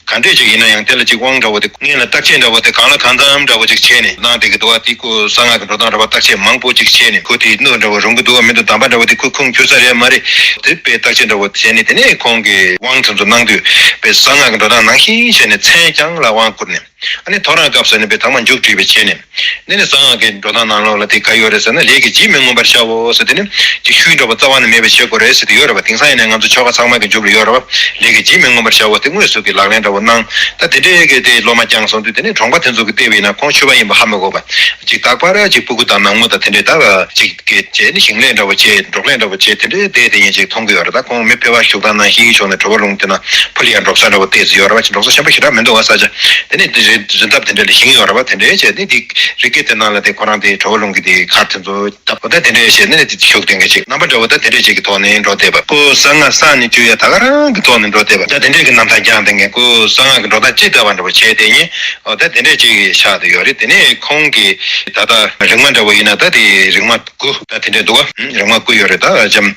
ག་འདྲས་ཅིག་ཡིན་ན་ཡང་དེ་ལ་ཅིག་དབང་འདྲ་བོ་དེ་སྔོན་ལ་བརྟག་དཔྱད་འདྲ་བོ་དེ་གང་ལ་གང་འཚམ་འདྲ་བོ་ཅིག་བྱས་ནས་གནང་བསྡད་ཀྱི་འདུག་བ། དེ་ཁོ་གསང་སྔགས་ཀྱི་འགྲོ་སྟངས་འདྲ་བོ་བརྟག་དཔྱད་མང་པོ་ཅིག་བྱས་ནས་ཁོ་དེ་ནོར་འདྲ་བོ་རུང་གི་འདུག་བ་མི་འདུག་དམ་པ་འདྲ་བོ་དེ་ཁོ་ཁུངས་འཁྱོལ་ས་རེད་མ་རེད། དེ་དཔེ་བརྟག་དཔྱད་འདྲ་བོ་བྱས་ནས་དེ་ནས་ཁོང་གིས་དབང་དེ་ཚོ་གནང་དུས་དཔེ་གསང་སྔགས་ཀྱི་འགྲོ་སྟངས་ནང་བཞིན་བྱས་ནས་མཚན་བྱང་ལ་དབང་བསྐུར་ནས། ཨ་ནི་ཐོ་རངས་སྐབས་སུ་ནི་དཔེ་ཐ་མ་མཇུག་བསྒྲིལ་བའི་ཆེད་ནས། འདི་ནི་གསང་སྔགས་ཀྱི་འགྲོ་སྟངས་ནང་ལོགས་ལ་དེ་ག་ཡོད་རེད་ཟེར་ན། ལས་ཀྱི་རྗེས་མི་མངོན་པར་བྱའོ་ཟེར་དེ་ནི་ཅིག་ཤུལ་འདྲ་བོ་རྩ་བ་ནས་མེད་པ་བྱེད་དགོས་རེད་ཟེར་དེ་ཡོད་རེད་བ། དེང་སང་ཡིན་ན་ང་ཚོ་ཆོ་ག་ཚང་མ་གི་མཇུག་ལ་ཡོད་རེད་བ། ལས་ཀྱི་རྗེས་མི་མངོན་པར་བྱའོ་དེ་དངོས་སུ་གི་ལག་ལེན་འདྲ་བོ་གནང་། ད་དེ་འདྲའི་གི་དེ་སློབ་མ་བསྐྱངས་སོང་དུས་དེ་ནི་གྲོང་པ་དེ་ཚོ་གི་བལྟས་པ་ཡིན་ན་ཁོང་ཆོས་པ་ཡིན་པ་ཧ་མི་གོ་བ། ཅིག་རྟག་པར་ཅིག་སྤུ་གུ་དང་ནངས་མོ་དང་དེ་འདྲའི་ད་ཅིག་གི་བྱས་ནི་ཞིང་ལས་འདྲ་བོ་བྱས་འབྲོག་ལས་འདྲ་བོ་བྱས་དེ་འདྲའི་བསྡད་དེ་ཡིན་ཅིག་མཐོང་གི་ཡོད་རེད། ད་ཁོང་མི་ཕལ་བ་བཞུགས་སྟངས་ནང་བཞིན་གྱི་ཕྱོགས་ནས་གྲུབ་པ་ལུང་དེ་ན་ཕུ་ལི་ཡ་འབྲོག་ས་འདྲ་བོ་བལྟས་ཟིན་ཡོད་རེད་བ། ཅིག་འབྲོག་ས་ཆེན་པོ་ཞེ་དྲག་མི་འདུག་བ་ས་ཆ། དེ་ནས་དེ་ རི་འདབས་དེ་འདྲ་ལ་ཞིང་ཡོད་རེད་བ། དེ་འདྲའི་བྱས་ནས་དེ་རི་སྐེད་དེ་ནང་ལ་དེ་ཁོ་རང་དེ་གྲོ་བོ་ལུང་གི་དེ་མཁར་དེ་ཚོ་བཏབ་པ་ད་དེ་འདྲའི་བྱས་ནས་དེ་ཤུགས་ལྡན་གྱི་ཅིག་རྣམ་པ་འདྲ་བོ་ད་དེ་འདྲའི་ཅིག་གི་ཐོག་ནས་འགྲོ་བསྡད་པ། ཁོ་གསང་སྔགས་གསང་ནས་བཅུག་ཡ་ད་ག་རང་གི་ཐོག་ནས་འགྲོ་བསྡད་པ་ད་དེ་འདྲའི་གི་རྣམ་ཐར་རྒྱག་བསྡད་མཁན། ཁོ་གསང་སྔགས་ཀྱི་འགྲོ་སྟངས་ཅི་ལྟ་བ་འདྲ་བོ་བྱས་དེ་ཉིད་ཨོ་ད་དེ་འདྲའི་ཅིག་ཆགས་བསྡད་ཡོད་རེད། དེ་ནས་ཁོང་གི་ད་ལྟ་རིག་མ་འདྲ་བོ་ཡིན་ན་ད་དེ་རིག་མ་དགུ་ད་དེ་འདྲས་འདུག་བ། རིག་མ་དགུ་ཡོད་རེད། ད་འཇམ།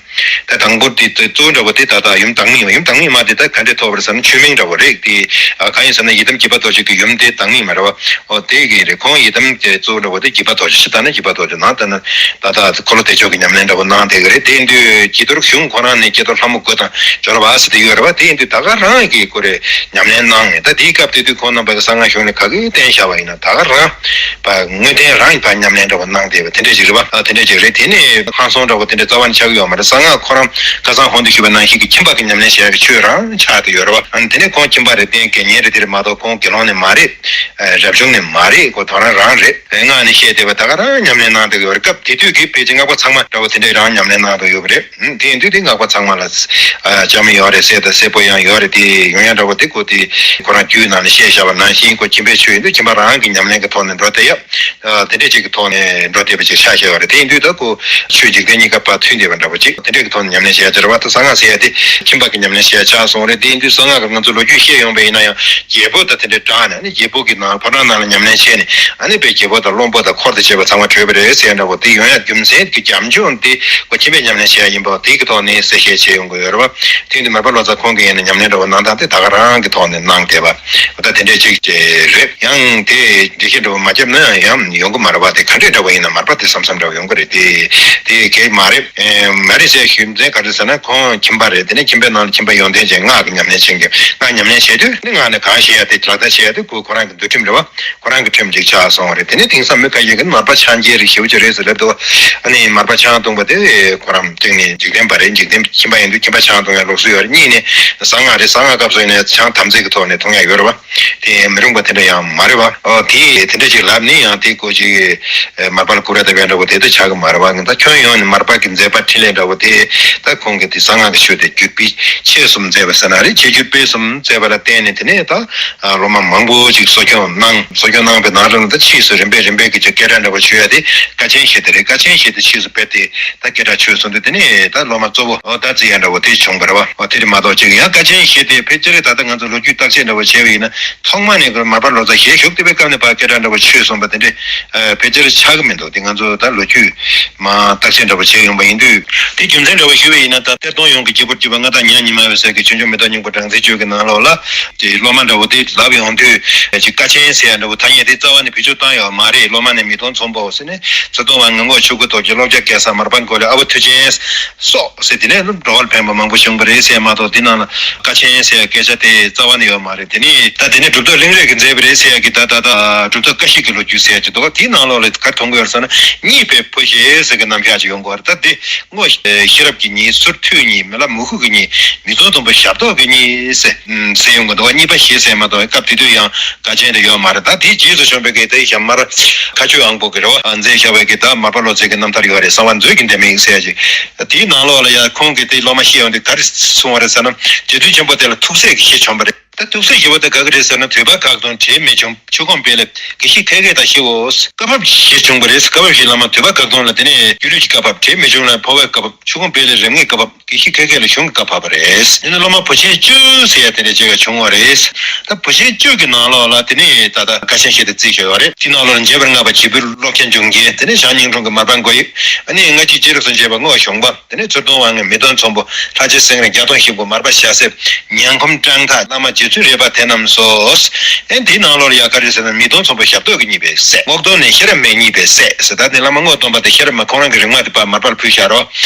ད་དང་པོ་དེ་གཙོ་བོ་འདྲ་བོ་དེ་ད་ལྟ་ཡུམ་བདག་མེད་མ། ཡུམ་བདག་མེད་མ་དེ་ད་ག་འདྲས་ཐོབ་པ་རེད་ཟེར་ན་ཆོས་མིང་འདྲ་བོ་རེད་དེ། གང་ཡིན་ཟེར་ན་ཡི་དམ་དགྱེས་པ་རྡོ་རྗེ་གི་ཡུམ་དེ་བདག་མེད་མ་རེད་བ། ཨོ་དེ་གི་རེད། ཁོང་ཡི་དམ་གྱི་གཙོ་བོ་འདྲ་བོ་དེ་དགྱེས་པ་རྡོ་རྗེ། ཕྱི་ལྟ་ན་དགྱེས་པ་རྡོ་རྗེ། ནང་ལྟ་ན་ད་ལྟ་འཁོར་ལོ་བདེ་མཆོག་གི་ཉམས་ལེན་འདྲ་བོ་གནང་བསྡད་གི་རེད། དེ་དུས་དགྱེས་རྡོར་གཞུང་ཁོ་རང་ནས་དགྱེས་རྡོར་ལྷ་མོ་དགུ་དང་སྦྱོར་བ་ཟེར་དེ་ཡོད་རེད་བ། དེ་ཡིན་དུས་ད་ག་རང་གི་ཁོ་རེ་ཉམས་ལེན་གནང་ནས་ད་དེའི་སྐབས་དེ་དུས་ཁོང་རྣམ་པ་གི་གསང་སྔགས་གཞུང་ནས་ག་གི་བསྟན་བཞག་པ་ཡིན་ན་ད་ག་རང་བ་དངོས་བསྟན་རང་གི་བ་ཉམས་ལེན་འདྲ་བོ་གནང་བསྡད་པ་དེ་འདྲ་ཞིག་རེད་བ། ཨ་དེ་འདྲ་ཞིག་རེད། དེ་ནས་ཁང་སོང་འདྲ་བོ་དེ་འདྲ་རྩ་བ་ནས་ཆགས་ཀྱི་ཡོད་མ་རེད། གསང་སྔགས་ཁོ་རང་ཁ་སང་གོང་དུ་ཞུས་པ་ནང་བཞིན་གྱི་ཁྱིམ་པ་གི་ཉམས་ལེན་བྱེད་ཡག་གི་ཆོས་རང་ཆགས་བསྡད་ཡོད་རེད་བ། ཨ་ནི་དེ་ནས་ཁོང་ཁྱིམ་པ་རེད། དེ་དགེ་བསྙེན་རེད། དེ་རེད་མ་གཏོགས་ཁོང་དགེ་སློང་ནི་མ་རེད། རབ་བྱུང་ནི་མ་རེད། ཁོ་ཐོ་རངས་རང་རེད། སྔགས་ནི་བཤད་བསྡད་པ་ད་ག་རང་ཉམས་ལེན་གནང་བསྡད་ཡོད་རེད། སྐབས་དེ་དུས་ཀྱི་ཕལ་ཆེར་སྔགས་པ་ཚང་མ་འདྲ་བོ་དེ་འདྲས་རང་ཉམས་ལེན་གནང་བསྡད་ཡོད་པ་རེད། ཨུམ། དེ་ཡིན་དུས་དེ་སྔགས་པ་ཚང་མ་ལ་ཨ་བྱམས་ཡོད་རེད། སྲས་དང་སྲས་པོ་ཡང་ཡོད་རེད། དེ་ཡོང་ཡ་འདྲ་བོ་དེ་ཁོ་དེ་ཁོ་རང་རྒྱུད་ནང་ནས་བཤད་བཞག་པ་ནང་བཞིན་ཁོ་ཁྱིམ་པའི་ཆོས་ཡིན་དུས་ཁྱིམ་པ་རང་གི་ཉམས་ལེན་གྱི་ཐོག་ནས་འགྲོ་བསྡད་ཡ། ཨ་དེ་འདྲས་ཅིག་གི་ཐོག་ནས་འགྲོ་བསྡད་པ་ཅིག་ཆགས་བཞག་ཡོད་རེད། དེ་ཡིན་དུས་ད་ཁོ་ཆོས་འཇིག་རྟེན་གཉིས་ཀ་བར་མཐུད་བསྡད་པ་འདྲ་བོ་ཅིག་དེ་འདྲས་ཀྱི་ཐོག་ནས་ཉམས་ལེན་བྱེད་ཡ་ཅིག་རེད་བ། ད་གསང་སྔགས་ཟེར་ཡ་དེ་ཁྱིམ་པ་གི་ཉམས་ལེན་བྱེད་ཡ་ཆགས་སོང་རེད། དེ་ཡིན་དུས་གསང་སྔགས་ཀྱི་ང་ཚོ་ལོ་རྒྱུས་བཤད་ཡོང་པ་ཡིན་ན་ཡང་རྒྱལ་པོ་དང་དེ་འདྲས་སྦྲགས་ནས་ནི་རྒྱལ་པོ་གི་ནང་ཕོ་བྲང་ནང་ལ་ཉམས་ལེན་བྱས་ནས་ཨ་ནི་དཔེ་རྒྱལ་པོ་དང་བློན་པོ་དང་འཁོར་དང་བཅས་པ་ཚང་མ་བྲོས་པ་རེད་ཟེར་ཡ་འདྲ་བོ་དེ་ཡོང་ཡ་རྒྱུ་མཚན་གྱི་རྒྱབ་ལྗོངས་དེ་ཁོ་ཁྱིམ་པའི་ཉམས་ལེན་བྱེད་ཡ་ཡིན་པ་དེ་གི་ཐོག་ནས་གསལ་བཤད་བྱས་ཡོང་གི་ཡོད་རེད་བ། དེ་ཡིན་དུས་མར་པ་ལོ་ཙཱ་ཁོང་གིས་ཡིན་ན་ཉམས་ལེན་འདྲ་བོ་གནང་སྟངས་དེ་ད་ག་རང་གི་ཐོག་ནས་གནང་བསྡད་པ་ད་དེ་འདྲས་ཅིག་ཅེས་རེད། ཡང་དེ་འགྲེལ་བཤད་འདྲ་བོ་མ་བརྒྱབ་ན་ཡང་ཡོང་གི་མ་རེད་བ། དེ་ག་འདྲས་འདྲ་བོ་ཡིན་ན་མར་པ་དེ་བསམ་བསམ་འདྲ་བོ་ཡོང་གི་རེད། དེ་དེ་གས་མ་རེད། ཨེ་མ་རེད་ཟེར་རྒྱུ་མཚན་ག་རེ་ཟེར་ན་ཁོང་ཁྱིམ་པ་རེད། དེ་ནས་ཁྱིམ་པའི་ནང་ལ་ཁྱིམ་པ་ཡོན་ཏན་ཅན་སྔགས་ཀྱི་ཉམས་ལེན་བྱེད་མཁན། སྔགས་ཉམས་ལེན་བྱེད་དུས་ནི་སྔགས་ནས་གང་བཤད་ཡ་དེ་ལག་བསྟར་བྱེད་ཡ་དེ་ཁོ་ཁོ་རང་གི་འདུལ་ཁྲིམས་རེད་བ། ཁོ་རང་གི་ཁྲིམས་ཅིག་ཆགས་སོང་བ་རེད། དེ་ནས་དེང་སང་མི་ཁ་ཤས་ཀྱིས་མར་པ་ཆང་རྐྱལ་རིགས་ཞེ་པོ་ཅིག་རེད་ཟེར་ལབ་འདུག་ཨ་ནི་མར་པ་ཆང་བཏུང་བ་དེ་ཁོ་རང་སྟེང་ནས་འཇིག་རྟེན་པ་རེད། འཇིག་རྟེན་ཁྱིམ་པ་ཡིན་དུས་ཁྱིམ་པ་ཆང་བཏུང་ཡ་ལུགས་སྲོལ་ཡོད་རེད། གཉིས་ནས་གསང་སྔགས་རེད། གསང་སྔགས་སྐབས་སུ་ཡིན་ནའི་ཆང་དམ་ཚིག་གི་ཐོག་ནས་བཏུང་ཡ་ཡོད་རེད་བ། དེ་མི་རུང་བ་དེ་འདྲ་ཡང་མ་རེད་བ། ཨོ་དེ་དེ་འདྲ་ཅིག་ལབ་ནས་ཡང་དེ་ཀོ་ཅིག་མར་པ་ལ་སྐུར་བ་བཏབ་ཡ་འདྲ་བོ་དེ་ད་ཆགས་ཀྱི་མ་རེད་བ། ད་ཁྱོན་ཡོངས་ནས་མར་པ་གི་མཛད་པ་འཕྲིན་ལས་འདྲ་བོ་དེ་ད་ཁོང་གི་དེ་གསང་སྔགས་ཀྱི་ཆོས་དེ་བརྒྱུད་སྤེལ་ཆེད་གསུམ་མཛད་པ་ཟེར་ན་རེད། ཆེད་བརྒྱུད་སྤེལ་གསུམ་མཛད་པ་ལ་བརྟེན་ནས་དེ་ནས་ད་ཨ་སློབ་མ་མང་པོ་ཅིག་གསོ་སྐྱོང་གནང་། གསོ་སྐྱོང་གནང་བའི་ནང་ལ་ད་ཕྱིས་སུ་རིམ་པས་རིམ་པས་ཀྱི་ཅིག་སྐད་གྲགས་འདྲ་བོ་ཆོད་ཡ་དེ་ཀ་ཆེན་ཞིག་དེ་རེད། ཀ་ཆེན་ཞིག་དེ་ཕྱིས་སུ་དཔེ་དེ་ད་སྐད་གྲགས་ཆོད་སོང་དུས་དེ་ནས་ད་སློབ་མ་གཙོ་བོ་ཨོ་ད་བརྩི་ཡ་འདྲ་བོ་དེ་བྱུང་བ་རེད་བ། ཨོ་དེ་རེད་མ་གཏོགས་ཅིག་ཡང་ཀ་ཆེན་ཞིག་དེ་ཕལ་ཆེར་ད་ལྟ་ང་ཚོ་ལོ་རྒྱུས་བརྟག་དཔྱད་འདྲ་བོ་བྱས་པ་ཡིན་ན་ཐོག་མ་ནས་མར་པ་ལོ་ཙཱ་ཞལ་བཞུགས་བསྡད་པའི་སྐབས་ནས་ཕར་སྐད་གྲགས་འདྲ་བོ་ཆོད་སོང་བ་དེ་འདྲས་ཕལ་ཆེར་ཆགས་ཀྱི་མི་འདུག་དེ་ང་ཚོ་ད་ལོ་རྒྱུས་མ་བརྟག་དཔྱད་འདྲ་བོ་བྱས་ཡོང་པ་ཡིན་དུས། དེ་རྒྱུ་མཚན་འདྲ་བོ་ཞུས་པ་ཡིན་ན། ད་གཏེར་སྟོན་ཡོངས་ཀྱི་རྒྱལ་པོར་གྱུར་པ་མངའ་བདག་མྱ་ངན་མྱ་ངན་མེད་པའི་སྲས་ཀྱི་ཆོས་འབྱུང་མེ་ཏོག་སྙིང་པོ་སྦྲང་རྩིའི་བཅུད་ཀྱི་ནང་ལོགས་ལ། དེ་སློབ་མ་འདྲ་བོ་དེ་ལབ་ཡོང་དུས་ཅིག་ཀ་ཆེན་ཟེར་ཡ་འདྲ་བོ་ཐ་སྙད་དེ་རྩ་བ་ནས་བེད་སྤྱོད་བཏང་ཡོད་མ་རེད། སློབ་མ་ནི་མིག་མཐོང་ཚོམ་པོ་ཟེར་ནས་ཚུར་མཐོང་བ་ངག་དབང་ཆོས་སྐུ་རྡོ་རྗེ། ཀློག་སྐྱ་གེ་སར། མར་པ་མགོ་ལེགས། ཨ་བ་མཐུ་ཆེན་སོགས་ཟེར། དེ་ནས་འགྲོ་བ་ལ་ཕན་པ་མང་པོ་བྱུང་བ་རེད་ཟེར་མ་གཏོགས་དེ་ནང་ལ་ཀ་ཆེན་ཟེར་ཡ་སྐད་ཆ་དེ་རྩ་བ་ནས་ཡོད་མ་རེད། དེ་ནས་ད་དེ་ནས་གྲུབ་ཐོབ་གླིང་རས་ཀྱིས་མཛད་པ་རེད་ཟེར་ཡ་གི་ད་ད་ད་གྲུབ་ཐོབ་བཀའ་བཞི་གི་ལོ་རྒྱུས་ཟེར་ཡ་ཅིག་འདུག་དེའི་ནང་ལོགས་ལ་ག་རེ་མཐོང་གི་ཡོད་ཟེར་ན། གཉིས་པའི་བུ་ཞེས་ཟེར་གི་རྣམ་གཞག་ཅིག་ཡོང་གི་ཡོད་རེད། ད་དེ་སྔོ་ཤེས་རབ་ཀྱི་གཉིས། ཟུར་མཐུ་གཉིས། མི་ལ་མི་ཁུག་གི་གཉིས། མིག་མཐོང་ཚོམ་པོ་ཞབས་ཏོག་གི་གཉིས་ཟེར་ཟེར་ཡོང་གི་འདུག་གཉིས་པ་ཞེས་ཟེར་མ་གཏོགས་སྐབས་དེ་དུས་ཡང་ཀ་ཆེན་དེ་ཡོད་མ་རེད། ད་དེའི་རྗེས་སུ་བྱོན་པའི་གི་དེ་ཞྭ་དམར་མཁའ་སྤྱོད་དབང་པོ་གི་རེད་བ། མཛད་བཞག་པའི་གི་ད་མར་པ་ལོ་ཙཱ་གི་རྣམ་ཐར་ཡོད་རེད། གསང་བ་མཛོད་ཀྱི་ལྡེ་མིག་ཟེར་ཡ་ཅིག་དེའི་ནང་ལོགས་ལ་ཡང་ཁོང་གིས་དེ་སློབ་མ་བཤད་ཡོང་དུས་ག་རེ་གསུངས་པ་རེད་ཟེར་ན། རྗེ་བཙུན་ཆེན་པོ་དེ་ལ་ཐུགས་སྲས་ཀྱི་བཞི་བྱོན་པ་རེད། ད་ཐུགས་སྲས་བཞི་པོ་དེ་ག་གི་རེད་ཟེར་ན། འདོད་པ་དགག་སྟོང་བྲལ་མེད་འབྱུང་། ཆོས་སྐོམ་པས་སླེབས་དགེ་བཤེས་མཁས་དགེ་དང་བཞི་བོ། བཀའ་བབས་བཞི་བྱུང་བ་རེད། བཀའ་བབས་བཞི་ལ་མ་འདོད་པ་དགག་སྟོང་ལ་དེ་ནས་སྒྱུ་ལུས་ཀྱི་བཀའ་བབས། བྲལ་མེད་འབྱུང་ལ་འཕོ་བའི་བཀའ་བབས། ཆོས་སྐོམ་པས་སླེབས་རབ་དངོས་བཀའ་བབས། དགེ་བཤེས་མཁས་དགེ་ལ་གཞུང་གི་བཀའ་བབས་པ་རེད། དེ་ནས་སློབ་མ་བུ་ཆེན་བཅུ་ཟེར་ཡ་དེ་འདྲ་བྱས་པ་བྱུང་བ་རེད། ད་བུ་ཆེན་བཅུ་གི་ནང་ལོགས་ལ་དེ་ནས་ད་ལྟ་ཀ་ཆེན་བཞི་དེ་བརྩིས་བཞག་ཡོད་རེད། དེའི་ནང་ལོགས་ལ་རྒྱས་པར་བསྔགས་པ་བྱེད་པོའི་ཀློག་ཆེན་འབྱུང་རྒྱལ། དེ་ནས་ཞང་སྙིང་ཁྲོང་གི་མར་པ་མགོ་ཡིབ། ཨ་ནི་སྔ་ཕྱི་ཅི་རིགས་སུ་འབྱེད་པ་བསྔོ་བ་གཞོང་པ། དེ་ནས་ཚུར་མཐོང་དབང་ངེ་མིག་མཐོང་ཚོམ་པོ། ལྷ་རྗེ་སེང་རས་བརྒྱ་སྟོང་ཞིག་པོ། མར་པ་ཞྭ་སེར་ཉང་ཁོམ་སྤྲང་ཐག། བླ་མ་རྗེ་བཙུན་རས་པ་དེ་རྣམས་སོ། ཨེ་འདིའི་ནང་ལོགས་ལ་ཡ་ག་རེ་ཟེར་ན། མིག་མཐོང་ཚོམ་པོ་ཞབས་ཏོག་གི་གཉིས་པའི་སྲས། རྔོག་སྟོན་ནས་ཤེས་རབ་མེད་གཉིས་པའི་སྲས་ཟེར། ད་ནི་བླ་མ་རྔོག་སྟོན་པ་དེ་ཤེས་རབ་མ་ཁོང་རང་གི་རིག་མ་དེ་ཕར་མར་པ་ལ་ཕུལ་བཞག་རོ།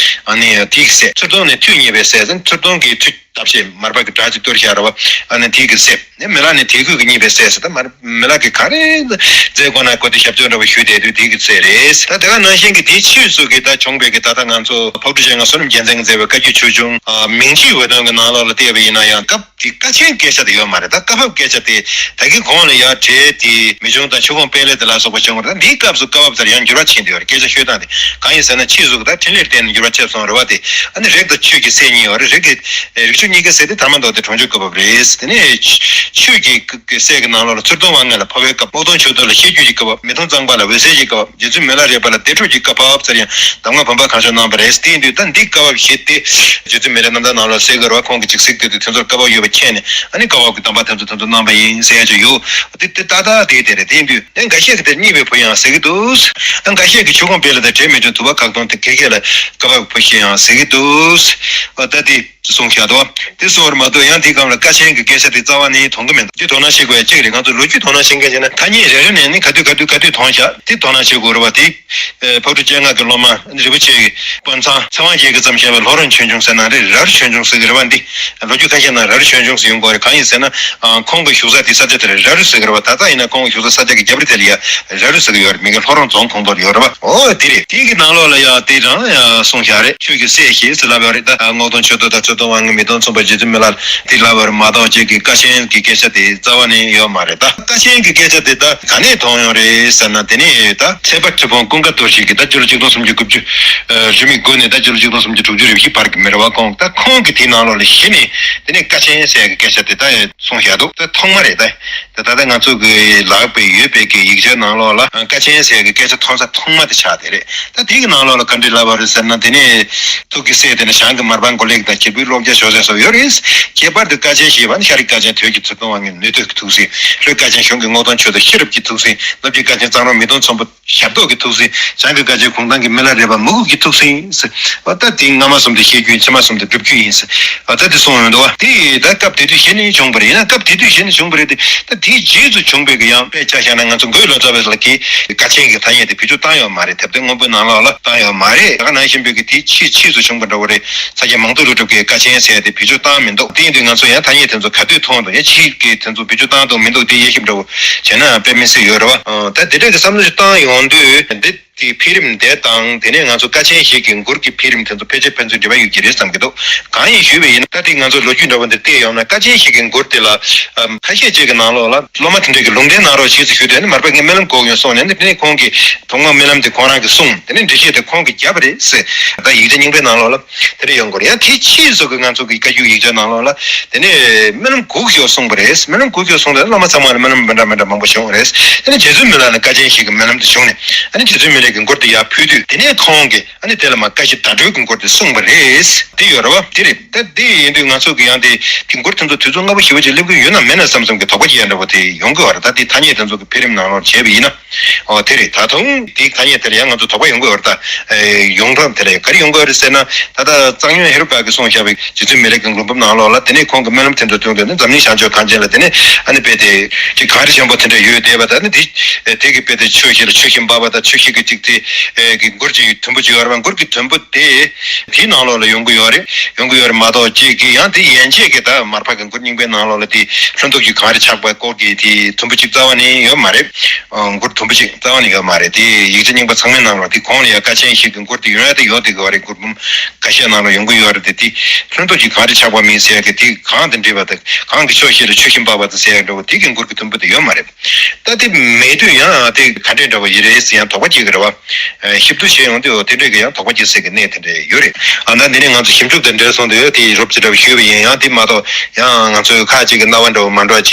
ཨ་ནི་དེའི་སྲས། ཚུར་མཐོང་ནས་མཐུ་གཉིས་པའི་སྲས་ཟེར། ཚུར་མཐོང་གི་མཐུ་ཐབས་ཤེས་མར་པ་གི་སྒྲ་གཅིག་གཏོར་བཞག་རོ། ཨ་ནི་དེའི་གི་སྲས། ནས་མི་ལ་ནི་དད་གུས་ཀྱི་གཉིས་པའི་སྲས་ཟེར། ད་མར་མི་ལ་གི་ག་རེ་མཛད་དགོས་ན་ཁོ་དེ་ཞབས་ཏོག་འདྲ་བོ་ཞུས་བསྡད་དུས་དེ་གི་ཚད་རེད། ད་དེ་ག་ནང་བཞིན་གྱི་དེའི་ཕྱིས་སུ་གི་ད་བྱུང་བའི་གི་ད་ལྟ་ང་ཚོ་ཕག་གྲུ་ཆེན་ལྔ་བསོད་ནམས་རྒྱལ་མཚན་གྱིས་མཛད་པའི་བཀའ་བརྒྱུད་ཆོས་འབྱུང་། ཨ་མིང་བརྗོད་འོད་སྟོན་གྱི་ནང་ལོགས་ལ་བལྟས་པ་ཡིན་ན་ཡང་སྐབས་དེ་ཀ་ཆེན་སྐད་ཆ་དེ་ཡོད་མ་རེད། ད་བཀའ་བབས་སྐད་ཆ་དེ་ད་གིན་གོང་ལ་ཡར་བྲལ་དེ་མི་འབྱུང་དང་ཆོས་སྐོམ་པས་སླེབས་དེ་ལ་སོགས་པ་བྱུང་བ་རེད། ད་འདིའི་སྐབས་སུ་བཀའ་བབས་དེར་ཡང་འགྱུར་བ་ཕྱིན་བསྡད་ཡོད་རེད། སྐད་ཆ་ཤོད་སྟངས་དེ་གང་ཡིན་ཟེར་ན་ཕྱིས་སུ་གི་ད་འཕྲིན་ལས་བརྟེན་ནས་འགྱུར་བ་ཕྱིན་སོང་རེད་བ། དེ་ཨ་ནི་རིགས་དང་ཆོས་ཀྱི་སྲས་གཉིས་ཡོད་རེད། རིགས་ཀྱི་རིགས་ གཉིས་ཀའི་སྲས་དེ་ཐ་མ་མདོ་སྡེ་གྲོང་ཆོག་བཀའ་བབས་རེད། དེ་ནས་ཆོས་ཀྱི་སྲས་ཀྱི་ནང་ལོགས་ལ་ཚུར་མཐོང་དབང་ངེས་ལ་འཕོ་བའི་བཀའ་བབས། རྨོག་སྟོང་ཆོས་སྡུད་ལ་ཤེས་རྒྱུད་ཀྱི་བཀའ་བབས། མི་མཐོང་གཙང་པ་ལ་འོད་གསལ་གྱི་བཀའ་བབས། རྗེ་བཙུན་མི་ལ་རས་པ་ལ་བདེ་འགྲོ་གི་བཀའ་བབས་ཟེར་ཡང་གདམས་ངག་བུམ་པ་གང་བྱུང་གནང་བ་རེད། དེ་ཡིན་དུས་ད་འདི་བཀའ་བབས་བཞི་དེ་རྗེ་བཙུན་མི་ལའི་རྣམ་ཐར་ནང་ལོགས་གསལ་གི་རེད་བ། ཁོང་གིས་ཅིག་གཟིགས་དུས་དེ་ཚོར་བཀའ་བབས་ཡོད་པ་མཁྱེན་ནས་ཨ་ནི་བཀའ་བབས་ཀྱི་གདམས་པ་དེ་ཚོ་དེ་ཚོ་གནང་བ་ཡིན་ཟེར་ཡ་ཅིག་ཡོད། དེ་དེ་ཏག་ཏག་དེ་དེ་རེད། དེ་ཡིན་དུས་ཨ་འགའ་ཤས་ཀྱིས་དེར་གཉིས་པའི་བུ་ཡང་ཟེར་གི་འདུག་ཨ་འགའ་ཤས་ཀྱིས་ཆོས་སྐོང་སྤེལ་ལ་དང་བྲལ་མེད་ཅུང་དུ་བ་ཁག་སྟོང་དེ་ཁེ་ཁེ་ལ་བཀའ་བབས་བུ་ཞེས་ཡང་ཟེར་གི་འདུག་ཨ་ད་དེ་གསུངས་བཞག་འདུག་དེ་སོང་བར་མ་གཏོགས་ཡང་དེའི་སྒང་ལ་བཀའ་ཆེན་གྱི་སྐད་ཆ་དེ་རྩ་བ་ནས་མཐོང་གི་མེད་འདུག་དེ་དོ་སྣང་བྱེད་དགོས་ཡ་གཅིག་རེད། ང་ཚོ་ལོ་རྒྱུས་དོ་སྣང་བྱེད་མཁན་བྱས་ན་ཐ་སྙད་རེ་རེ་ནས་ནི་ག་དུས་ག་དུས་ག་དུས་མཐོང་བཞག་དེ་དོ་སྣང་བྱེད་དགོས་རེད་བ། དེ་ཕག་གྲུ་སྤྱན་སྔ་གི་སློབ་མ་རིན་པོ་ཆེ་གི་དཔོན་ཚང་ཚེ་དབང་རྒྱལ་གྱིས་བརྩམས་བཞག་པའི་ལྷོ་རོང་ཆོས་འབྱུང་ཟེར་ན་རེད། ར་རུ་ཆོས་འབྱུང་ཟེར་གི་རེད་བ། འདི་ལོ་རྒྱུས་ཁ་ཤས་ནང་ར་རུ་ཆོས་འབྱུང་ཟེར་ཡོང་གི་རེད། གང་ཡིན་ཟེར་ན་ཁོང་གི་བཞུགས་ས་དེ་ས་ཆ་དེ་ར་རུ་ཟེར་གི་རེད་བ། ད་ལྟ་ཡིན་ན་ཁོང་གི་བཞུགས་ས་ས་ཆ་གི་རྒྱབ་རི་དེ་ལ་ཡ་ར་རུ་ཟེར་གི་ཡོད་རེད། མི་གི་ལྷོ་རོང་རྫོང་ཁོངས་གཏོགས་ཡོད་རེད་བ། ཨོ་དེ་རེད། དེ་གི་ནང་ལོགས་ལ་ཡ་དེ་རང་ཡ་གསུངས་བཞག་རེད། ཆོས་ཀྱི་སྲས་ཞེས་ཟེར་ལབ་ཡོད་རེད། ད་རྨོག་སྟོང་ཆོས་སྡུད་དང་ཚུར་མཐོང་དབང་ངེས་མི་མཐོང་མཚུངས་པ་རྗེ་བཙུན་མི་ལ་དེ་ལབ་ཡོད་རེད་མ་གཏོགས་ཅིག་གི་བཀའ་ཆེན་གྱི་སྐད་ཆ་དེ་རྩ་བ་ནས་ཡོད་མ་རེད། ད་བཀའ་ཆེན་གྱི་སྐད་ཆ་དེ་ད་ག་ནས་མཐོང་ཡོང་རེད་ཟེར་ན། དེ་ནས་ད་ཚེ་དཔལ་ཁྲི་སྲོང་ཀུན་དགའ་རྡོ་རྗེ་གིས་ད་སྤྱི་ལོ་ཆིག་སྟོང་སུམ་ཅུ་དགུ་བཅུ་རེའུ་མིག་དགུ་ནས་ད་སྤྱི་ལོ་ཆིག་སྟོང་སུམ་ཅུ་དྲུག་ཅུ་རེའུ་བཞི་བར་གྱི་མི་རེད་བ། ཁོང་ད་ཁོང་གིས་དེའི་ནང་ལོགས་ལ་གཞི་ནས་དེ་ནས་བཀའ་ཆེན་ཟེར་ཡ་གི་སྐད་ཆ་དེ་ད་གསུངས་བཞག་འདུག་ད་ཐོག་མ་རེད། ད་ད་ལྟ་ང་ཚོ་གི་ལག་པའི་ཡོད་པའི་གི་ཡིག་ཆའི་ནང་ལོགས་ལ་བཀའ་ཆེན་ཟེར་གི་སྐད་ཆ་ཐོན་ས་ཐོག་མ་དེ་ཆགས་དེ་རེད། ད་དེ་གི་ནང་ལོགས་ལ་ག་འདྲ་ལབ་པ་རེད་ཟེར་ན། དེ་ནས་ཐུགས་ཀྱི་སྲས་དེ་ནི་ཞང་གི་མར་པ་མགོ་ལེགས་དང་། གྱེར་པུའི་ཀློག་སྐྱ་ཞོགས་ཟེར་སོགས་ཡོད་རེད། ཁྱད་པར་དུ་བཀའ་ཆེན་ཞེས་པ་ནི་ཤཱ་རིའི་བཀའ་ཆེན་དོལ་གྱི་ཚུར་མཐོང་དབང་ངེས་ནུས་སྟོབས་ཀྱི་ཐུགས་ཟིན། ལྷོའི་བཀའ་ཆེན་གཞུང་གི་རྨོག་སྟོང་ཆོས་སྡུད་ཤེས་རབ་ཀྱི་ཐུགས་ཟིན། ནུབ་ཀྱི་བཀའ་ཆེན་གཙང་རོང་མི་མཐོང་མཚུངས་པ་ཞབས་ཏོག་གི་ཐུགས་ཟིན། བྱང་གི་བཀའ་ཆེན་གུང་ཐང་གི་མི་ལ་རས་པ་མུ་གུ་གི་ཐུགས་ཟིན་ཟེར། འོ་ད་དེ་སྔ་མ་གསུམ་དེ་བཤད་རྒྱུ་ཡིན། ཕྱི་མ་གསུམ་དེ་སྒྲུབ་རྒྱུ་ཡིན་ཟེར། འོ་ད་དེ་གསུངས་ཡོང་འདུག་བ། དེ་ད་སྐབས་དེ་དུས་གཞི་ནས་བྱུང་བ་རེད། ཡིན་ན་སྐབས་དེ་དུས་གཞི་ནས་བྱུང་བ་རེད་དེ། ད་དེའི་རྗེས་སུ་བྱུང་བའི་གི་ཡང་དཔེ་ཆ་བཞག་ན་ང་ཚོ་འགོས་ལོ་ཙཱ་བ་ལགས་ཀྱིས་བཀའ་ཆེན་གྱི་ཐ་སྙད་དེ་བེད་སྤྱོད་བཏང་ཡོད་མ་རེད། དེབ་ཐེར་སྔོན་པོའི་ནང་ལོགས་ལ་བཏང་ཡོད་མ་རེད། ད་ག་ནང་བཞིན་པའི་གི་དེའི་ཕྱིས་ཕྱིས་སུ་བྱུང་བ་འདྲ་བོ་རེད། ས་སྐྱ་མང་ཐོས་ཀླུ་སྒྲུབ་ཀྱིས་བཀའ་ཆེན་ཟེར་དེ་བེད་སྤྱོད་བཏང་མི་འདུག་དེ་ཡིན་དུས་ང་ཚོ་ཡང་ཐ་སྙད་དེ་ཚོ་ག་དུས་མཐོང་འདུག་ཡང་ཕྱིས་ཀྱི་དེ་ཚོ་བེད་སྤྱོད་བཏང་འདུག་མི་འདུག་དེ་དབྱེ་ཞིབ་འདྲ་བོ་བྱས་ན་དཔེ་མི་སྲིད་ཡོད་རེད་བ། ཨ། ད་དེ་འདྲ་གི་བསམ་བློ་ཞིག་བཏང་ཡོང་དུས་འདི་དེའི་འཕེལ་རིམ་དེ་དང་དེ་ནས་ང་ཚོ་བཀའ་ཆེན་ཞིག་གི་མགུར་གྱི་འཕེལ་རིམ་དེ་ཚོ་ཕལ་ཆེར་ཕན་ཚུན་འབྲེལ་བ་ཡོད་ཀྱི་རེད་བསམ་གྱི་འདུག་གང་ཡིན་ཞུས་པ་ཡིན་ན། ད་དེ་ང་ཚོ་ལོ་རྒྱུས་འདྲ་བོ་འདིར་བལྟས་ཡོང་ན་བཀའ་ཆེན་ཞིག་གི་མགུར་དེ་ལ་ཨམ་ཁ་ཤས་ཅིག་གི་ནང་ལོགས་ལ་སློབ་མ་དེ་འདྲས་ཀྱི་ལུང་བསྟན་གནང་རོགས་ཞེས་ཞུས་དུས་ནི་མར་པ་ངས་སྨོན་ལམ་འགོག་ཡོང་གསུངས་ནས་ནི། དེ་ནས་ཁོང་གིས་དོན་དངོས་སྨོན་ལམ་དེ་ཁོང་རང་གིས་གསུངས། དེ་ནས་འགྲེལ་བཤད་དེ་ཁོང་གིས་བརྒྱབ་པ་རེད་ཟེར། ད་ཡིག་ཆ་རྙིང་པའི་ནང་ལོགས་ལ་དེ་འདྲས་ཡོང་གི་རེད། ཡང་དེའི་ཕྱིས་སུ་གི་ང་ཚོ་གི་བཀའ་བརྒྱུད་ཡིག་ཆ་ནང་ལོགས་ལ་དེ་ནས་སྨོན་ལམ་འགོག་ཡོད་གསུངས་པ་རེད། སྨོན་ལམ་འགོག་ཡོད་གསུངས་དུས་སློབ་མ་ཚང་མ་ལ་སྨོན་ལམ་མི་འདྲ་མི་འདྲ་མང་པོ་བྱུང་བ་རེད། དེ་ནས་རྗེ་བཙུན་མི་ལ་ནི་བཀའ་ཆེན་ཞིག་གི་སྨོན་ལམ་དེ་བྱུང་ནས་ཨ་ནི་རྗེ་བཙུན་མི་ལ་གི་མགུར་དེ་ཡར་ཕུལ་དུས་དེ་ནས་ཁོང་གིས་ཨ་ནི་དེ་ལ་མ་བཀའ་བཞི་བརྡ་སྤྲོད་ཀྱི་མགུར་དེ་གསུངས་པ་རེད། དེ་ཡོད་རེད་བ། དེ་རེད། ད་དེ་ཡིན་དུས་ང་ཚོ་གི་ཡང་དེ་དེ་མགུར་དེ་ཚོ་དུས་ཚོད་སྔ་པོ་ཞེ་པོ་ཅིག་སླེབས་ཀྱི་ཡོད་ན་མེད་ན་བསམ་བསམ་གྱི་དོགས་པ་ཅིག་ཡང་འདྲ་བོ་དེ་ཡོང་གི་ཡོད་རེད། ད་དེ་ཐ་སྙད་དེ་ཚོ་གི་འཕེལ་རིམ་ནང་ལོགས་བྱས་པ་ཡིན་ན། ཨོ་དེ་རེད། ད་དུང་དེའི་ཐ་སྙད་དེ་ལ་ཡང་ང་ཚོ་དོགས་པ་ཡོང་གི་ཡོད་རེད། ད་ཡོངས་གྲགས་དེ་ལ་ག་རེ་ཡོང་གི་ཡོད་རེད་ཟེར་ན། ད་ལྟ་གཙང་སྨྱོན་ཧེ་རུ་ཀ་གིས་གསུངས་བཞག་པའི་རྗེ་བཙུན་མི་ལ་གི་མགུར་འབུམ་ནང་ལོགས་ལ་དེ་ནས་ཁོང་གི་སྨོན་ལམ་དེ་ཚོ་བཏོན་དུས་ནི་འཛམ་གླིང་བྱང་ཕྱོགས་གངས་ཅན་ལ་དེ་ནས་ཨ་ནི་དཔེ་དེ་ཅིག་གངས་རི་ཆེན་པོ་དེ་འདྲ་ཡོད་བསྡད་པ། ད་ནི་དེ་དེ་གི་དཔེ་དེ་ཆུ་ཞིག་ལ་ཆུ་ཞིག་འབབ་པ་དང་ཆུ་ཞིག་གི་ཅིག་དེ་གི་མགུར་ཅིག་དུམ་བུ་ཅིག་ཡོད་རེད་བ། མགུར་གྱི་དུམ་བུ་དེ་དེའི་ནང་ལོགས་ལ་ཡོང་གི་ཡོད་རེད། ཡོང་གི་ཡོད་རེད་མ་གཏོགས་ཅིག་གི་ཡང་དེ་ཡན་ཆད་ཀྱི་ད་མར་པ་གི་མགུར་རྙིང་པའི་ནང་ལོགས་ལ་དེ་ལྷུན་སྟུག་གི་གངས་རི་ཆགས་པ་སྐོར་གྱི་དེ་དུམ་བུ་ཅིག་རྩ་བ་ནས་ཡོད་མ་རེད། ཨ། མགུར་དུམ་བུ་ཅིག་རྩ་བ་ནས་ཡོད་མ་རེད། དེ་ཡིག་ཆ་རྙིང་པ་ཚང་མའི་ནང་ལ་དེ་གོང་ལ་ཡ་བཀའ་ཆེན་ཞིག་གི་མགུར་དེ་ཡོད་ཡ་དེ་ཡོད་དེ་གི་བ་རེད། མགུར་འབུམ་ཁ་ཤས་ནང་ལ་ཡོང་གི་ཡོད་རེད་དེ། དེ་ལྷུན་སྟུག་གི་གངས་རི་ཆགས་པ་མིན་ཟེར་ཡ་གི་དེ་གངས་དང་འདྲེས་པ་དང་གངས་ཀྱི་ཕྱོགས་བཞི་ལ་ཆུ་ཞིག་འབབ་པ་དང་ཟེར་ཡ་འདྲ་བོ་དེ་གི་མགུར་གྱི་དུམ་བུ་དེ་ཡོད་མ་རེད། ད་དེ་མེད་དུས་ཡང་དེ་ག་འདྲས་འདྲ་བོ་ཡིན་རེད་ཟེར་ཡང་དོགས་པ་སྐྱེ་གི་རེད་བ། ཞིབ་ཏུ་བྱས་ཡོང་དུས་འོ་དེ་འདྲས་ཀྱི་ཡང་དོགས་པ་སྐྱེ་སྲིད་ཀྱི་གནས་དེ་འདྲས་ཡོད་རེད། ཨ། ད་འདི་ནས་ང་ཚོ་ཞིབ་འཇུག་དང་འབྲེལ་སོང་དུས་དེ་རོབ་ཙམ་འདྲ་བོ་ཞུས་པ་ཡིན། ཡང་དེ་མ་གཏོགས་ཡང་ང་ཚོས་ཁ་ཅིག་གི་རྣ་བ་འདྲ་བོ་མ་འགྲོ་བྱས་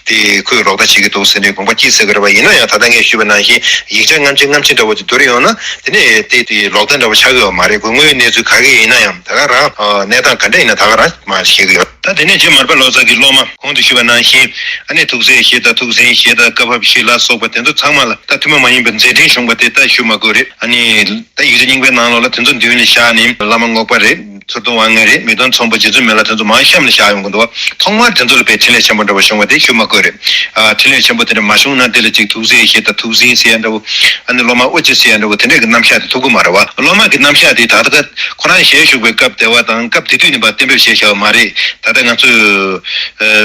དེ་ཁོས་རོགས་ཟླ་བྱེད་ཀྱི་འདུག་ཟེར་ནས་དགོངས་པ་སྐྱེ་སྲིད་ཀྱི་རེད་བ། ཡིན་ན་ཡང་ད་ལྟ་ངས་ཞུས་པ་ནང་བཞིན་ཡིག་ཆ་རྔམ་ཆེ་རྔམ་ཆེ་འདྲ་བོ་ཅིག་བསྡུར་ཡོང་ན་དེ་ནས་དེ་དེ་རོགས་ཟླ་འདྲ་བོ་ཆགས་ཀྱི་ཡོད་མ་རེད། དངོས་ཡོད་གནས་ཚུལ་ག་གེ་ཡིན་ན་ཡང་ད་ག་རང་གནས་སྟངས་ག་འདྲ་ཡིན་ན་ད་ག་རང་མར་ཤེས་ཀྱི་ཡོད། ད་དེ་ནས་རྗེ་མར་པ་ལོ་ཙཱ་གིས་སློབ་མ་གོང་དུ་ཞུས་པ་ནང་བཞིན་ཨ་ནི་ཐུགས་སྲས་བཞི་དང་ཐུགས་ཟིན་བཞི་དང་བཀའ་བབས་བཞི་ལ་སོགས་པ་དེ་ཚོ་ཚང་མ་ལ་ད་ཐུན་མོང་མ་ཡིན་པའི་མཛད་འཕྲིན་བྱུང་བ་དེ་ད་ཞུ་མ་དགོས་རེད། ཨ་ནི་ད་ཡིག་ཆ་རྙིང་པའི་ནང་ལོགས་ལ་དེ་ཚོ་མདུན་ལ་བཞག་ནས་བླ་མ་རྔོག་པ་རེད། ཚུར་མཐོང་དབང་ངེས་རེད། མི་མཐོང་མཚུངས་པ་རྗེ་བཙུན་མི་ལ་དེ་ཚོ་མར་གཤམ་ལ་བཞག་ཡོང་གི་འདུག་ཐོག་མར་དེ་ཚོ་ལ་དཔེ་ཕྲིན་ལས་ཆེན་པོ་འདྲ་བོ་བྱུང་བ་དེ་ཞུ་མ་དགོས་རེད། ཨ། ཕྲིན་ལས་ཆེན་པོ་དེ་འདྲ་མ་བྱུང་ན་དེ་ལ་ཅིག་ཐུགས་སྲས་བཞི་དང་ཐུགས་ཟིན་ཟེར་ཡ་འདྲ་བོ། ཨ་ནི་སློབ་མ་དབུ་ཅན་ཟེར་ཡ་འདྲ་བོ་དེ་འདྲས་ཀྱི་རྣམ་གཞག་དེ་ཐུབ་ཀྱི་མ་རེད་བ། སློབ་མ་གི་རྣམ་གཞག་དེ་ད་ལྟ་ཁོ་རང་ཞལ་བཞུགས་པའི་སྐབས་དེ་བ་དང་སྐབས་དེ་དུས་ནས་ཕར་གཏན་འབེབས་བྱས་བཞག་པ་མ་རེད། ད་ལྟ་ང་ཚོས་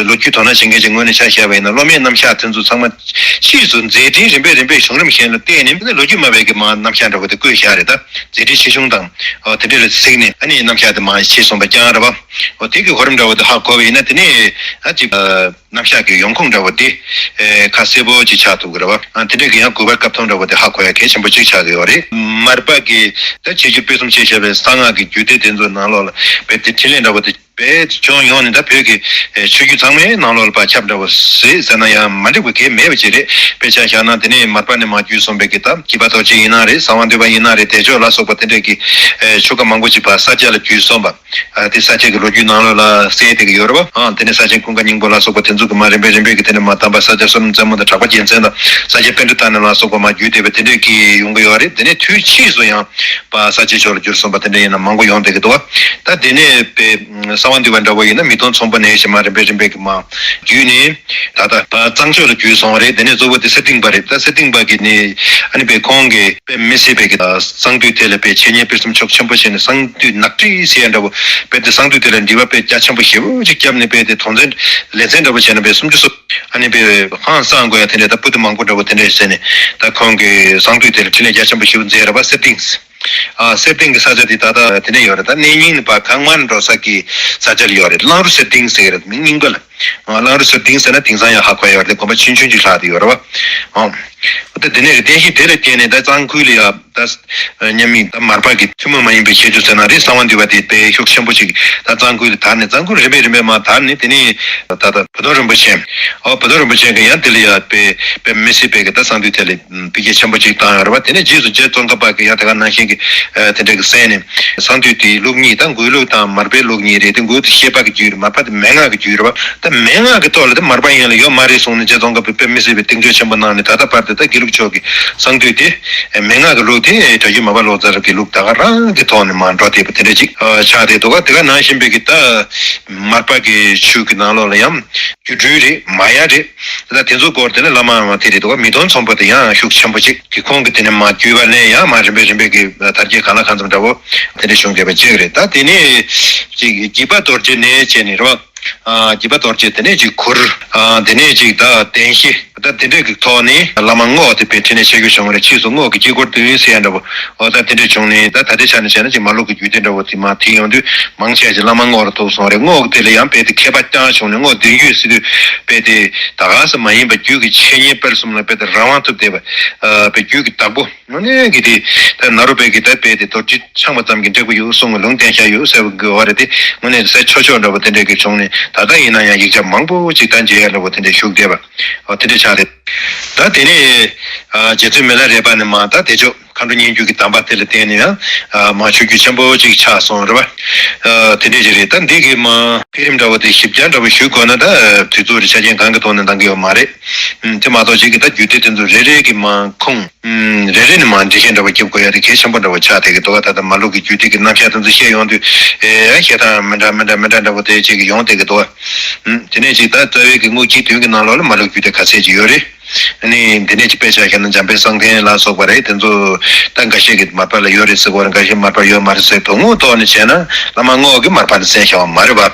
ལོ་རྒྱུས་དོ་སྣང་བྱེད་མཁན་ཅིག་ངོས་ནས་ཆ་བཞག་པ་ཡིན་ན་སློབ་མའི་རྣམ་གཞག་དེ་ཚོ་ཚང་མ་ཕྱིས་སུ་མཛད་འཕྲིན་རིམ་པས་རིམ་པས་བྱུང་རིམ་གཞན་ལ་བལྟས་ནས་ལོ་རྒྱུས་སྨྲ་བའི་གི་མར་རྣམ་གཞག་འདྲ་བོ་དེ་བཀོད་བཞག་རེད། ད་མཛད་འཕྲིན་ཆེ་ཆུང་དང་དེ་འདྲས་ལ་གཟིགས་ནས་ཨ་ནི་རྣམ་གཞག་དེ་མར་ཕྱིས་སོང་བ་རྐྱང་རེད་བ། འོ་དེ་གི་གོ་རིམ་འདྲ་བོ་དེ་ཧ་གོ་བ་ཡིན་ན་དེ་ནས་ཨ་ཅིག་རྣམ་གཞག་གི་ཡོང་ཁུངས་འདྲ་བོ་དེ་ཨེ་ཁ་གསལ་པོ་ཅིག་ཆགས་ཐུབ་ཀྱི་རེད་བ། ཨ་དེ་འདྲས་ཀྱི་ཡང་དགོས་པ་སྐབས་ཐོག་འདྲ་བོ་དེ་ཧ་གོ་ཡ་གལ་ཆེན་པོ་ཅིག་ཆགས་ཀྱི་ཡོད་རེད། མར་པ་གི་ད་བྱེད་རྒྱུ་སྤེལ་གསུམ་བྱས་བཞག་པའི་གསང་སྔགས་ཀྱི་རྒྱུད་སྡེ་དེ་ཚོའི་ནང་ལོགས་ལ་བེད་དེ་འཕྲིན་ལས་འདྲ་བོ་དེ་བེད་ཅུང་ཡོང་ནས་ད་བོད་ཀྱི་ཨེ་ཆོས་བརྒྱུད་ཚང་མའི་ནང་ལོགས་ལ་པ་ཁྱབ་འདྲ་བོ་ཟེར་ཟེར་ན་ཡང་མ་འགྲིག་པ་གལ་མེད་པ་ཅིག་རེད། དཔེ་ཆ་བཞག་ན་དེ་ནས་མར་པ་ནས་མར་བརྒྱུད་སོང་བའི་གི་ད་བརྒྱུད་པ་རྡོ་རྗེ་ཡིན་ན་རེད། གསང་བ་འདུས་པ་ཡིན་ན་རེད། བདེ་མཆོག་ལ་སོགས་པ་དེ་འདྲས་ཀྱི་ཨེ་ཆོས་བཀའ་མང་པོ་ཅིག་པ་ས་སྐྱ་ལ་བརྒྱུད་སོང་བ། ཨ་དེ་ས་སྐྱ་གི་ལོ་རྒྱུས་ནང་ལོགས་ལ་གསལ་བསྡད་ཀྱི་ཡོད་རེད་བ། ཨ་དེ་ནས་ས་ཆེན་ཀུན་དགའ་སྙིང་པོ་ལ་སོགས་པ་དེ་ཚོ་གི་མ་རིམ་པས་རིམ་པས་ཀྱི་དེ་ནས་མ་དམ་པ་ས་སྐྱ་བསོད་ནམས་རྩེ་མོ་དང་གྲགས་པ་རྒྱལ་མཚན་དང་ས་སྐྱ་པཎྜི་ཏ་ནས་ལ་སོགས་པ་མ་བརྒྱུད་བསྡད་པ་དེ་འདྲས་ཀྱི་ཡོང་གི་ཡོད་རེད། དེ་ནས་དུས་ཕྱིས་སུ་ཡང་པ་ས་སྐྱ་ཕྱོགས་ལ་བསྒྱུར་སོང་བ་དེ་འདྲས་ཡིན་ན་མང་པོ་ཡོང་བསྡད་ཀྱི་འདུག་བ། ད་དེ་ནས་པའི་གསང་བ་འདུས་པ་འདྲ་བོ་ཡིན་ན་མིག་སྟོང་ཚོམ་བུ་ནས་ཞེས་མ་རིམ་པས་རིམ་པས་ཀྱི་མ་བརྒྱུད་ནས་ད་ལྟ་པ་གཙང་ཕྱོགས་ལ་བརྒྱུད་སོང་བ་རེད། དེ་ནས་གཙོ་བོ་དེ་གསེར་ཏིང་པ་རེད། ད་གསེར་ཏིང་པ་གི་ནས་ཨ་ནི་པའི་ཁོང་གི་དཔེ་མི་སྲིད་པའི་གི་གསང་འདུས་དེ་ལ་དཔེ་འཆད་ཉན་སྤེལ་གསུམ་ཕྱོགས་ཆེན་པོ་བྱས་ནས་གསང་འདུས་ནག་ཁྲི་ཟེར་ཡ་འདྲ་བོ་དཔེ་དེ་གསང་འདུས་དེ་ལ་འདྲི་བ་དཔེ་རྒྱ་ཆེན་པོ་ཞེ་པོ་ཅིག་བརྒྱབ་ནས་དཔེ་དེ་དོན་ཚན་ལེ་ཚན་འདྲ་བོ་བྱས་ནས་དཔེ་སུམ་ཅུ་སོ་ཨ་ནི་དཔེ་ཧང་སང་དགོས་ཡ་དེ་འདྲས་ད་པོ་ཏི་མང་པོ་འདྲ་བོ་དེ་འདྲས་བྱས་ནས་ད་ཁོང་གི་གསང་འདུས་དེ་ལ་འཕྲིན་ལས་རྒྱ་ཆེན་པོ་ཞེ་པོ་མཛད་ར་བ་གསེར་ཏིང་ཨ་གསེར་ཏིང་གི་ས་ཆ་དེ་ད་ལྟ་དེ་འདྲས་ཡོད་རེད། ད་གནས་རྙིང་ནི་པ་གང་མར་འགྲོ་ས་གི་ས་ཆ་ལ་ཡོད་རེད། གླང་རུ་གསེར་ཏིང་ཟེར་གི་རེད། མིང་རྙིང་པ་ལ། ཨ་གླང་རུ་གསེར་ཏིང་ཟེར་ན་དེང་སང་ཡང་ཧ་གོ་ཡ་ཡོད་རེད། དེ་དགོན་པ་ཆུང་ཆུང་ཅིག་ལྷག་དེ་ཡོད་རེད་བ། ཨང་། ད་དེ་ནས་བརྟེན་གཞི་དེ་ལ་བརྟེན་ནས་ད་གཙང་ཁུལ་ལ་ཡ་ད་མཉམ་མིང་ད་མར་པ་གི་ཐུན་མོང་མ་ཡིན་པའི་ཁྱད་ཆོས་ཟེར་ན་རེད། གསང་བ་འདུས་པ་དེ་དཔེ་ཤུགས་ཆེན་པོ་ཅིག་ད་གཙང་ཁུལ་ལ་དར་ནས་གཙང་ཁུལ་རིམ་པས་རིམ་པས་མར་དར་ནས་དེ་ནས་ད་ད་བུ་སྟོན་རིན་པོ་ཆེ། ཨོ་བུ་སྟོན་རིན་པོ་ཆེ་གི་ཡང་དེ་ལ་ཡ་དཔེ་དཔེ་མི་སྲིད་པའི་གི་ད་གསང་འདུས་དེ་ལ་འཕེལ་རྒྱས་ཆེན་པོ་ཅིག་བཏང་ཡོད་རེད་བ། དེ་ནས་རྗེས་སུ་རྗེ་ཙོང་ཁ་པ་གི་ཡང་དེ་ག་ནང་བཞིན་གི་དེ་འདྲ་གི་གསན་ནས་གསང་འདུས་དེའི་ལུགས་གཉིས་ད་འགོས་ལུགས་དང་མར་པའི་ལུགས་གཉིས་རེད། དེ་འགོས་དེ་བཤད་པ་གི་རྒྱུད་རེད། མར་པ་དེ་མན་ངག་གི་རྒྱུད་རེད་བ། ད་མན་ངག་གི་ཐོག་ལ་དེ་མར་པ་ཡན་ལ་ཡོད་མ་རེད་གསུངས་ནས་རྗེ་ཙོང་ཁ་པས་དཔེ་མི་སྲིད་པའི་གདེང་འཇོག་ཆེན་པོ་གནང་ནས་ད་ལྟ་བར་དུ་ད་དགེ་ལུགས་ཕྱོགས་ཀྱི་གསང་འདུས་དེ་མན་ངག་གི་ལུགས་དེ་གྲྭ་རྒྱུན་མར་པ་ལོ་ཙཱ་ར་གི་ལུགས་ད་ག་རང་གི་ཐོག་ནས་མར་འགྲོ་བསྡད་པ་དེ་འདྲ་ཅིག་ཆགས་བསྡད་འདུག་ག་དེ་ག་ནང་བཞིན་པའི་གི་ད་མར་པ་གི་ཆོས་ཀྱི་ནང་ལོགས་ལ་ཡང་སྒྱུ་འཕྲུལ་རེད། མ་ཡ་རེད། ད་དེ་ཚོ་སྐོར་དེ་ནི་བླ་མ་མ་དེ་རེད་འདུག་ག་མིག་སྟོང་ཚོམ་བུ་དེ་ཡང་ཤུགས་ཆེན་པོ་ཅིག་གི་ཁོང་གི་དེ་ནས་མ་བརྒྱུད་པ་ནས་ཡང་མ་རིམ་པས་རིམ་པས་ཀྱི་དར་རྒྱས་གང་ལ་གང་འཚམ་འདྲ་བོ་དེ་འདྲ་བྱུང་བསྡད་པ་ཅིག་རེད། ད་དེ་ནས་ཅིག་བརྒྱུད་པ་རྡོ་རྗེ་ནས་བྱས་ནས་རེད་བ། ཨ་བརྒྱུད་པ་རྡོ་རྗེ་དེ་ནས་ཅིག་གུར། ཨ་དེ་ནས་ཅིག་ད་བདེན་བཞི། ད་དེ་འདྲས་ཀྱི་ཐོག་ནས་བླ་མ་རྔོག་དེ་དཔེ་འཕྲིན་ལས་ཆེ་ཤོས་བྱུང་བ་རེད། ཕྱིས་སུ་རྔོག་གི་དཀྱིལ་འཁོར་བདུན་ཟེར་ཡ་འདྲ་བོ། འོ་ད་དེ་འདྲས་བྱུང་ནས་ད་ད་ལྟའི་ཆ་ནས་བྱས་ན་ཅིག་མར་ལུགས་ཀྱི་རྒྱུད་སྡེ་འདྲ་བོ་དེ་མར་ཐིག་ཡོང་དུས་མང་ཆེ་ཅིག་བླ་མ་རྔོག་ལ་ཐུག་སོང་རེད། རྔོག་དེ་ལ་ཡང་དཔེ་དེ་མཁས་པ་རྐྱང་བྱུང་ནས་རྔོག་བདུན་བརྒྱུད་ཟེར་དུས་དཔེ་དེ་ད་ག་ས་མ་ཡིན་པ་རྒྱུད་ཀྱི་འཆད་ཉན་སྤེལ་གསུམ་ལ་དཔེ་དེ་རང་དབང་ཐོབ་བསྡད་པ། ཨ་དཔེ་རྒྱུད་ཀྱི་བདག་པོ། དངོས་གནས་ཀྱི་དེ་ད་ན་རོ་པའི་གི་ད་དཔེ་དེ་རྡོ་རྗེ་འཆང་བ་ཙམ་གྱིས་འགྲིག་པ་ཡོད་གསུང་གི་ལུང་བསྟན་ཤ་ཡོད་ཟེར་བ་གི་འོ་རེད་དེ། དངོས་གནས་སའི་ཆོས་ཕྱོགས་འདྲ་བོ་དེ་འདྲས་ཀྱི་བྱུང་ནས་ད་ལྟ་ཡིན་ན་ཡང་ཡིག་ཆ་མང་པོ་ཅིག་ད་མཇལ་ཡ་འདྲ་བོ་དེ་འདྲས་བཞུགས་བསྡད་པ། འོ་དེ་འདྲས་ཆགས་རེད། ད་དེ་ནས་ཨ་རྗེ་བཙུན་མི་ལ་རས་པ་ནས་མ་ད་བདེ་མཆོག་མཁའ་འགྲོ་སྙན་བརྒྱུད་ཀྱི་གདམས་པ་དེ་ལ་བརྟེན་ནས་ཡང་ཨ་མ་ཆོས་བརྒྱུད་ཆེན་པོ་ཅིག་ཆགས་སོང་རེད་བ། ཨ་དེ་འདྲས་ཅིག་རེད། ད་འདི་གི་མ་འཕེལ་རིམ་འདྲ་བོ་དེ་ཞིབ་ཆ་འདྲ་བོ་ཞུ་དགོས་ན་ད་དུས་ཚོད་རེ་ཆ་རྐྱེན་གང་གི་ཐོག་ནས་འདང་གི་ཡོད་མ་རེད། ཨུམ་དེ་མ་གཏོགས་ཅིག་གི་ད་རྒྱུད་སྡེ་དེ་ཚོ་རེ་རེ་གི་མ་ཁུངས། ཨུམ། རེ་རེ་ནས་མར་འགྲེལ་བཤད་འདྲ་བོ་རྒྱབ་དགོས་ཡ་དེ་གལ་ཆེན་པོ་འདྲ་བོ་ཆགས་བསྡད་ཀྱི་འདུག་ག་ད་ལྟ་མར་ལུགས་ཀྱི་རྒྱུད་སྡེ་གི་རྣམ་གཞག་དེ་ཚོ་བཤད་ཡོང་དུས་ཨེ་བཤད་སྟངས་མི་འདྲ་མི་འདྲ་མི་འདྲ་འདྲ་བོ་དེ་ཅིག་ཡོང་བསྡད་ཀྱི་འདུག་ག་ཨུམ། དེ་ནས་ཅིག་ད་རྩ་བའི་གི་དངོས་གཞིའི་དོན་གྱི་ནང་ལོགས་ལ་མར་ལུགས་རྒྱུད་སྡེ་ག་ཚད་ཅིག་ཡོད་རེད། ཨ་ནི་འདི་ནས་ཅིག་དཔེ་ཆ་བཞག་ན་འཇམ་དཔལ་གསང་བསྟན་ལ་སོགས་པ་རེད། དེ་ཚོ་ད་འགའ་ཤས་ཀྱིས་མར་པ་ལ་ཡོད་རེད་ཟེར་གོ་རེད། འགའ་ཤས་མར་པ་ཡོད་མ་རེད་ཟེར། དོན་དངོས་ཐོག་ནས་བྱས་ན་བླ་མ་རྔོག་གིས་མར་པ་ལ་གསན་བཞག་པ་མ་རེད་པ།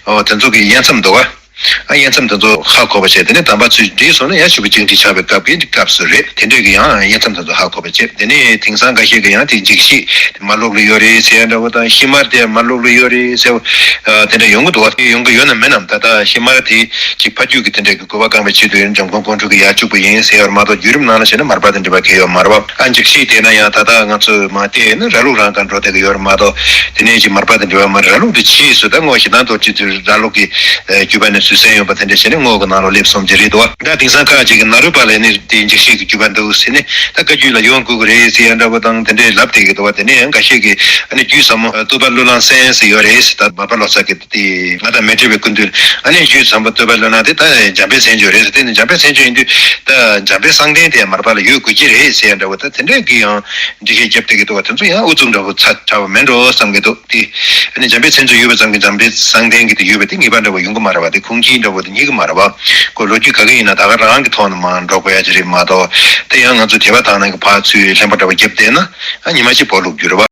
ཨོ་དེ་ཚོ་གི་དབྱེ་མཚམས་འདུག་ག་ཨ་དབྱེ་མཚམས་དེ་ཚོ་ཧ་གོ་བ་བྱས། དེ་ནས་དམ་པ་ཚུར་བསྒྲིགས་སོང་ན་ཡང་ཞུ་བ་བཅིངས་འགྲོལ་ཆགས་པའི་སྐབས་ཀྱི་སྐབས་སུ་རེད། དེ་འདྲས་ཀྱི་ཡང་དབྱེ་མཚམས་དེ་ཚོ་ཧ་གོ་བ་བྱས། དེ་ནས་དེང་སང་འགའ་ཤས་ཀྱིས་ཡང་དེ་འཇིགས་བྱེད་དེ་མར་ལུགས་ལ་ཡོད་རེད་ཟེར་ཡ་འདྲ་བོ་དང་། ཤི་མར་དེ་མར་ལུགས་ལ་ཡོད་རེད་ཟེར་བ་དེ་འདྲ་ཡོང་གི་འདུག་བ། དེ་ཡོང་གི་ཡོད་ན་མིན་ནམ། ད་ལྟ་ཤི་མར་དེ་ཅིག་ཕ་རྒྱུད་ཀྱི་དེ་འདྲས་ཀྱི་དགོས་པ་བསྐང་བའི་ཆེད་དུ་ཡིན། འཇམ་མགོན་ཀོང་སྤྲུལ་གྱིས་ཡར་བཅུག་པ་ཡིན་ཟེར་ཡ་མ་གཏོགས་བརྒྱུད་རིམ་ནང་ལ་བྱས་ན་མར་པ་དང་འབྲེལ་བ་གང་ཡང་ཡོད་མ་རེད་བ། ཨ་འཇིགས་བྱེད་དེ་ན་ཡང་ད་ལྟ་ང་ཚོས་མ་བལྟས་ན་ར་ལུག་རང་གང་འགྲོ་བསྡད་ཀྱི་ཡོད་རེད་མ་གཏོགས། དེ་ནས་ཅིག་མར་པ་དང་འབྲེལ་བ་མ་རེད། ར་ལུག་དེ་ཕྱིས་སུ་ད་རྔོག་ཞེ་སྡང་རྡོ་རྗེ་དེ་ར་ལུག་གི་རྒྱུད་པ་ནས་སུས་གསན་ཡོད་པ་དེ་འདྲ་བྱས་ནས་རྔོག་གི་ནང་ལོགས་སླེབས་སོང་གི་རེད་འདུག་བ། ད་དེང་སང་ཁ་ཅིག་གི་ན་རོ་པ་ལ་ནི་དེ་འཇིགས་བྱེད་ཀྱི་རྒྱུད་པ་འདུག་ཟེར་ནས་ད་བཀའ་བརྒྱུད་ལ་ཡོང་དགོས་ཀྱི་རེད་ཟེར་ཡ་འདྲ་བོ་དང་དེ་འདྲས་ལབ་བསྡད་ཀྱི་འདུག་བ། དེ་ནས་ཡང་འགའ་ཤས་ཀྱིས་ཨ་ནི་རྒྱུད་ཟབ་མོ་ཨ་ཏུ་པ་བློ་སྣ་གསན་ཟེར་ཡོད་རེད་ཟེར། ད་མར་པ་ལོ་ཙཱ་གི་དེ་ང་དང་མལ་གྲོ་པའི་སྐུ་མདུན་ཨ་ནི་རྒྱུད་ཟབ་མོ་ཨ་ཏུ་པ་བློ་སྣ་དེ་ད་འཇམ་དཔལ་མཚན་བརྗོད་རེད་ཟེར། དེ་ནི་འཇམ་དཔལ་མཚན་བརྗོད་ཡིན་དུས་ད་འཇམ་དཔལ་གསང་བསྟན་དེ་མར་པ་ལ་ཡོད་དགོས་ཀྱི་རེད་ཟེར་ཡ་འདྲ་བོ་ད་དེ་འདྲས་ཀྱི་ཡང་འགྲེལ་བཤད་རྒྱབ་བསྡད་ཀྱི་འདུག་བ། དེ་ཚོ་ཡང་ཨུ་ཚུགས་འདྲ་བོ་ཚ་ཚ་བ་མེད་འགྲོ་བསམ་གྱི་འདུག་དེ། ཨ་ནི་འཇམ་དཔལ་མཚན་བརྗོད་ཡོད་པ་ཙམ་གྱིས་འཇམ་དཔལ་གསང་བསྟན་གྱི་དེ་ཡོད་པ་དེ་ངེས་པ་འདྲ་བོ་ཡོང་གི་མ་རེད་བ། དེ་ཁུངས་སྐྱེལ་འདྲ་བོ་དེ་རྙེད་ཀྱི་མ་རེད་བ། ཁོ་ལོ་རྒྱུས་ག་གེ་ཡིན་ན་ད་ག་རང་གི་ཐོག་ནས་མར་འགྲོ་དགོས་ཡ་ཅིག་རེད་མ་གཏོགས། དེ་ཡང་ང་ཚོ་དད་པ་དག་སྣང་གི་ཕར་ཚུར་ལྷན་པ་འདྲ་བོ་རྒྱབ་བསྡད་ན་ཨ་ཉི་མ་གཅིག་སྦོ་ལུག་རྒྱུ་རེད་བ།